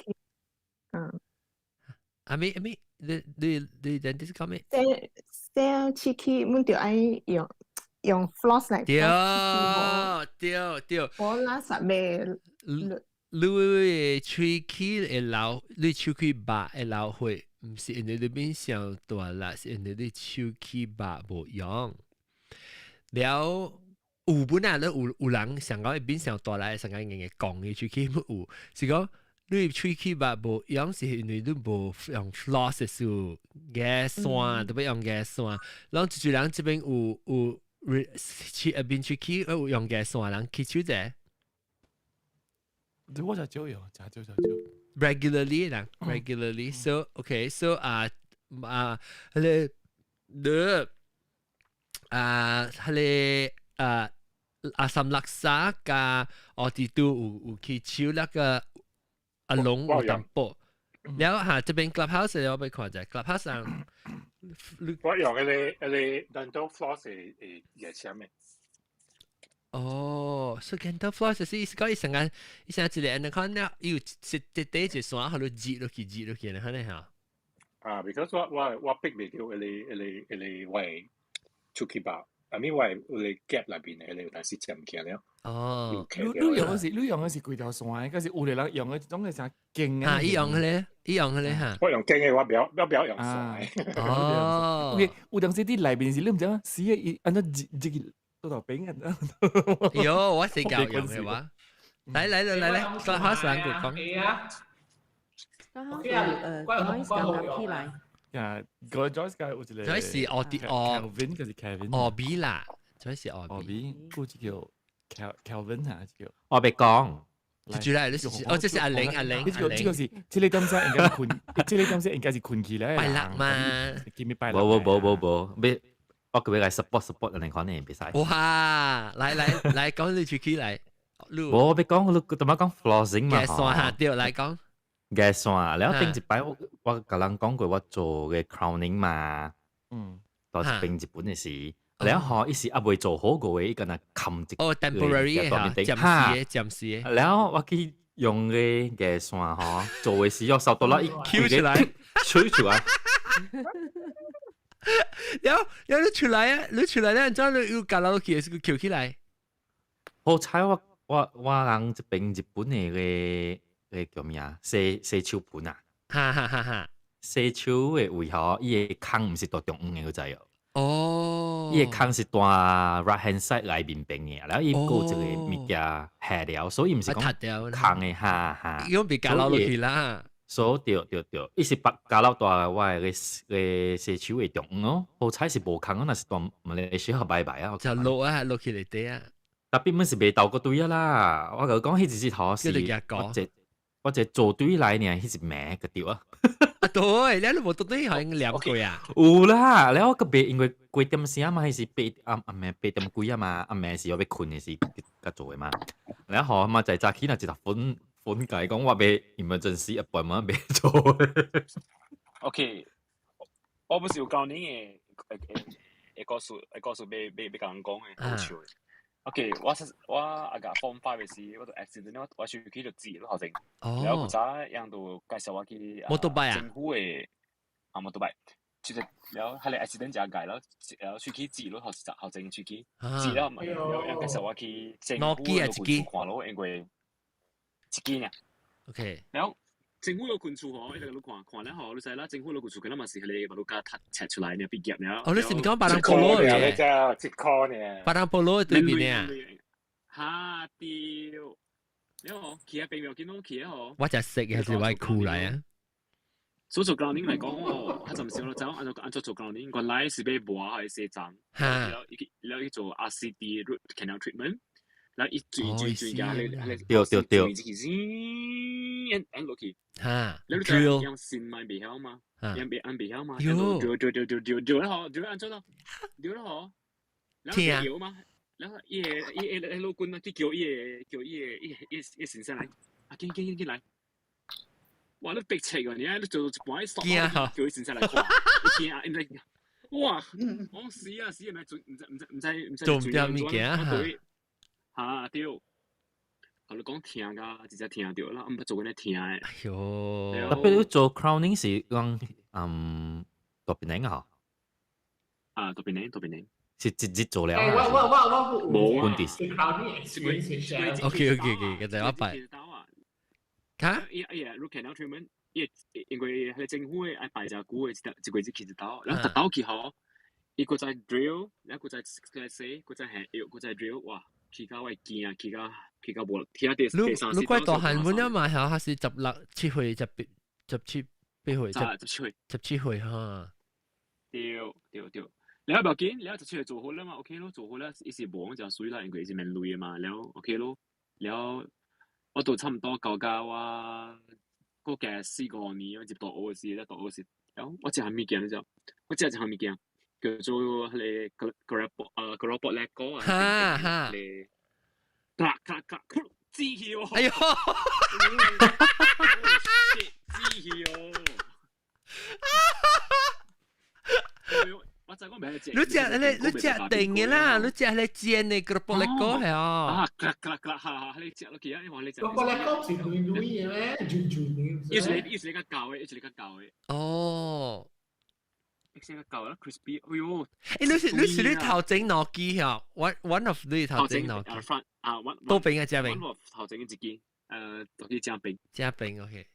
嗯。啊咩咩？你 dentist 講咩？洗喙齒，阮就愛用 floss 來。對對對。我垃圾袂。你的喙齒會流，你喙齒肉會流血。毋是因為你變傷大力，是因為你喙齒肉無用。了有本啊，你有人想講會變傷大力，想講硬硬講伊喙齒有，是講你喙齒肉無用，是因為你無用 floss 的時候牙線特別用牙線，攏一人這邊有去邊出去有用牙線，人去手者。我就少用，就少就少。 Regularly 啦，regularly. So okay, so 啊啊，彼個啊，彼個啊阿三垃圾加我哋都有去手那個阿龍有淡薄。然後嚇，這邊 Clubhouse 我欲看者 Clubhouse 上，我用彼個 dental floss 會牙籤的。哦，所以 dental floss 是意思講，伊成間伊成一個按呢看了，伊有一一塊一線，予你擠落去，擠落去，按呢嚇。啊，because 我逼袂著彼個彼個彼個我的喙齒吧，I mean 我的彼個 gap 內面的彼個但是食物件了。哦，你用的是幾條線？還是有的人用的種係啥勁啊？伊用彼個，伊用彼個嚇。我用勁的，我不曉用線。哦。 OK，有當時佇內面是你毋知影，死的伊按怎擠擠去倒頭邊啊？喲，我是教用的話。來來來來來，Clubhouse 人講。係啊。剛剛誒 Joyce 剛剛起來。啊，個 Joyce 個有一個。 Joyce 是奧迪奧。 Kelvin 就是 Kevin。奧比啦，Joyce 是奧比。估計叫 Kelvin 嚇，叫。我別講。住來，你是哦，這是阿玲阿玲。這個是這個點子應該是困，這個點子應該是困起來。拜六嘛。見咩拜六？無無無無無，欲我閣欲來 support support 人款呢，袂使。哇！來來來，講你出去來。無我欲講，你怎麼講 flossing 嘛？牙線嚇對，來講。牙線，了頂一擺我共人講過，我做个 crowning 嘛。到一邊日本的時，了後伊是猶未做好過的，伊敢若冚一哦，temporary 嚇，暫時的，暫時的。了我去用个牙線吼，做的時候手到啦，伊翹出來，吹出來。了了你出來啊！你出來咧，怎你又夾落去，是個翹起來？好彩我人這邊日本的個叫咩啊？洗洗手盆啊！哈哈哈哈！洗手的位吼，伊的空毋是佇中央的，你知無？哦，伊的空是佇 right hand side 內面邊的，然後伊閣有一個物件下了，所以毋是講空的，哈哈。伊講別夾落去啦。所以對對對，伊是把夾落佇我的个洗手的中央哦，好彩是無空，若是佇馬來西亞拜拜啊！就落啊，落去內底啊。 Tapi 阮是袂鬥過對啊啦，我共講彼一日頭是我一做對來呢，彼一暝個對啊。啊對，你都無對可以念過啊？有啦，了我個別因為幾點聲嘛，彼是8暗暗暝8點幾啊嘛，暗暝時我欲睏的時才做的嘛。然後嘛就早起若一頭粉粉解講我欲 emergency appointment 欲做。 OK，我不是有教你的，會告訴會告訴欲欲共人講的，好笑的。OK，我是我阿個 form five 的時，我就 accident，我手去就折咯，頭前。然後古早樣就介紹我去摩托拜啊？政府的啊摩托拜，就是然後彼个 accident 就解了，然後手去折咯，頭頭前手去折了嘛，然後樣介紹我去政府的老管處看咯，因為一支爾。 OK。然後政府老管處吼，伊就你看看了吼，你知啦，政府老管處佢咱嘛是彼个馬路甲切出來呢，畢業呢。哦，你是毋講巴當菠蘿嘅？一箍呢？巴當菠蘿對面呢？哈對，你好，去啊，並沒有見到去啊，吼。我就食嘅是我褲來啊。所做教練來講哦，較暫時我就按怎按怎做教練，原來是欲磨還是洗髒，然後伊然後伊做 RCT root canal treatment，然後伊追追追加，彼個對對對，按按落去，哈，你知用線咪袂曉嘛？用袂按袂曉嘛？喲，對對對對對對了吼，對按怎咯？對了吼，然後搖嘛，然後伊個伊個老君啊，去叫伊個叫伊個伊伊伊先生來，啊，緊緊緊緊來！哇！你逼切個，你你做到一半，伊 stop，叫伊先生來看，伊驚啊，因為哇，我死啊死啊，咪做毋知毋知毋知毋知做毋掂物件嚇對。我你講聽噶，直接聽著啦，毋捌做過呢聽的。哎喲，特別你做 crowning 是講大邊領啊？啊，大邊領，大邊領。是直接做了。我我我我無問題。 OK OK OK，個我拜。嚇？伊伊 root canal treatment，伊因為彼个政府的愛排誠久的，一個月去一刀，然後一刀去吼，伊閣再 drill，然後閣再再洗，閣再下藥，閣再 drill，哇！去到我驚啊，去到去到無，去到第第三你你怪大漢本了嘛？嚇，還是16、7歲、十八、17、8歲、 17歲、 17歲哈。對對對，了無要緊，了就出來做好啦嘛，OK 咯，做好啦，伊是無講誠媠啦，因為伊是免鐳的嘛，了 OK 咯，了我都差毋多到甲我閣加四五年，我入大學時，咧大學時，了我食項物件你知無？我食一項物件叫做彼个 keropok 啊 keropok lekor 啊，彼个咔咔咔，死去哦！哎喲！死去哦！我知講袂你食你你食定嘅啦，你食咧煎的 keropok lekor 係哦。啊，咔咔咔哈哈，你食落去啊，你話你食。 keropok lekor 是軟軟嘅咩？軟軟嘅。伊是伊是較厚的，伊是較厚的。哦。伊是較厚啦，crispy，哎喲！欸，你是你是你頭前兩支嗬？One of 你頭前兩支。 front 啊，one。倒邊啊，正邊。 One of 頭前一支，就去正邊。正邊 OK。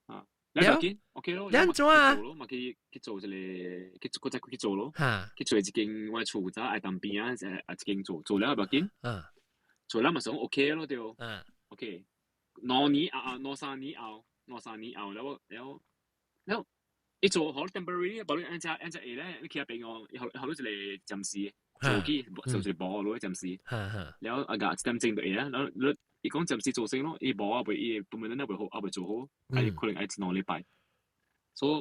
啊，你要緊，OK 咯。你按怎啊？做咯，嘛去去做一個，去閣再去做咯。去做一間我厝早愛東邊啊，啊一間做做了無要緊。做了嘛算 OK 咯對。OK，兩年啊啊，兩三年後，兩三年後，了了了，伊做好 temporary，無你按只按只下咧，你去遐邊哦，伊予予你一個暫時做起，做一個無落暫時。了啊個一點鐘就會啊，了了伊講暫時做先咯，伊無啊袂伊部門咱也袂好，也袂做好，啊伊可能愛一兩禮拜。所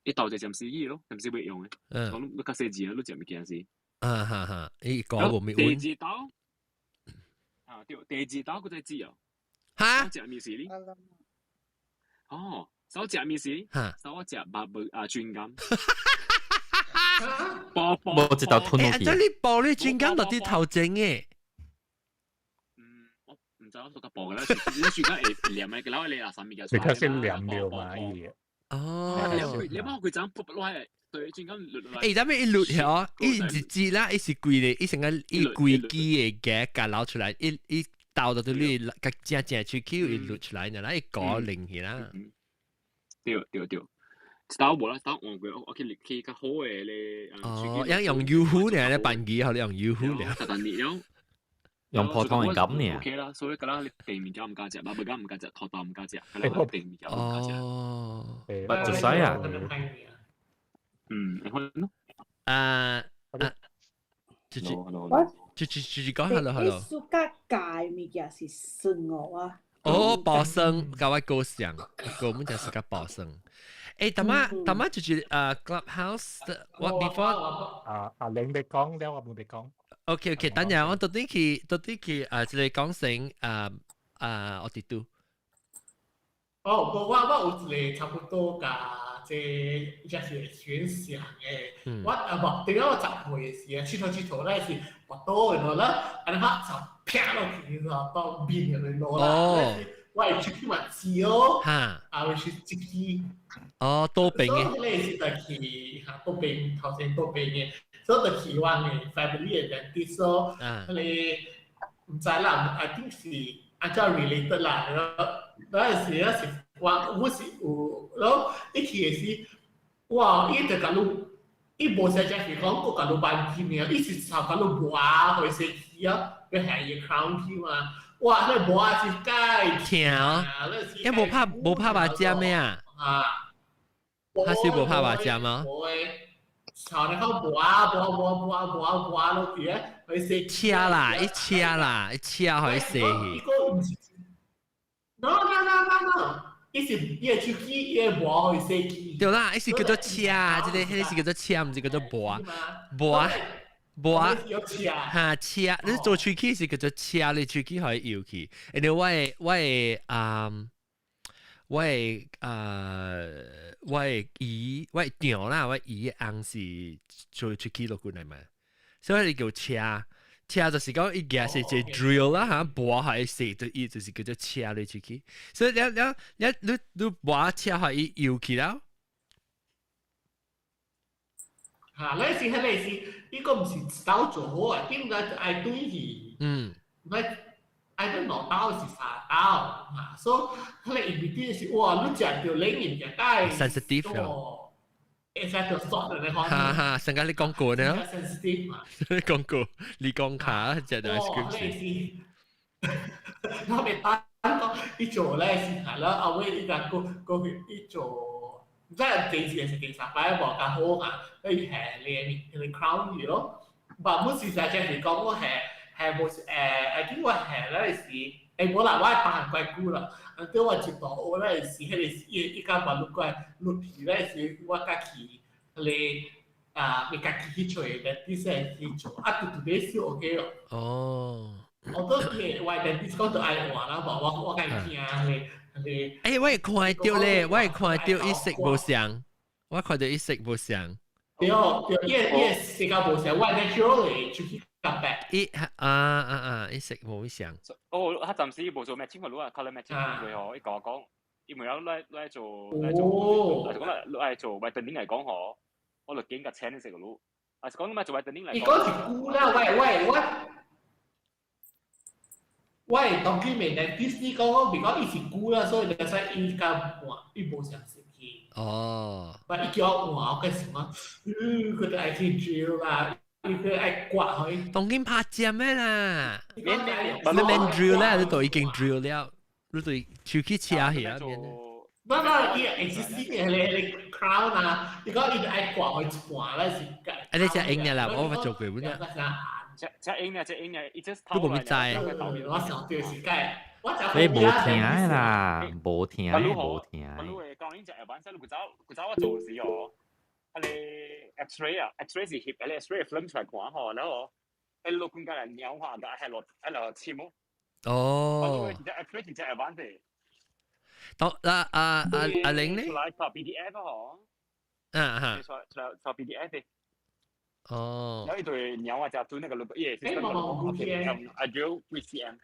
以伊投一個暫時去咯，暫時袂用的。講你較細緻啊，你食物件時。啊哈哈，伊講無咪第二道啊對，第二道閣再煮哦。哈？食麵時哩？哦，首食麵時，首我食肉飯啊卷柑。包包無一道吞落去。欸，你包你卷柑落佇頭前的。嗯，我毋知我做較薄嘅啦，你卷柑會黏的，個老你垃圾物件。你較先黏了嘛伊。哦。你幫我規盞噗落來，對，卷柑落來。欸，咱們一落嗬，伊一支啦，伊是規個，伊成個伊規支的夾夾撈出來，伊伊倒到對你，較正正喙口伊落出來，然後伊裹零去啦。對對對。一道無啦，一道換過，我去去較好的咧。哦，用用油壺呢，咧辦機，予你用油壺呢。特特熱了。用普通的柑呢。 OK 啦，所以敢若你地物件毋敢食，肉飯毋敢食，土豆毋敢食，敢若地物件毋敢食。哦。捌就使啊。嗯，會咯。啊啊，就是就是講，hello hello。你暑假戒物件是酸哦啊。哦，保生，佮我高相，個阮就是較保生。欸，淡仔淡仔就是Clubhouse，我 before 啊啊，你欲講了，我無欲講。 OK OK，等下我到底去到底去啊，這個講成啊啊，我佇拄。哦，無我我有一個差不多佮這就是選相的。我啊無，等下我十歲的時啊，𨑨迌𨑨迌咧是跋倒的啦，啊然後就啪落去，到面就落啦。我會出去嘛治哦，啊，會是一支。哦，倒邊的。所以彼個時就去哈倒邊頭前倒邊的，所以就去阮的 family 的 dentist 咯。彼個毋知啦，I think 是按怎 related 啦。然後嗰陣時咧是我我是有，然後伊去的時，哇！伊就共你，伊無說只是講閣共你扳機爾，伊是頭共你磨予洗去啊，欲下伊 crown 去嘛。哇！那磨是蓋疼，欸無拍無拍肉針的啊？啊，他是無拍肉針嗎？無的，頭咧講磨磨磨磨磨磨落去啊，予洗。車啦，伊車啦，伊車予伊洗去。 No no no no no，伊是伊的手機，伊的磨予洗去。對啦，伊是叫做車，這个彼个是叫做車，毋是叫做磨磨磨。哈車，你做喙齒是叫做車，你喙齒予伊搖去。因為我的我的啊，我的啊，我的姨，我的丈啦，我姨的翁是做喙齒落過來嘛，所以伊叫車。車就是講伊舉是一個 drill 啦嚇，磨予伊洗就伊就是叫做車你喙齒。所以了了了，你你磨車予伊搖去了。嚇，那是彼个是，伊個毋是一刀做好啊，點解愛對去？我愛對兩刀是三刀，嚇，所以彼个 immediate 是哇，你食著冷物件，帶 sensitive 哦。會使著索著咧，哈哈，上個你講過呢？ sensitive 嘛。你講過，你講卡食到 ice cream 是。我未當講，伊做咧是係啦，後尾伊就過過去伊做。唔知係第二是第三擺無較好啊，你係你你 crown 去咯。但本事實際是講我係係無I think 我係咧是無啦，我係扮怪久啦。啊，對我一度學咧是彼個伊伊間馬路怪落去咧是我家去彼個啊，咪家己去做的，啲先去做，啊，拄拄咧是 OK 咯。哦。我都係我 dentist 講就愛換啦，無我我家聽咧咧。欸，我會看到咧，我會看到伊色無相，我看到伊色無相。對對，伊伊色較無相，我 naturally 出去較白。伊啊啊啊，伊色無相。哦，他暫時無做 matching 個路啊，colour matching 會嗬，伊甲我講，伊每日來來做來做，來講來來做 whitening 嚟講嗬，我就揀個淺色個路，啊是講你咪做 whitening 嚟講。伊講是久啦，喂喂我。我當今面 dentist 講講，比講伊是久啦，所以你使伊較換，伊無相色去。哦。但伊叫我換，我計想講，佢就愛去 drill 啦，伊佢愛刮佢。當今拍針咩啦？你免 drill 啦，你都已經 drill 了，你都手去切去啊免。唔唔，伊 existing 嘅你 crown 啊，伊講伊就愛刮佢一半啦是。啊，你只用嘅啦，我捌做過本啊。只只用啊，只用啊，伊只你無咪知？我想到是解，我你無聽啦，無聽，無聽。我滷嘅講，伊只下班，古早古早我做時哦，彼个 X-ray 啊，X-ray 是翕，彼个 X-ray film 出來看吼，然後彼落管間來鳥化，但係落係落簽哦。哦。只 X-ray 是只下班的。當啊啊啊阿玲呢？出來出 PDF 嗬。啊啊。出出來出 PDF 的。哦。然後伊對鳥啊，就做那個錄，伊會是那個錄，阿 Joe VCM。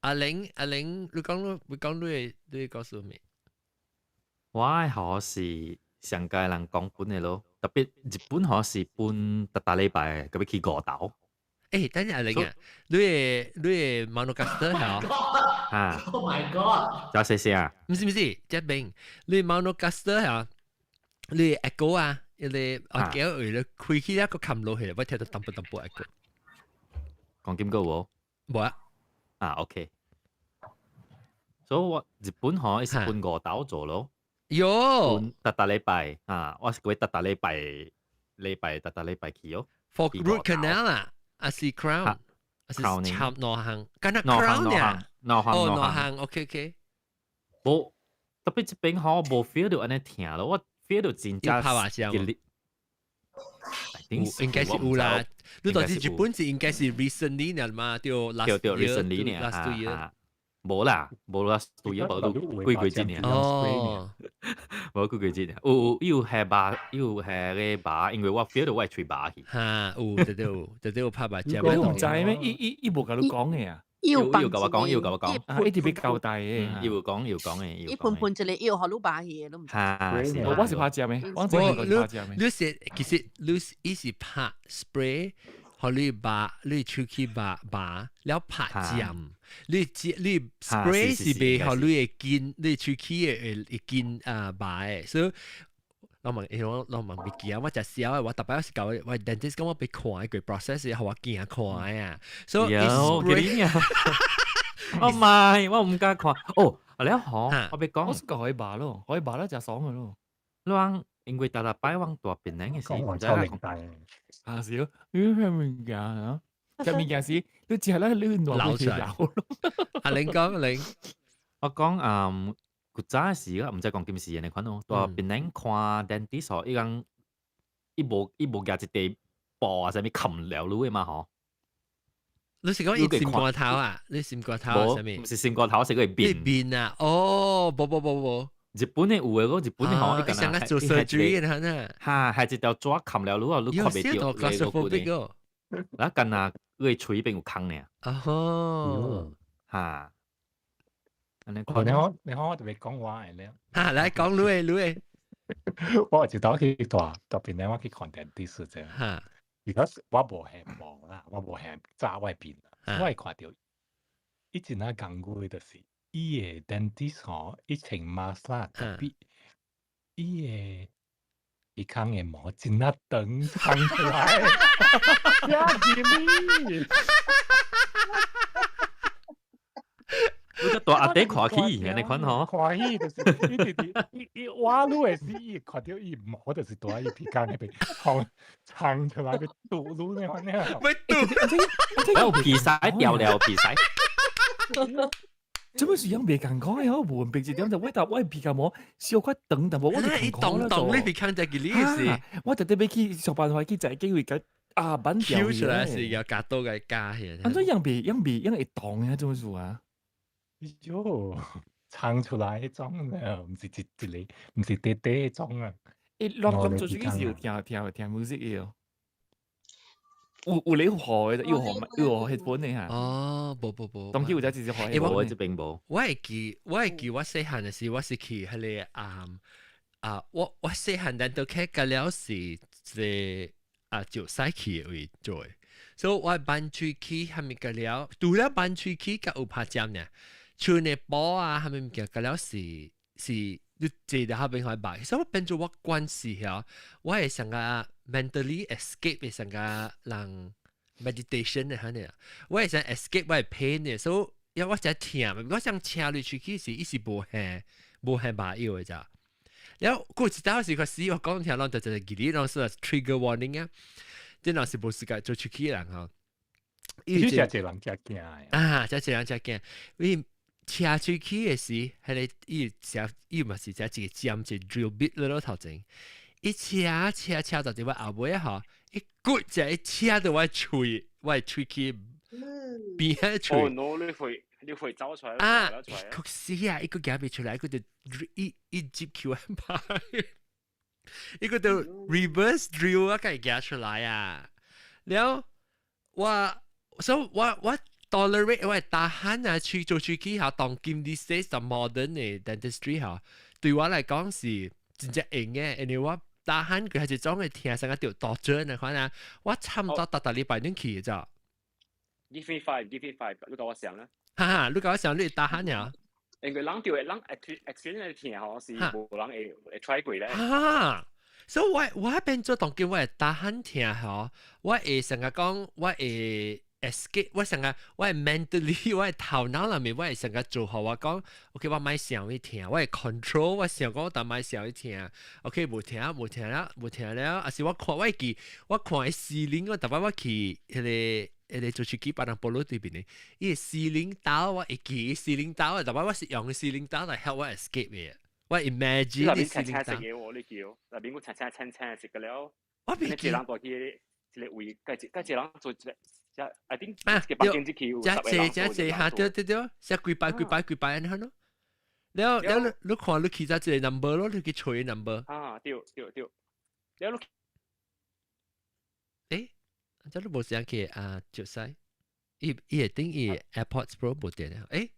阿玲阿玲，你講你你講你你告訴咩？我可是上屆人講本的咯，特別日本可是本逐逐禮拜，佮欲去五投。欸，等陣阿玲啊，你的你的 Maonocaster 係啊！Oh my god！有細聲啊？毋是毋是，這邊你 Maonocaster 係你 echo 啊，你阿叫佢咧開起一個冚落去，我聽到淡薄淡薄 echo。講金歌無？無啊。啊，OK。所以我日本嗬，是分五投做咯。喲，逐逐禮拜啊，我是過逐逐禮拜禮拜逐逐禮拜去哦。 For root canal 啊，還是 crown？還是插兩項？敢若 crown 呀？兩項。哦，兩項，OK OK。無，特別這邊嗬，無 feel 到按呢疼咯，我 feel 到真正拍話聲。應該是有啦。你到底日本是應該是 recently 呢嘛？對，last 對 recently 呢，last 2 year。無啦，無啦，2 year 無都幾幾年。哦，無幾幾年。有有下巴，有下個巴，因為我 feel 到我會喙麻去。哈，有對對有，對對有拍麻針。你毋知咩？伊伊伊無共你講的啊？有有共我講，有共我講。啊，一直欲交代的。有講有講的。伊噴噴一個藥，予你麻去的，你毋知。哈，是。我是拍針的，我真係拍針的。你是其實你伊是拍 spray。予你拔，你手去拔拔，了拍針，你你 spray 是袂予你會筋，你手去會會筋啊麻的，所以我問，我我問袂記啊，我食痟的，我逐擺是共我 dentist 講我欲看個 process，予我驚看啊，所以 spray，我唔係，我毋敢看。哦，啊了吼，我欲講，我是講可以拔咯，可以拔咯，誠爽的咯。你講因為逐逐擺往大檳榔的時，毋知影大。啊是咯，你咩物件啊？食物件時，你食咧你流出來。阿玲講，阿玲，我講嗯，古早時啊，毋知講金時的款咯，蹛檳榔看 dentist 吼，伊講伊無伊無舉一塊布啊，啥物冚了你的嘛吼。你是講伊心肝頭啊？你心肝頭啊？啥物？毋是心肝頭，是佢面。面啊！哦，無無無無。日本的有的個日本的吼，伊想啊做 surgery 的呢。哈，係一條紙冚了你啊，你看袂著。claustrophobic 哦。啊，干焦你喙邊有空爾。哦。哈。你好，你好，我特別講話的咧。哈，來講你的，你的。我一道去蹛蹛檳榔，我去看 dentist 者。哈。 because 我無下毛啦，我無下紮我面啦，我會看著伊真正艱苦的就是伊的 dentist 吼，伊穿 mask 啦，特別伊的鼻孔的毛真正長長出來，呀，吉米！你個大阿弟看起，按呢款吼。看起就是伊直直伊伊挖路的時，伊看著伊毛就是蹛伊鼻孔彼邊，吼長出來欲堵路呢款爾。欲堵，有鼻屎掉了鼻屎。做咩事樣袂共款的？我無明白一點就我搭我鼻頰毛小可長淡薄，我就伊動動你鼻孔就記你是。我特別欲去想辦法去找機會共啊挽掉出來是要加多個加起。按怎樣袂樣袂樣會動啊？做咩事啊？喲，撐出來彼種咧，毋是一一个，毋是短短彼種啊。欸，攏攏做出去是有聽聽聽 music 的哦。有有咧學的，有學有學 headphone 的哈。哦，無無無。當機有只直接學。欸，我這邊無。我會記，我會記，我細漢的時，我是去彼个啊啊，我我細漢咱都去甲了是一个啊就使去的位做的，所以我挽喙齒蝦米甲了，除了挽喙齒佮有拍針爾，像的補啊蝦米物件甲了是是你坐佇遐邊塊白，所以我變做我慣勢遐，我會想個 mentally escape 會想個人 meditation 的按呢，我會想 escape 我的 pain 的，所以我才疼，我想車入喙齒時，伊是無下無下麻藥的咋。然後過一道時個死，我講聽攏就就記得攏是 trigger warning 啊，這若是無時間做喙齒的人吼。伊是一個人才驚啊，這一個人才驚，因為車喙齒的時，彼个伊寫伊嘛是寫一個尖一個 drill bit 落落頭前，伊車車車到佇我後尾吼，伊骨一伊車到我喙，我喙齒邊仔喙。哦，no！你會你會走出來啊？確實啊，伊閣行袂出來，伊閣就伊伊接球拍，伊閣就 reverse drill 啊，共伊行出來啊。了我，所以我我 tolerate 我會 tahan 啊，去做喙齒吼，當今 these days 就 modern 的 dentistry 吼，對我來講是真正用的，因為我 tahan 佢係一種的疼，成個著 torture 那款啊，我差毋多逐逐禮拜攏去的咋。 Give me five, give me five，你共我想啦。哈哈，你共我想你會 tahan 呀？因為人著會人 experience 的疼吼，是無人會會 try 過咧。哈，所以我我變做當今我會 tahan 疼吼，我會成日講我會 escape，我成日我會 mentally 我會頭腦內面我會成日做好我講，OK 我莫想伊疼，我會 control 我想講我但莫想伊疼，OK 無疼無疼了無疼了，抑是我看我會記我看伊 ceiling 我逐擺我去彼个。彼个做喙齒別人菠蘿對面的，伊個 ceiling 刀我會記 ceiling 刀，逐擺我是用 ceiling 刀來 help 我 escape 的，我 imagine 那邊青青色的喎，你叫那邊個青青青青色嘅了。我袂記。一人過去一個位，計一計一個人做一個，I think 啊，個房間入去有十個人做。這這哈，對對對，寫幾擺幾擺幾擺按呢咯。了了你你看你去咗一個 number 咯，你去揣 number。啊，對對對，了你。誒，這你無時去啊？就使，伊伊會頂伊 AirPods Pro 無電了，誒。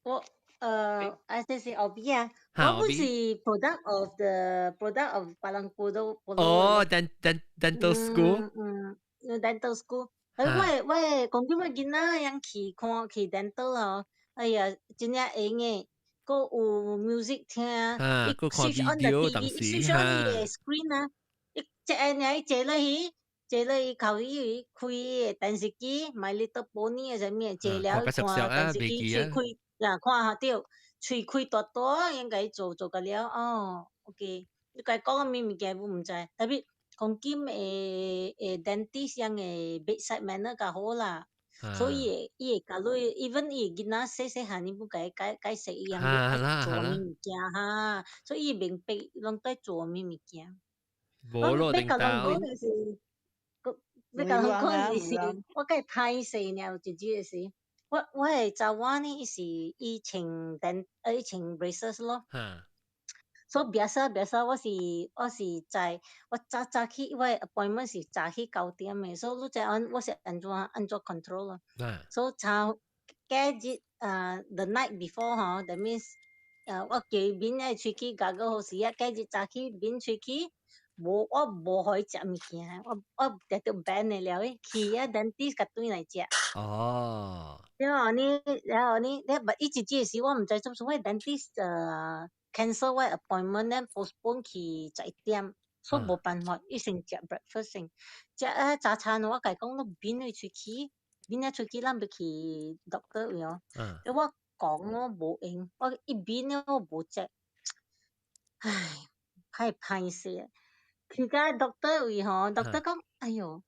我啊，這是後邊啊，我不是 product of the product of 巴蘭古都。哦，dental school。嗯嗯，dental school。我我講叫我囡仔樣去看去 dental 吼，哎呀，真正閒的，閣有 music 聽，伊 switch on the TV，switch on 伊个 screen 啊，伊一下爾伊坐落去，坐落去靠伊開個電視機，My Little Pony 的啥物，坐了看電視機，喙開，啊看下對，喙開大大，應該做做甲了，哦，OK，你共伊講啥物物件我毋知，tapi 講緊會會 dentist 樣的 bedside manner 較好啦，所以會伊會共你 even 伊囡仔細細漢，你要共伊解解釋伊樣做啥物物件哈，所以伊明白攏在做啥物物件。無咯，欲共人講的是，欲共人講的是，我較歹勢爾，有一日的時，我我的查某呢，伊是伊穿電，伊穿 braces 咯。所以biasa biasa，我是我是在我早早起，我的 appointment 是早起9點的，所以你知按我是按怎按怎 control 咯。所以差隔日啊，the night before 吼，that means 我叫伊免愛喙齒咬個好時啊，隔日早起免喙齒，無我無予伊食物件，我我直直 ban 的了，去啊 dentist 共轉來食。哦。然後呢，然後呢，你伊一日時我毋知做啥，我 dentist cancel 我 appointment 咧 postpone 去11點，所以無辦法，伊先食 breakfast 先，食啊早餐我共伊講，你免去喙齒，免啊喙齒，咱欲去 doctor 位哦。我講我無閒，我一邊咧我無接，唉，歹歹勢啊！去到 doctor 位吼，doctor 講，哎喲，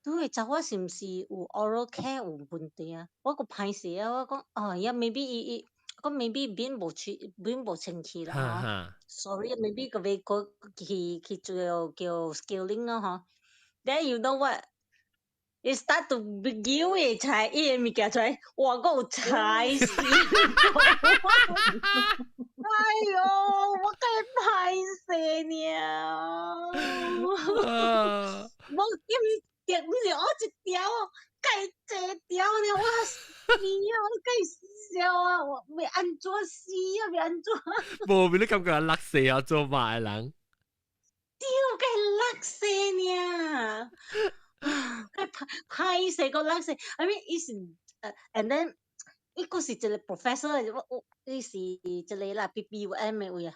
你個查某是毋是有 oral care 有問題啊？我閣歹勢啊！我講，哦呀，maybe 伊伊，講 maybe 面無清面無清氣啦吼。Sorry，maybe 個欲閣去去做叫 scaling 咯吼。Then you know what? It start to 咬的菜，伊的物件出來，哇，閣有菜絲。哎喲，我該歹勢爾。無點點，毋是我一條，該這條呢，我死啊！我該笑啊！我欲按怎死啊？欲按怎？無，你感覺落死啊？做馬的人。對，該落死爾。該歹歹勢閣落死，I mean 伊是，and then 伊閣是一個 professor，我我伊是一個啦 PPUM 的位啊。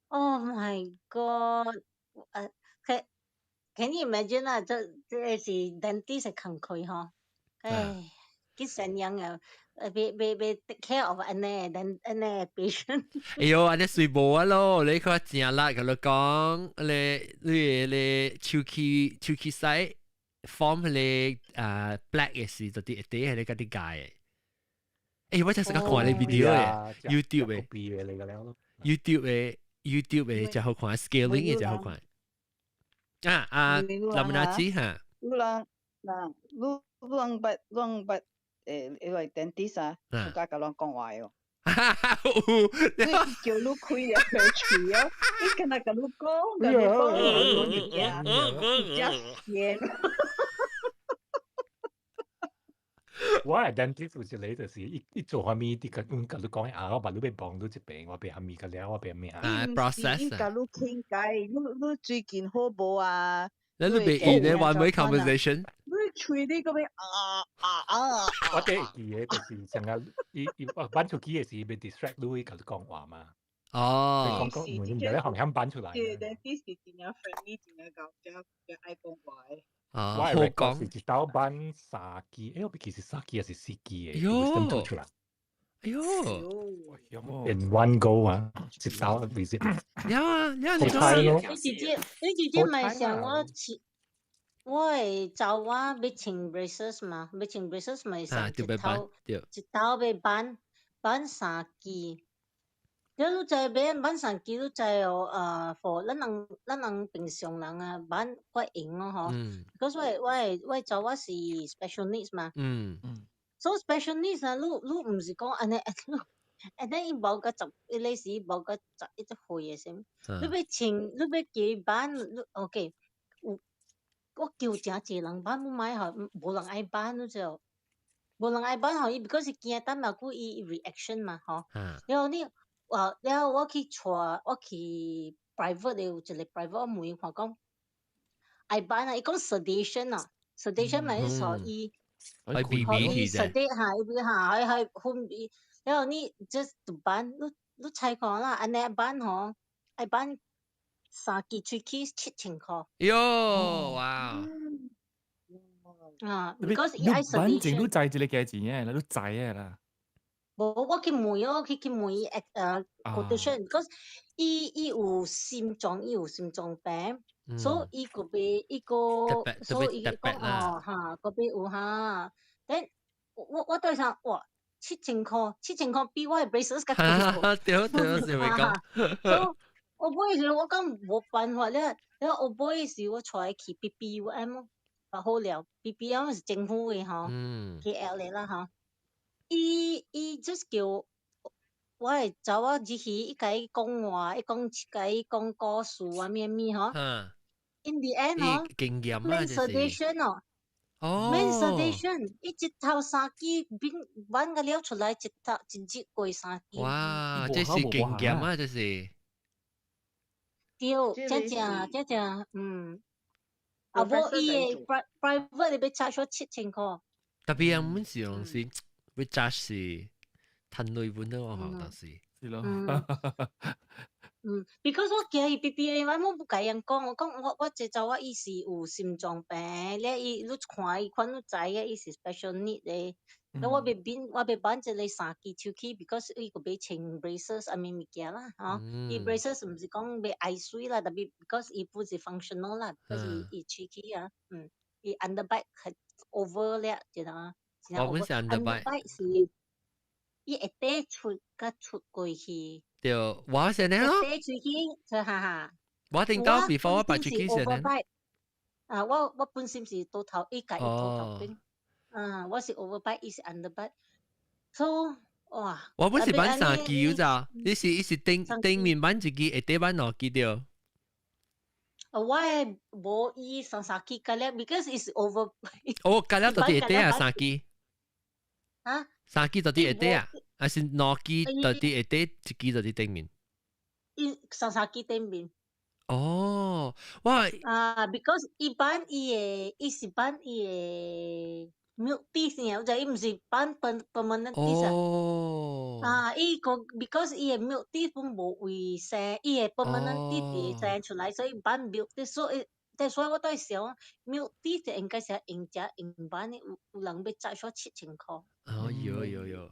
Oh my god！can you imagine 啊？這這个是 dentist 的工課吼，唉，幾善良啊！欲欲欲 take care of 按呢按呢 patient。哎喲，按呢隨無啊咯，你看誠力共你講，你你你手氣手氣使 form 彼個啊 plaque 的時，就佇下底彼個家己改的。欸，我才是看你 video 的，YouTube 的，YouTube 的，YouTube 的真好看，scaling 的真好看。啊啊，林拿子哈。有人嗱，你你人捌你人捌誒，因為 dentist 啊，有甲共人講話哦。有，你叫你開了個喙哦，伊敢若共你講，共你講物件，真閒。我係 dentist 有一個就是伊伊做啥物，伊共阮共你講啊，我把你欲幫你這邊，我欲啥物個了，我欲咩啊？process 伊共你傾偈，你你最近好無啊？你你袂記得 one way conversation？你喙你閣欲啊啊啊！我第會記得就是像啊，伊伊我搬出去的時，欲 distract 你，共你講話嘛。哦。講講，唔係咧，紅響搬出來。對，dentist 是真正 friendly，真正𠢕，真真愛講話的。啊，我講是一道搬三支，欸，我袂記是三支還是四支的，喲，出來。哎喲，In one go 啊，一道 visit。有啊，有你你姐姐，你姐姐咪想我穿，我會查某欲穿 braces 嘛，欲穿 braces 咪上一頭，一頭欲挽挽三支。你知欲挽三支，你知哦？啊，for 咱人咱人平常人啊，挽較閒咯吼。可是我我我查某是 special needs 嘛。So special needs 啊，你你毋是講按呢，按呢伊無個十，伊類似無個十一隻歲的啥物？你欲穿，你欲叫伊挽，你 OK？有我叫誠濟人挽，無買吼，無人愛挽，你知無？無人愛挽吼，伊 because 是驚等下久伊 reaction 嘛，吼。然後你，啊，了後我去帶，我去 private 的有一個 private 我問伊看講，愛挽啊，伊講 sedation 啊，sedation 咪是說伊。愛 B B 去啫。 sedate 哈，伊哈，愛愛昏迷，然後你 just 挽，你你猜看啦，按呢挽吼，愛挽三支喙齒7000箍。喲，哇！啊，because 伊愛反正你知這個價錢嘅，你知嘅啦。無，我去問哦，去去問伊quotation，because 伊伊有心臟，伊有心臟病，所以伊個欲伊個，所以伊講哦哈，閣欲有哈，then 我我對上哇，七千箍，七千箍比我的 braces 較貴。對對，是咪講？所以我尾時我講無辦法了，了後尾時我帶伊去 PPUM，好了，PPUM 是政府的吼，KL 的啦吼。伊伊 just 叫我的查某入去，伊共伊講話，伊講共伊講故事啊，咩咩吼。In the end 吼，經驗啊，免 sedation 哦。哦。免 sedation，伊一頭三支變挽個了出來，一頭一日過三支。哇，這是經驗啊，這是。對，這正這正，嗯。啊，無伊的 private 欲 charge 我7000箍。特別啊，阮是攏是。欲 charge 是趁鐳本的我學當時。是咯。嗯，because 我驚伊 PPA，我無共𪜶講，我講我我這查某伊是有心臟病，咧伊你看伊款你知影伊是 special need 的，那我欲變，我欲挽一个三支手齒，because 伊個欲穿 braces 啥物物件啦，吼。伊 braces 毋是講欲愛媠啦，特別 because 伊不是 functional 啦，because 伊喙齒啊，伊 underbite 較 over 了，知道嗎？我本是 underbite。 underbite 是伊會底出佮出過去。對，我是呢咯。底喙齒，哈哈。我聽到 before 我擺喙齒是呢。啊，我本身是倒頭，伊家伊倒頭邊。啊，我是 overbite，伊是 underbite。So，哇！我本是挽三支咋，你是伊是頂頂面挽一支，下底挽兩支對。啊，我的無伊三支個了，because is over。哦，個了到底下底啊三支。啊？三支到底下底啊？還是兩支到底下底，一支到底頂面？伊三支頂面。哦，我啊，because 一般伊的，伊是挽伊的 milk teeth 爾，就伊毋是挽 permanent teeth 啊。啊，伊個 because 伊的 milk teeth 本無位生，伊的 permanent teeth 未生出來，所以挽 milk teeth，所以，但所以我都想 milk teeth 應該是用食用挽的，有人欲摘煞7000箍。哦，有有有。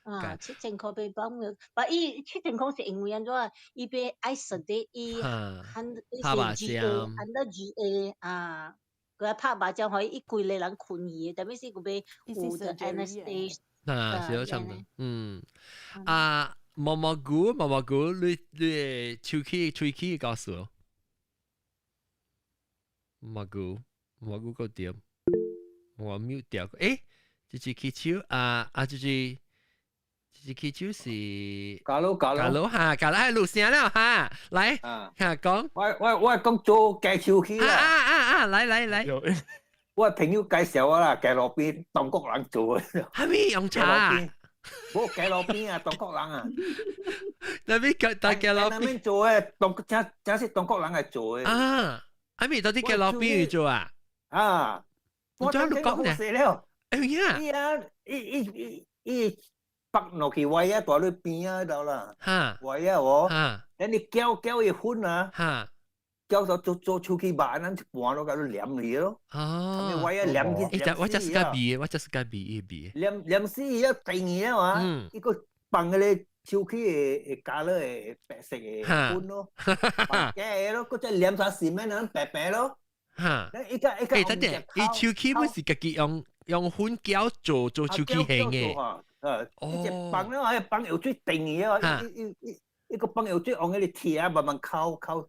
啊，7000箍欲挽 milk，但伊七千箍是因為按怎？伊欲愛 sedate 伊含伊是 G A under G A 啊，佢拍麻將可以伊規个人睏去，特別是佢欲有的 anesthesia。啊，是差唔多。啊，毛毛菇，毛毛菇，你手氣喙齒告訴我。毛菇，毛菇個點？我 mute 掉。誒，這是起手啊啊，這是。這支手是假佬假佬假佬哈，假佬係錄聲了哈，來哈講。我講做介紹起啦。啊啊啊！來來來。我朋友介紹我啦，街路邊中國人做的。係咪用茶？無街路邊啊，中國人啊。那邊街大街路邊做的，中真真是中國人來做的。啊，係咪到底街路邊做啊？啊，我聽講呢。哎呀！伊啊，伊伊伊伊。北落去位啊，大咧邊啊度啦，位啊我，等你攪攪伊粉啊，攪到做做手機板，咱一半都共你黏去咯。哦，位啊黏去，我就是個味，我就是個味伊味。黏黏死伊啊，定去啊嘛，伊個放迄個手機會加落的白色的粉咯，放假的咯，閣再黏啥細面啊，白白咯。伊個伊個。欸，等陣，伊手機不是家己用粉攪做做手機形的。伊一放了，彼放藥水定去啊！伊伊伊伊個放藥水往彼個鐵啊，慢慢摳摳，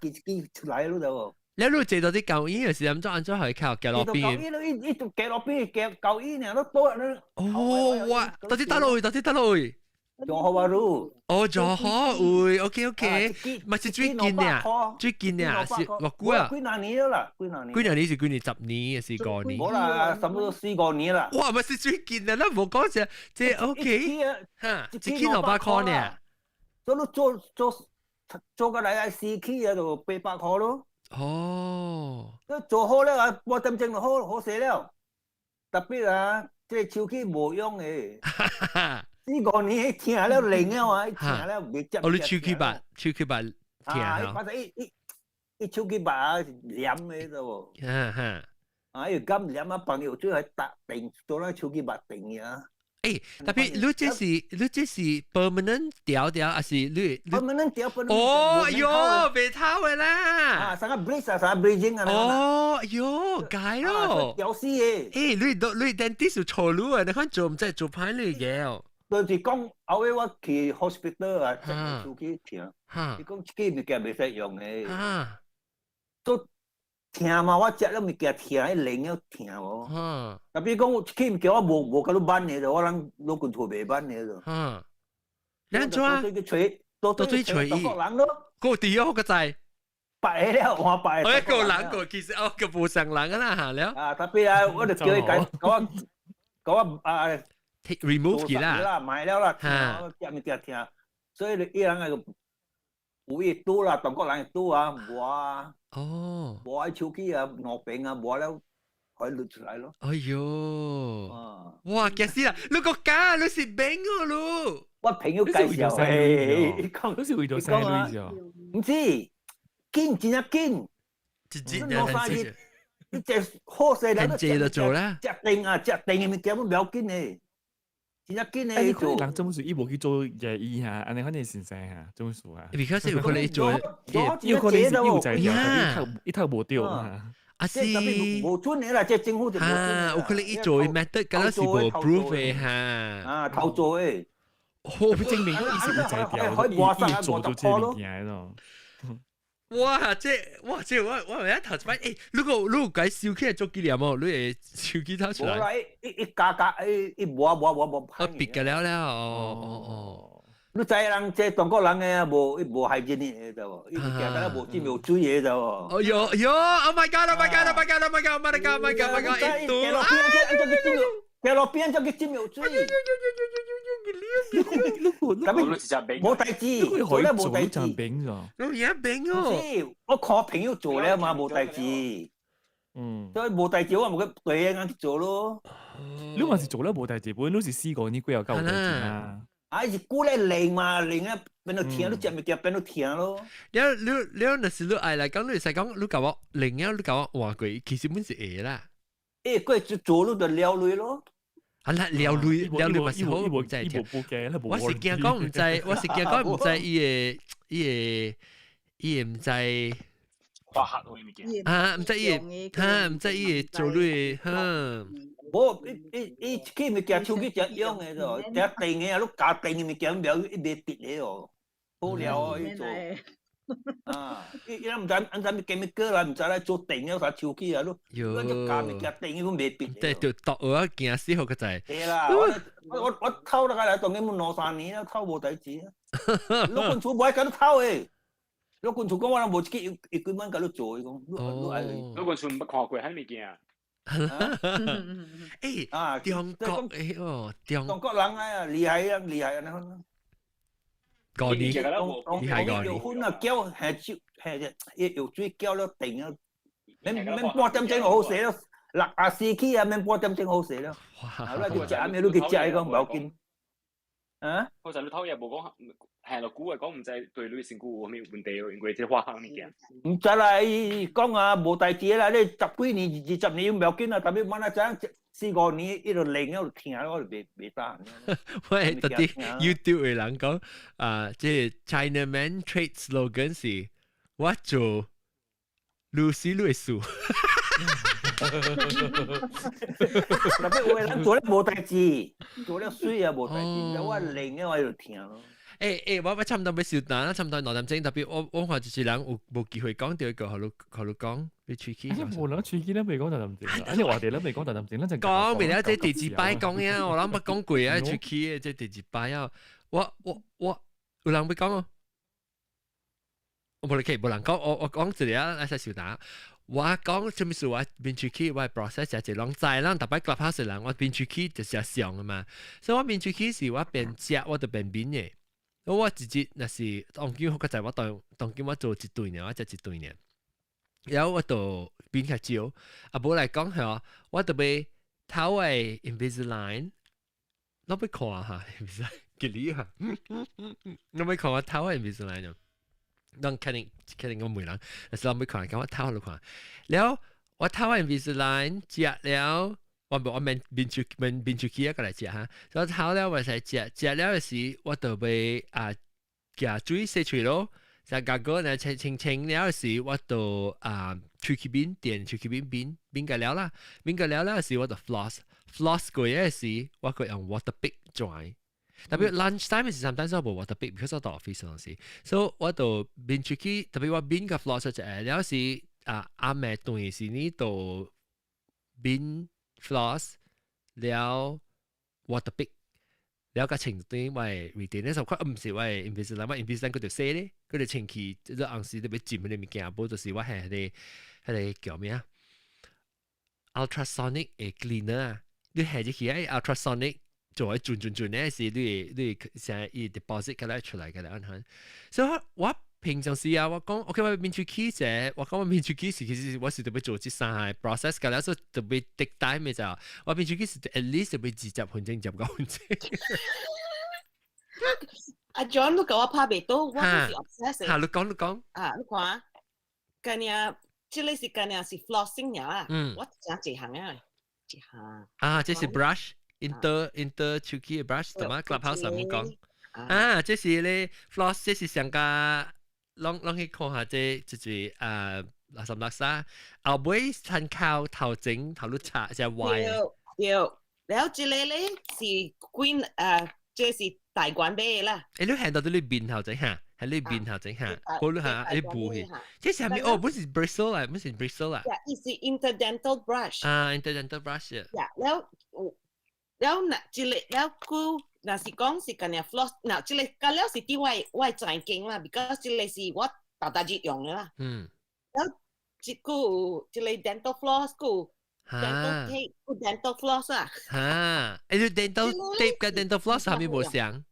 一支一支出來咯，就。你你坐到啲舊醫嘅時，按怎按怎去靠街路邊？舊醫咯，伊伊就街路邊街舊醫爾，都倒了。哦，哇！到底佗落位？到底佗落位？柔佛巴魯。哦，柔佛位，OK OK，嘛是最近啊，最近啊，是偌久啊？幾若年了啦，幾若年。幾若年是幾年？10年還是5年？無啦，差不多四五年啦。哇，嘛是最近啊，咱無講這這 OK，哈，一支200箍呢？所以你做做做個來來四起啊，就800箍咯。哦。你做好了啊，半點鐘就好好勢了。特別啊，這個手機無用的。四五年疼了靈了啊，疼了袂接。哦，你手機吧，手機吧疼啊。反正伊伊伊手機吧黏的都無。哈哈。啊，伊敢黏啊，朋友最係搭定，做咱手機吧定啊。欸，特別你這是 permanent 掉掉，還是你 permanent 掉？哦，喲，袂透的啦。啊，啥個 bridge 啊，啥 bridging 啊？哦，喲，解咯。掉死的。欸，你你 dentist 有錯路啊？你看做毋知做歹你嘅。就是講後尾我去 hospital 啊，手機疼，伊講這個物件袂使用的。做疼嘛，我食了物件疼，彼靈了疼無。特別講這個物件我無無共你挽的，我人老近厝袂挽的就。你按怎？多對揣中國人咯。個地哦，個在。白了，換白。我一個人個，其實我個無上人啊啦嚇了。啊，特別啊，我就叫伊改，共我共我啊。 remove 去啦，買了啦，食物件疼，所以伊人個有伊拄啦，中國人拄啊，磨啊，哦，磨喺手機啊，兩邊啊，磨了可以甩出來咯。哎喲，哇，驚死啦！你個假，你是邊個咯？我朋友介紹的，伊講，你是為咗生意啫？毋是，緊真正緊，一日兩三日，你這好勢啦，這就做啦。食定啊，食定嘅物件，唔要緊嘅，真正緊嘅做。人做乜事？伊無去做牙醫哈，按呢反正先生哈，做乜事啊？because 有可能做，有可能是有才調，伊讀無對啊。啊是，無準的啦，這政府就無準。有可能伊做 method，敢若是無 proof 的哈。啊，偷做的。好，證明伊是有才調，伊做到這物件咯。哇！這哇這我我一頭一擺，欸，如果如果改手機做紀念哦，你會手機掏出來。無啦，一一加加一一磨磨磨磨。啊，別個了了，哦哦哦。你知人這中國人的無伊無害人的，知無？伊行得無浸有水的，知無？哦喲喲！Oh my god! Oh my god! Oh my god! Oh my god! Oh my god! Oh my god! Oh my god! 一堵啊！行路邊才去浸有水。特別無代誌，做了無代誌。你而家冰哦！我看朋友做了嘛，無代誌。嗯，所以無代誌，我無去對眼去做咯。你嘛是做了無代誌，本你是試過你幾後夠有代誌啊？啊，是久咧練嘛，練啊變到聽，你食物件變到聽咯。了了了，若是你愛來講，你會使講，你共我練了，你共我換過，其實本是會啦。欸，過做做你就了類咯。啊啦，了類了類嘛是好，毋知聽。我是驚講毋知，我是驚講毋知伊會伊會伊會毋知。化學嗰物件。啊，毋知伊會，哈，毋知伊會做類，哈。無，伊伊伊一個物件手機誠用的咯，誠電的啊，你加電的物件，袂伊袂直的哦，好了哦，伊做。啊，伊伊毋知按怎物 chemical 啦，毋知來做電了啥手機啊，你你加物件電伊攏袂直。對，就毒學驚死好個仔。對啦，我我我偷落來，當今兩三年了，偷無代誌啊。老君厝無愛共你偷的，老君厝講我人無這個一幾萬共你做，伊講，你愛。老君厝毋捌看過彼物件。欸，啊，中國欸哦，中中國人啊，厲害啊，厲害啊，高年，厲害高年。藥粉啊，攪下酒下隻藥水攪了定啊，免免半點鐘就好勢了，六啊四起啊，免半點鐘好勢了。啊，你去食，咩你去食，伊講無要緊。啊？我就你偷嘢無講，行落久嘅講毋知對你身軀有啥物問題，因為這化學物件。毋知啦，伊講啊無代誌啦，你十幾年、二十年毋要緊啊，特別萬啊怎四五年一路練了就疼，我就袂袂得。喂，特啲 YouTube 的人講啊，這 China Man trade slogan 是我做律師律師。特別有的人做了無代誌，做了水也無代誌，我練了我就疼咯。欸欸，我我差唔多欲收單，差唔多兩點鐘，特別我我看就是人有無機會講到一個，予你予你講，你喙齒。無人喙齒咱袂講兩點鐘，啊你話題咱袂講兩點鐘，咱就講袂了，這第二擺講呀，我諗捌講過啊，喙齒的這第二擺啊，我我我有人欲講哦，我無你去，無人講，我我講一個啊，來收單。我講啥物事，我面喙齒，我 process 誠濟攏知，咱逐擺 Clubhouse 人，我面喙齒就是上的嘛，所以我面喙齒是我邊食我就邊抿的。我直接若是當今好較在，我當當今我做一頓爾，我食一頓爾，然後我就變較少。啊，無來講吼，我特別頭的 Invisalign，我欲看下 Invisalign，吉利哈，我欲看我頭的 Invisalign 哦。咱肯定肯定我問人，但是我欲看，講我頭就看。了我頭的 Invisalign 食了。我無我免面出免面出去啊，過來食哈。所以頭了我才食，食了時我就欲啊，夾水洗喙咯。食牙膏呢清清清了時，我就啊喙齒面墊喙齒面面面個了啦，面個了了時我就 floss floss 過的時，我會用 water pick 轉。特別 lunch time 是 sometimes 我無 water pick，because 我到 office 嗰時，所以我就面出去，特別我面個 floss 就會了時啊暗暝頓時呢就面。floss 了 water pick 了個清對我 retain 呢十塊，毋是我 Invisalign，我 Invisalign 佢就洗咧，佢就清氣，這個紅時特別浸彼個物件，無就是我係彼個彼個叫咩啊？ultrasonic 的 cleaner 啊，你下入去啊 ultrasonic 做轉轉轉咧時，你會你會成伊 deposit 起來出來個啦，按款。所以我我平常時啊，我講 OK，我面喙齒者，我講我面喙齒時，其實我是特別做這三個 process 個啦，所以特別 take time 的就，我面喙齒是 at least 特別20分鐘、25分鐘。阿 John，你共我拍袂到，我就是 obsessed。哈，你講你講。啊，你看，今日這個是干呢是 flossing 呀，我只一項啊，一項。啊，這是 brush，inter inter 手機的 brush，同埋 clubhouse 上面講。啊，這是咧 floss，這是上加攏攏去看下這就是啊垃圾垃圾，後尾參考頭前頭路查只歪。對，然後這個咧是幾這是大關買的啦。欸，你看到你面頭前哈，喺你面頭前哈，嗰你嚇你補去。這是啥物？哦，不是 bristle 啊，不是 bristle 啊。伊是 interdental brush。啊，interdental brush。呀，了了那這個了佢。若是講是干呢 floss，嗱，這個甲了是佇我的財經啦，because 這個是我逐逐日用的啦。了，這個有這個 dental floss，閣有 dental tape，閣 dental floss 啊。哈，欸，你 dental tape 佮 dental floss 啥物無相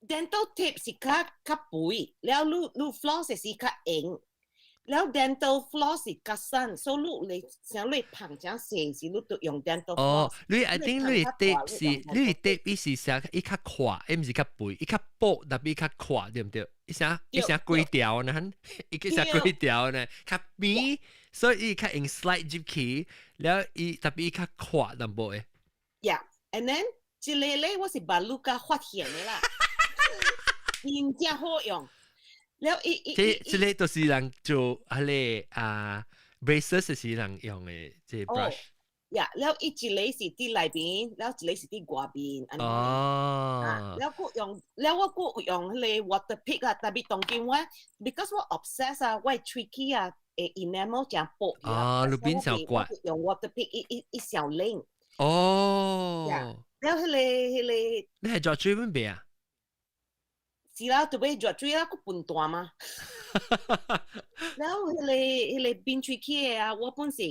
？dental tape 是較較肥，了你你 floss 是較硬，了 dental floss 是較瘦，所以你你像你捧誠細時，你就用 dental floss。哦，你 I think 你 tape 是你 tape 伊是寫伊較闊，伊毋是較肥，伊較薄，特別較闊，對毋對？伊寫伊寫幾條呢？伊個寫幾條呢？較扁，所以伊較用 slide 入去，了伊特別伊較闊淡薄的。 Yeah，and then 這個咧，我是捌愈較發現的啦，真正好用。了伊伊這這個都是人做彼个啊 braces 是人用的這 brush。呀，了伊一個是佇內邊，了一個是佇外邊。哦。了閣用，了我閣用彼個 water pick 啊，特別當今我，because 我 obsess 啊，我喙齒啊，會 enamel 誠薄。哦，你變小刮。用 water pick 伊伊伊小冷。哦。了彼个彼个。你係做水本邊啊？是啦，就欲熱水啊，閣笨蛋嘛。然後彼個彼個變喙齒的啊，我本是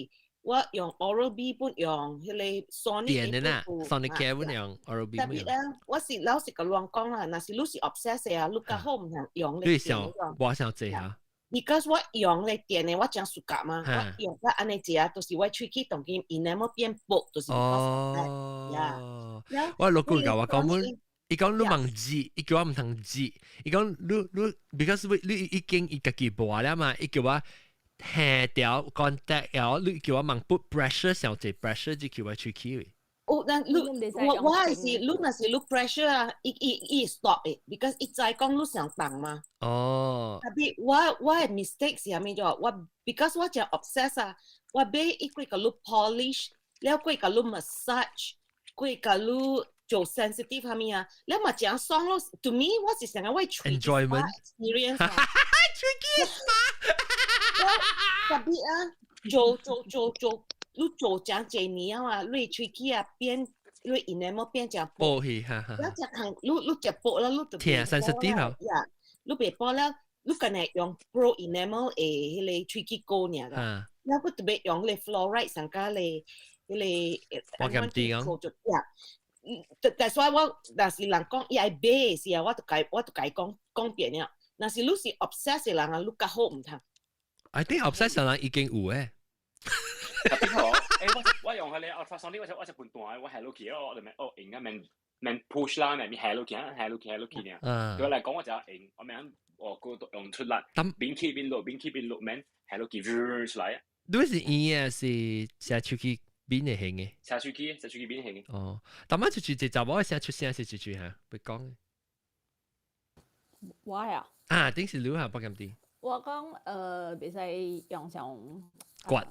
我用 Oral B 本用，彼個 Sonic 電的啦，Sonicare 本用 Oral B 本用。特別咧，我是老實共亂講啦，若是你是 obsess 的啊，你較好毋通用你想我想這下。 Because 我用咧電的，我誠 suka 嘛，我用甲按呢這啊，就是我喙齒當今 enamel 變薄，就是哦。我老公共我講阮。伊講你茫舌，伊叫我毋通舌，伊講你你，because 你已經伊家己磨了嘛，伊叫我下條 contact 了，你叫我茫 put pressure 上濟 pressure 就叫我喙齒。哦，那你我我係是你若是你 pressure 啊，伊伊伊 stop it，because 伊知講你想動嘛。哦。特別我我的 mistake 是啥物咗？我 because 我誠 obsess 啊，我買伊過共你 polish，了過共你 massage，過共你。做 sensitive 係咪啊？你嘛誠爽咯。To me，我是成個我喙 enjoyment experience。喙 spa。特別啊，做做做做，你做誠濟年啊，你喙齒啊變，你 enamel 變誠薄去，哈哈。你食看，你你食薄啦，你就疼 sensitive 啊。呀，你袂薄了，你干焦用 pro enamel 的彼個喙齒膏爾啦。了，閣特別用彼個 fluoride 上加咧，彼個。我咁知講。呀。但所以我若是人講伊愛買時啊，我就共我就共伊講講遍了。若是你是 obsess 的人啊，你較好毋通。 I think obsess 的人已經有誒。特別好，欸，我我用彼個 ultrasonic，我我是笨蛋，我下落去，我就免哦用啊免免 push 啦，免下落去，下落去下落去爾。對我來講，我就用，我免哦，個用出力，邊起邊落，邊起邊落，免下落去出來。你是圓的，是寫出去邊會型的？寫出去，寫出去邊型的。哦，但係就是一查某寫出聲是一句嚇，不講。我啊？啊，頂是你嚇，不敢啲。我講袂使用上刮，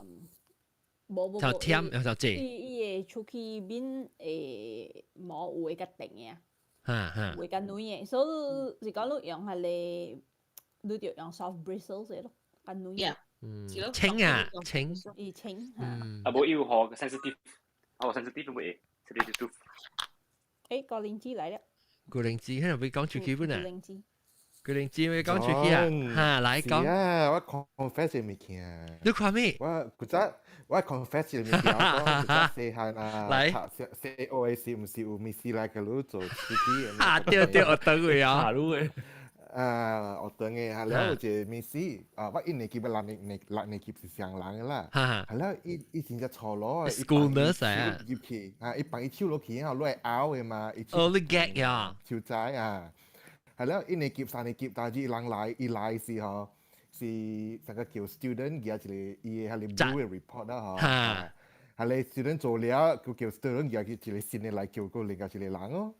無無就忝又就濟。伊伊會喙齒面會毛有會較定的啊，哈哈，會較軟的，所以是講你用彼个，你就用 soft bristles 的咯，較軟。嗯，清啊清。伊清嚇。啊，無伊有予 sensitive，哦 sensitive 會 sensitive tooth。欸，高靈芝來了。高靈芝，喺度會講喙齒本啊？高靈芝。高靈芝會講喙齒啊？哈，來講。啊，我 confess 物件。你看咩？我古早我 confess 物件，我古早細漢啊，來，讀小學的時，毋是有 miss 來共你做喙齒。啊，對對，學堂的啊。啊，學堂的，哈了有一個 miss 啊，我一年級六年年六年級是雙人的啦。哈了，伊伊真正粗魯的。 School nurse 啊。入去，啊，伊放伊手落去，然後落來拗的嘛。哦，你 gag 呀？手仔啊。係了，一年級、三年級，但是伊人來，伊來時吼，是上個叫 student 寄一個伊個係 blue report 啦，嗬。係你 student 做了，佢叫 student 寄一個新的來叫個另外一個人哦。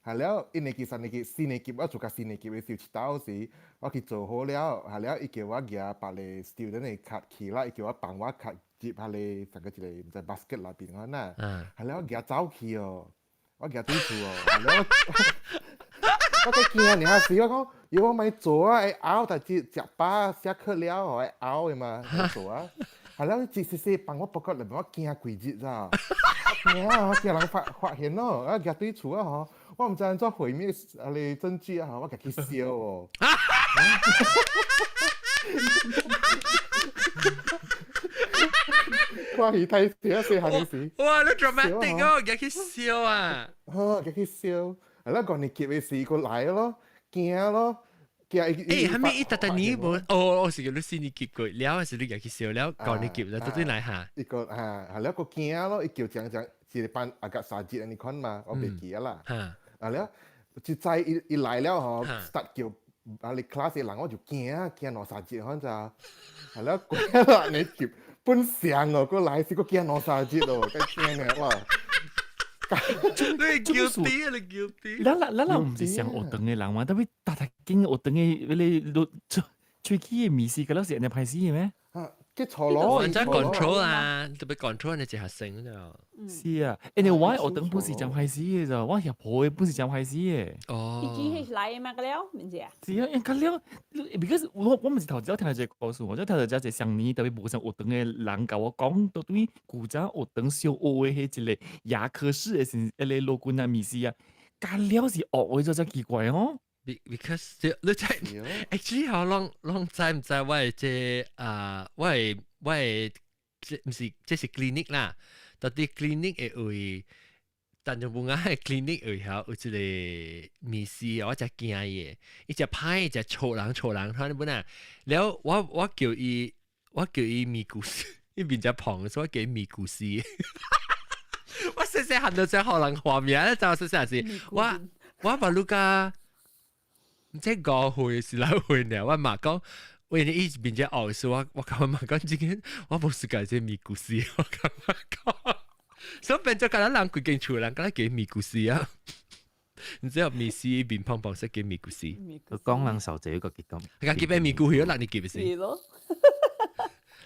係了，一年級、三年級、四年級，我做到四年級的時候，一道時我去做好了，係了，伊叫我寄別個 student 的卡去啦，伊叫我幫我卡入下個上個一個毋知 basket 內邊可呐。係了，我寄走去哦，我寄對厝哦，係了，我較驚爾時，我講，要我莫做啊，會拗，但是食飽寫課了吼會拗的嘛，莫做啊。係了，一細細幫我報告內面，我驚幾日咋？驚啊！我驚人發發現咯，啊，寄對厝啊吼，我毋知按怎毀滅啊個證據啊，我共去燒哦。看戲睇睇細漢時。哇！你 dramatic 哦，共去燒啊！呵，共去燒，啊，咱五年級的時閣來咯，驚咯。欸，係咪伊逐逐年無？哦，我是叫你四年級過，了還是你共去燒了？五年級了，到底來下？伊個嚇，係了個驚咯，伊叫講講一個班啊個三節按呢款嘛，我袂記啊啦。啊了，就知伊伊來了吼，start 叫啊你 class 的人我就驚驚兩三節反正，係了過六年級本上哦，過來是閣驚兩三節哦，該驚的哇！你 guilty 啊！你 guilty。咱咱咱毋是上學堂的人嘛，特別逐逐間學堂的彼個錄喙齒的面試，敢若是按呢歹勢的咩？啊，去錯咯，反正 control 啊，特別 control 你一學生就。是啊，因為我學堂本是真歹勢的咋，我協婆的本是真歹勢的。哦。 PGH 來的嘛，個了，毋是啊？是啊，因較了，because 我我毋是頭一擺聽到這個故事，我才聽到這一個相年特別無上學堂的人共我講，到底古早學堂小學的彼一個牙科室的是彼個老君啊、面試啊，較了是惡的，就真奇怪哦。 Because 你知，actually 吼，攏攏知毋知我的這啊，我的我的這毋是這是 clinic 啦，到底 clinic 的位，但就無愛 clinic 位遐有一個面試，我真驚伊的，伊真歹，真錯人錯人，睇你本啊，了我我叫伊，我叫伊咪故事，伊面真胖，所以我叫伊咪故事。我細細漢就真予人畫面，就細細是，我我把你甲。毋知五歲是哪歲呢？我媽講，為你伊面只惡時，我我甲我媽講，這個我無世界這咪故事，我感覺講，所以變做敢若人規間厝人敢若叫咪故事啊！你知影面試面胖胖說叫咪故事，佢講人受這個結果，佢講叫咩咪故事？六年級是？是咯，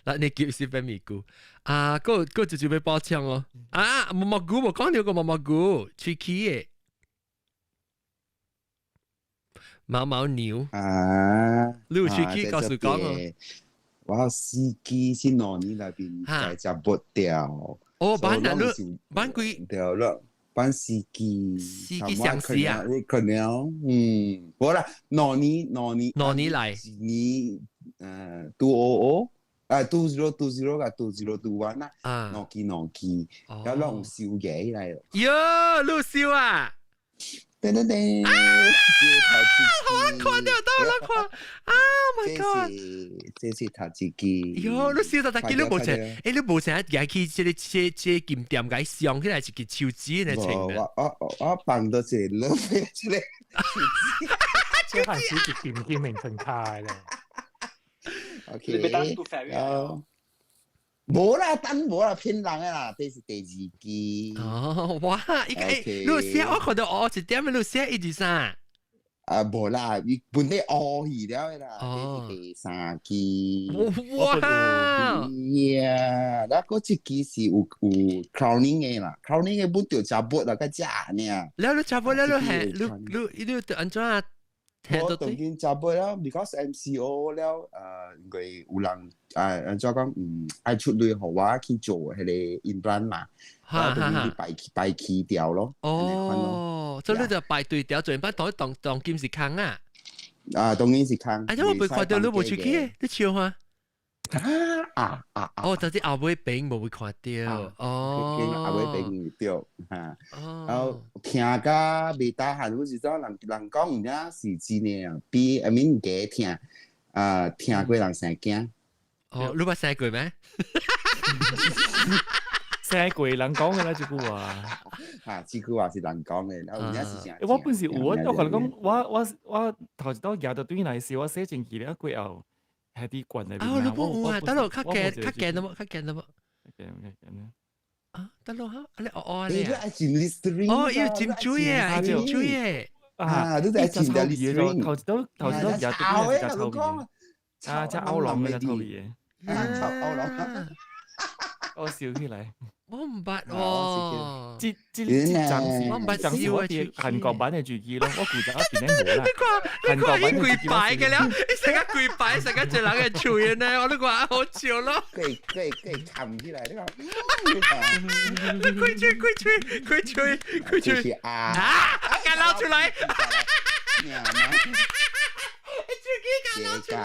六年級是變咪故啊！閣閣就就欲補充哦！啊，毛毛菇無講著個毛毛菇，喙齒的。毛毛牛啊！你有喙齒告訴講哦。我司機是兩年內邊在食不掉。哦，班哪你班幾？對了，班司機。司機相似啊？可能，嗯，無啦，兩年兩年兩年來，一年200啊，2020甲2021啦，兩期兩期，然後攏有收起來。喲，你有收啊？噔噔噔！啊！好難看到，都好難看。Oh my god！這是頭一支。喲，你燒到大記你無成，欸，你無成舉去這個這這金店共伊上起來一支手指來穿我我我放到這個，這個手指。這還是一金金名稱卡咧。 OK。無啦，等無啦，騙人的啦，這是第二支。哦，哇！伊個欸，你寫我看到哦，一點你寫一二三。啊，無啦，伊本底烏去了的啦，這是第三支。哇！呀，那個這支是有有 crowning 的啦，crowning 的本就食補啦，較食爾。了你食補了，你係你你你按怎啊？我當今食補了，because MCO 了，因為有人啊，按怎講，嗯，愛出糧予我去做彼個 implant 嘛，我當今去排排期掉咯。哦，所以你就排隊掉，做班當當當今是空啊？啊，當今是空。啊，怎我袂看著你無出去，你笑話？啊啊哦，就是後尾邊無會看著，哦，後尾邊對，嚇，然後疼甲袂大漢，有時陣人人講有影是真的啊，比 I mean 加疼，啊疼過人生囝。哦，你捌生過咩？生過人講的啦，這句話。嚇，這句話是人講的，然後有影是真。我本是有，我我共你講，我我我頭一道舉著轉來時，我洗進去了過後。喺啲棍裏邊。啊，你冇有啊？得咯，較驚較驚都冇，較驚都冇。較驚較驚。啊，得咯哈，你哦哦你愛浸 Listerine 哦，要浸水啊，浸水啊，你愛浸 Listerine。頭都頭都有啲人食臭味，啊，隻歐龍嘅臭味嘅，啊，臭歐龍，我笑起來。我唔捌喎，這這這暫時，我唔捌燒啊！韓國版嘅住機咯，我負責一邊咧冇啦。你看，你看伊跪拜嘅了，伊成個跪拜，成個一人嘅喙呢，我都話好笑咯。佢佢佢冚起來，你看。你開嘴開嘴開嘴開嘴啊！啊！敢撈出來！你自己敢撈出來！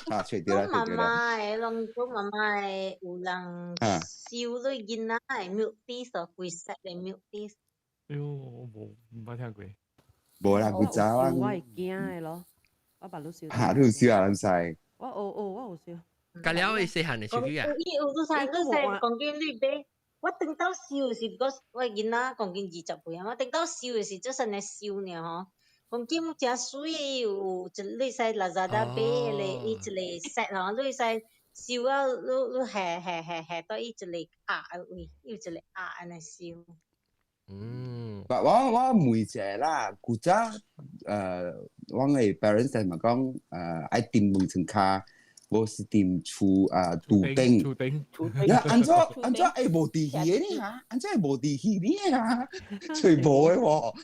啊，吹掉啦，吹掉啦。媽媽的，攏講媽媽的有人燒你囡仔的 milk teeth 哦，規 set 的 milk teeth。哎喲，我無毋捌聽過。無啦，古早啊。我會驚的咯，我捌你燒。嚇，你有燒啊，老細。我有有，我有燒。隔了伊細漢的手機啊。伊有，你知你知，講緊你買，我等到燒的時，我囡仔講緊20歲啊，我等到燒的時，做啥呢燒呢吼？講緊誠媠，有一你使 Lazada 買彼個伊一個 set 吼，你使燒啊，你你下下下下到伊一個鴨的位，有一個鴨按呢燒。嗯，我我問一下啦，古早我的 parents 嘛講愛訂門床跤，無是訂厝啊厝頂。厝頂。呀，按怎按怎會無地氣的呢嚇？按怎會無地氣呢嚇？揣無的喎，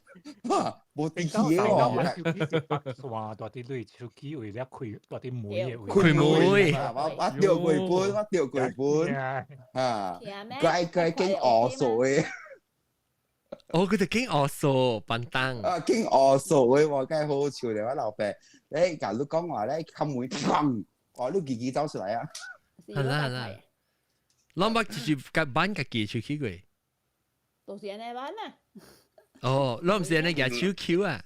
哈，無地氣的喎。哇！大啲類手機為了開大啲門的位。開門，我我掉過本，我掉過本，啊，該該經惡數的。哦，佢哋經惡數笨蛋。啊，經惡數的喎，梗係好好笑咧！我老爸，你假如講話咧，冚門砰，哦，你自己走出來啊！係啦係啦，攏捌就是甲挽家己出去過。都是按呢挽啊。哦，攏毋是按呢舉手 Q 啊。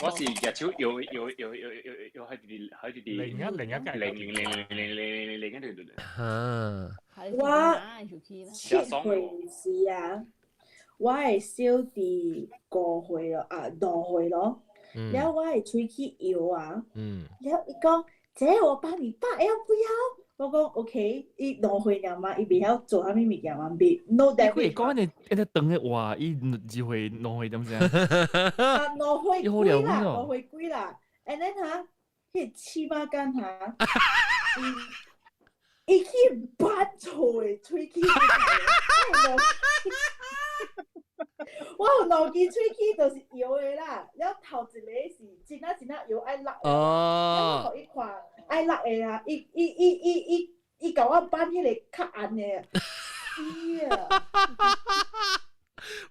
我是舉手搖搖搖搖搖搖喺啲喺啲另一另一個零零零零零零零一條條。啊！我7歲時啊，我的小弟5歲咯，啊2歲咯，然後我的喙齒搖啊，然後伊講。姐，我幫你拔，要不要？我講 OK，伊2歲爾嘛，伊袂曉做啥物物件嘛，未 no 伊會講你一個長的話，伊2歲2歲點聲？啊，2歲幾啦，2歲幾啦，and then 哈，彼七八間哈，伊去拔錯的喙齒，我有2支喙齒都是搖的啦，了頭一個是真啊真啊搖愛落，了我予伊看愛落的啊，伊伊伊伊伊伊共我扳彼個較暗的，死啊！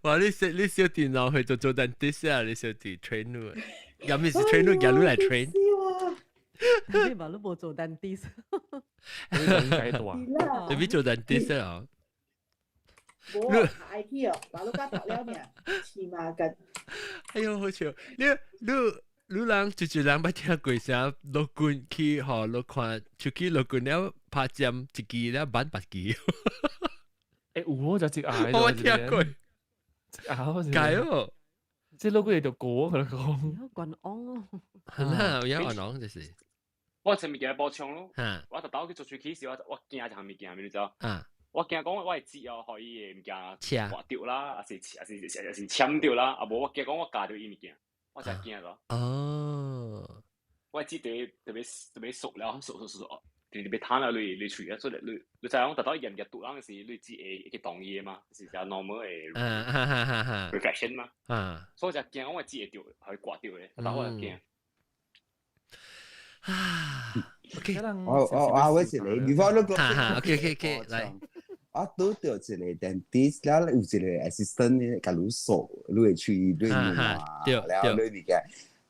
哇！你小你小電腦去做做 dentist 啊？你小弟 train 你，又咪是 train 你，叫你來 train。你嘛你無做 dentist？你咪做 dentist 啊？無啊，讀 IT 哦，把你甲讀了爾，起碼緊。哎喲，好笑！你你你人一一人捌聽過啥？落棍去吼，落看出去落棍了，拍針一支了，挽別支。欸，有我就一下。我聽過。啊，解哦，這落棍就過佢講。關王哦。係啦，有關王就是。我前物件補充咯，我特頭去做喙齒時，我我驚一項物件，你知道？我驚講我會舌哦，予伊的物件刮著啦，抑是抑是抑是攕著啦，啊無我驚講我咬著伊物件，我才驚咯。哦，我舌特別特別特別熟了，熟熟熟，特別攤了你你喙啊，所以你你知影講達到炎熱毒人時，你舌會去動伊的嘛，是只 normal 的 reflection 嘛。所以我才驚我舌會著，予伊刮著的，達到我就驚。啊，OK，我我我我是你，如果你講，哈哈，OK OK OK，來。我拄著一個 dentist，了有一個 assistant 共你掃，你的喙，你的牙，了你物件，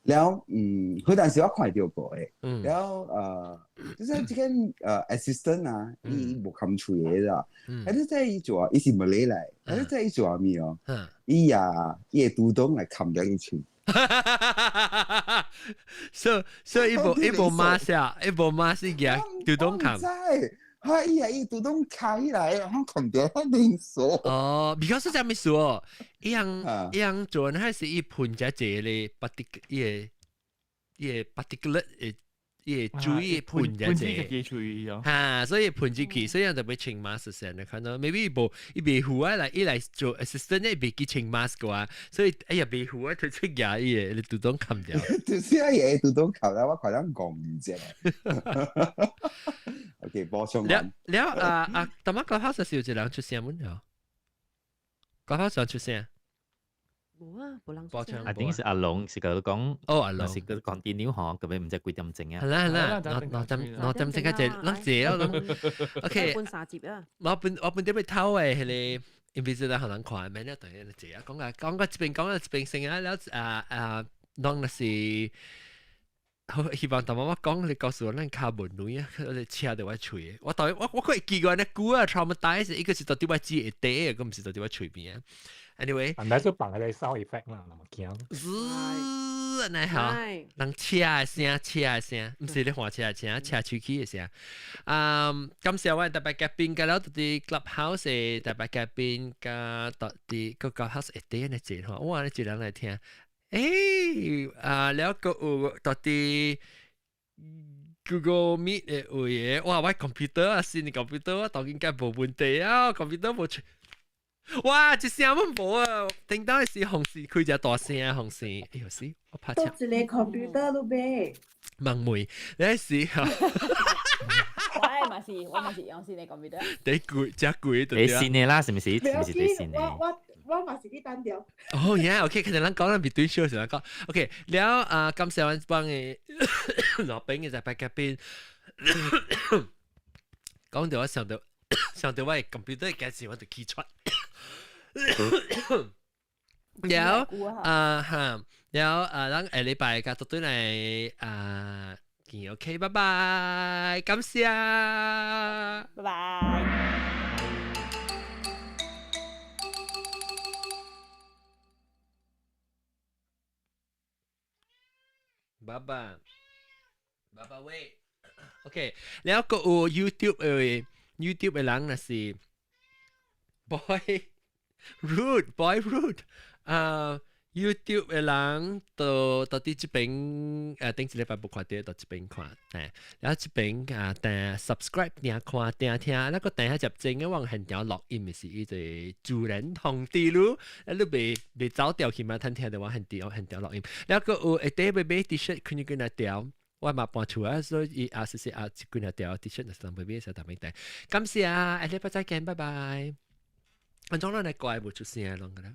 了嗯，彼當時我看著過的，了就是這個assistant 啊，伊無含喙的啦，啊，你知伊做，伊是馬來來，啊，你知伊做啥物哦？伊啊，伊會主動來含著伊喙。所所以伊無伊無馬寫，伊無馬是舉主動含。哎呀！伊主動開來，我看到他面熟。哦，because 這咩事哦？伊樣伊樣做，還是伊噴只一個，把啲伊個伊個 particulate 會伊會注意噴一隻，嚇，所以噴入去，所以人就欲穿 mask 先，你看到 maybe 無伊袂赴啊來，伊來做 assistant 伊袂記穿 mask 嘅話，所以哎呀袂赴啊，推出牙伊個，你主動冚掉。就是啊，嘢主動冚啦，我可能講唔啫。OK，播上。了了啊啊，頭仔 Clubhouse 是有一個人出聲冇了？Clubhouse 出聲。無啊，無人出聲。啊，頂是阿龍是佢講，哦阿龍是佢 continue 嗬，咁樣唔知幾點鐘啊。係啦係啦，兩點鐘個就兩節咯。OK。半三節啊。我本點去偷嘅係你 invisible 可能看咩咧？對，節啊，講個講個這邊講個這邊先啊，了啊啊，當那是。好，希望大媽媽講，你告訴我，咱卡門女啊，你車到我喙，我當我我可會記過那久啊，traumatize，一個是到底我記會底，個毋是到底我喙邊啊。Anyway，但係放嗰個 sound effect 啦，那麼驚。是，按呢吼，人車的聲，車的聲，毋是咧換車的聲，車喙齒的聲。嗯，感謝我特別嘉賓，佮了佇 Clubhouse 的特別嘉賓，佮佇個 Clubhouse 會底呢節吼，哇，呢一人來聽。欸，啊，了個有到底 Google Meet 的位的，哇，我 computer 啊，新的 computer 我當應該無問題啊，computer 無出，哇，一聲都無啊，聽到的是紅線開隻大聲紅線，哎呦死，我拍多一個 computer 都買。問妹，你是哈？我嘛是用新的 computer。得貴，真貴對。新的啦，是毋是？是毋是得新的？我嘛是咧單調。哦，yeah，OK，可能咱講咱別對笑時講，OK，了啊，感謝阮幫的老闆嘅在白嘉賓，講到我想到我的 computer 嘅時，我就起出。了啊哈，了啊，咱下禮拜甲對來啊見，OK，拜拜，感謝，拜拜。爸爸，爸爸喂，OK，了個有 YouTube 的 YouTube 的人若是 Boy Rude Boy Rude 啊，YouTube 的人到到佇這邊誒，頂一禮拜無看著，到這邊看，誒，然後這邊啊，訂 subscribe 訂看訂聽，那個訂下接正嘅往現場錄音是伊個自然通知你，啊，你袂袂走掉去嘛？聽聽到我現場現場錄音，然後個有會底欲買 T-shirt，可以跟來調。我嘛搬厝啊，所以啊，是是啊，幾若條 T-shirt 若是人欲買，時特別訂。感謝啊，下禮拜再見，拜拜。安怎咱來怪無出聲攏個啦？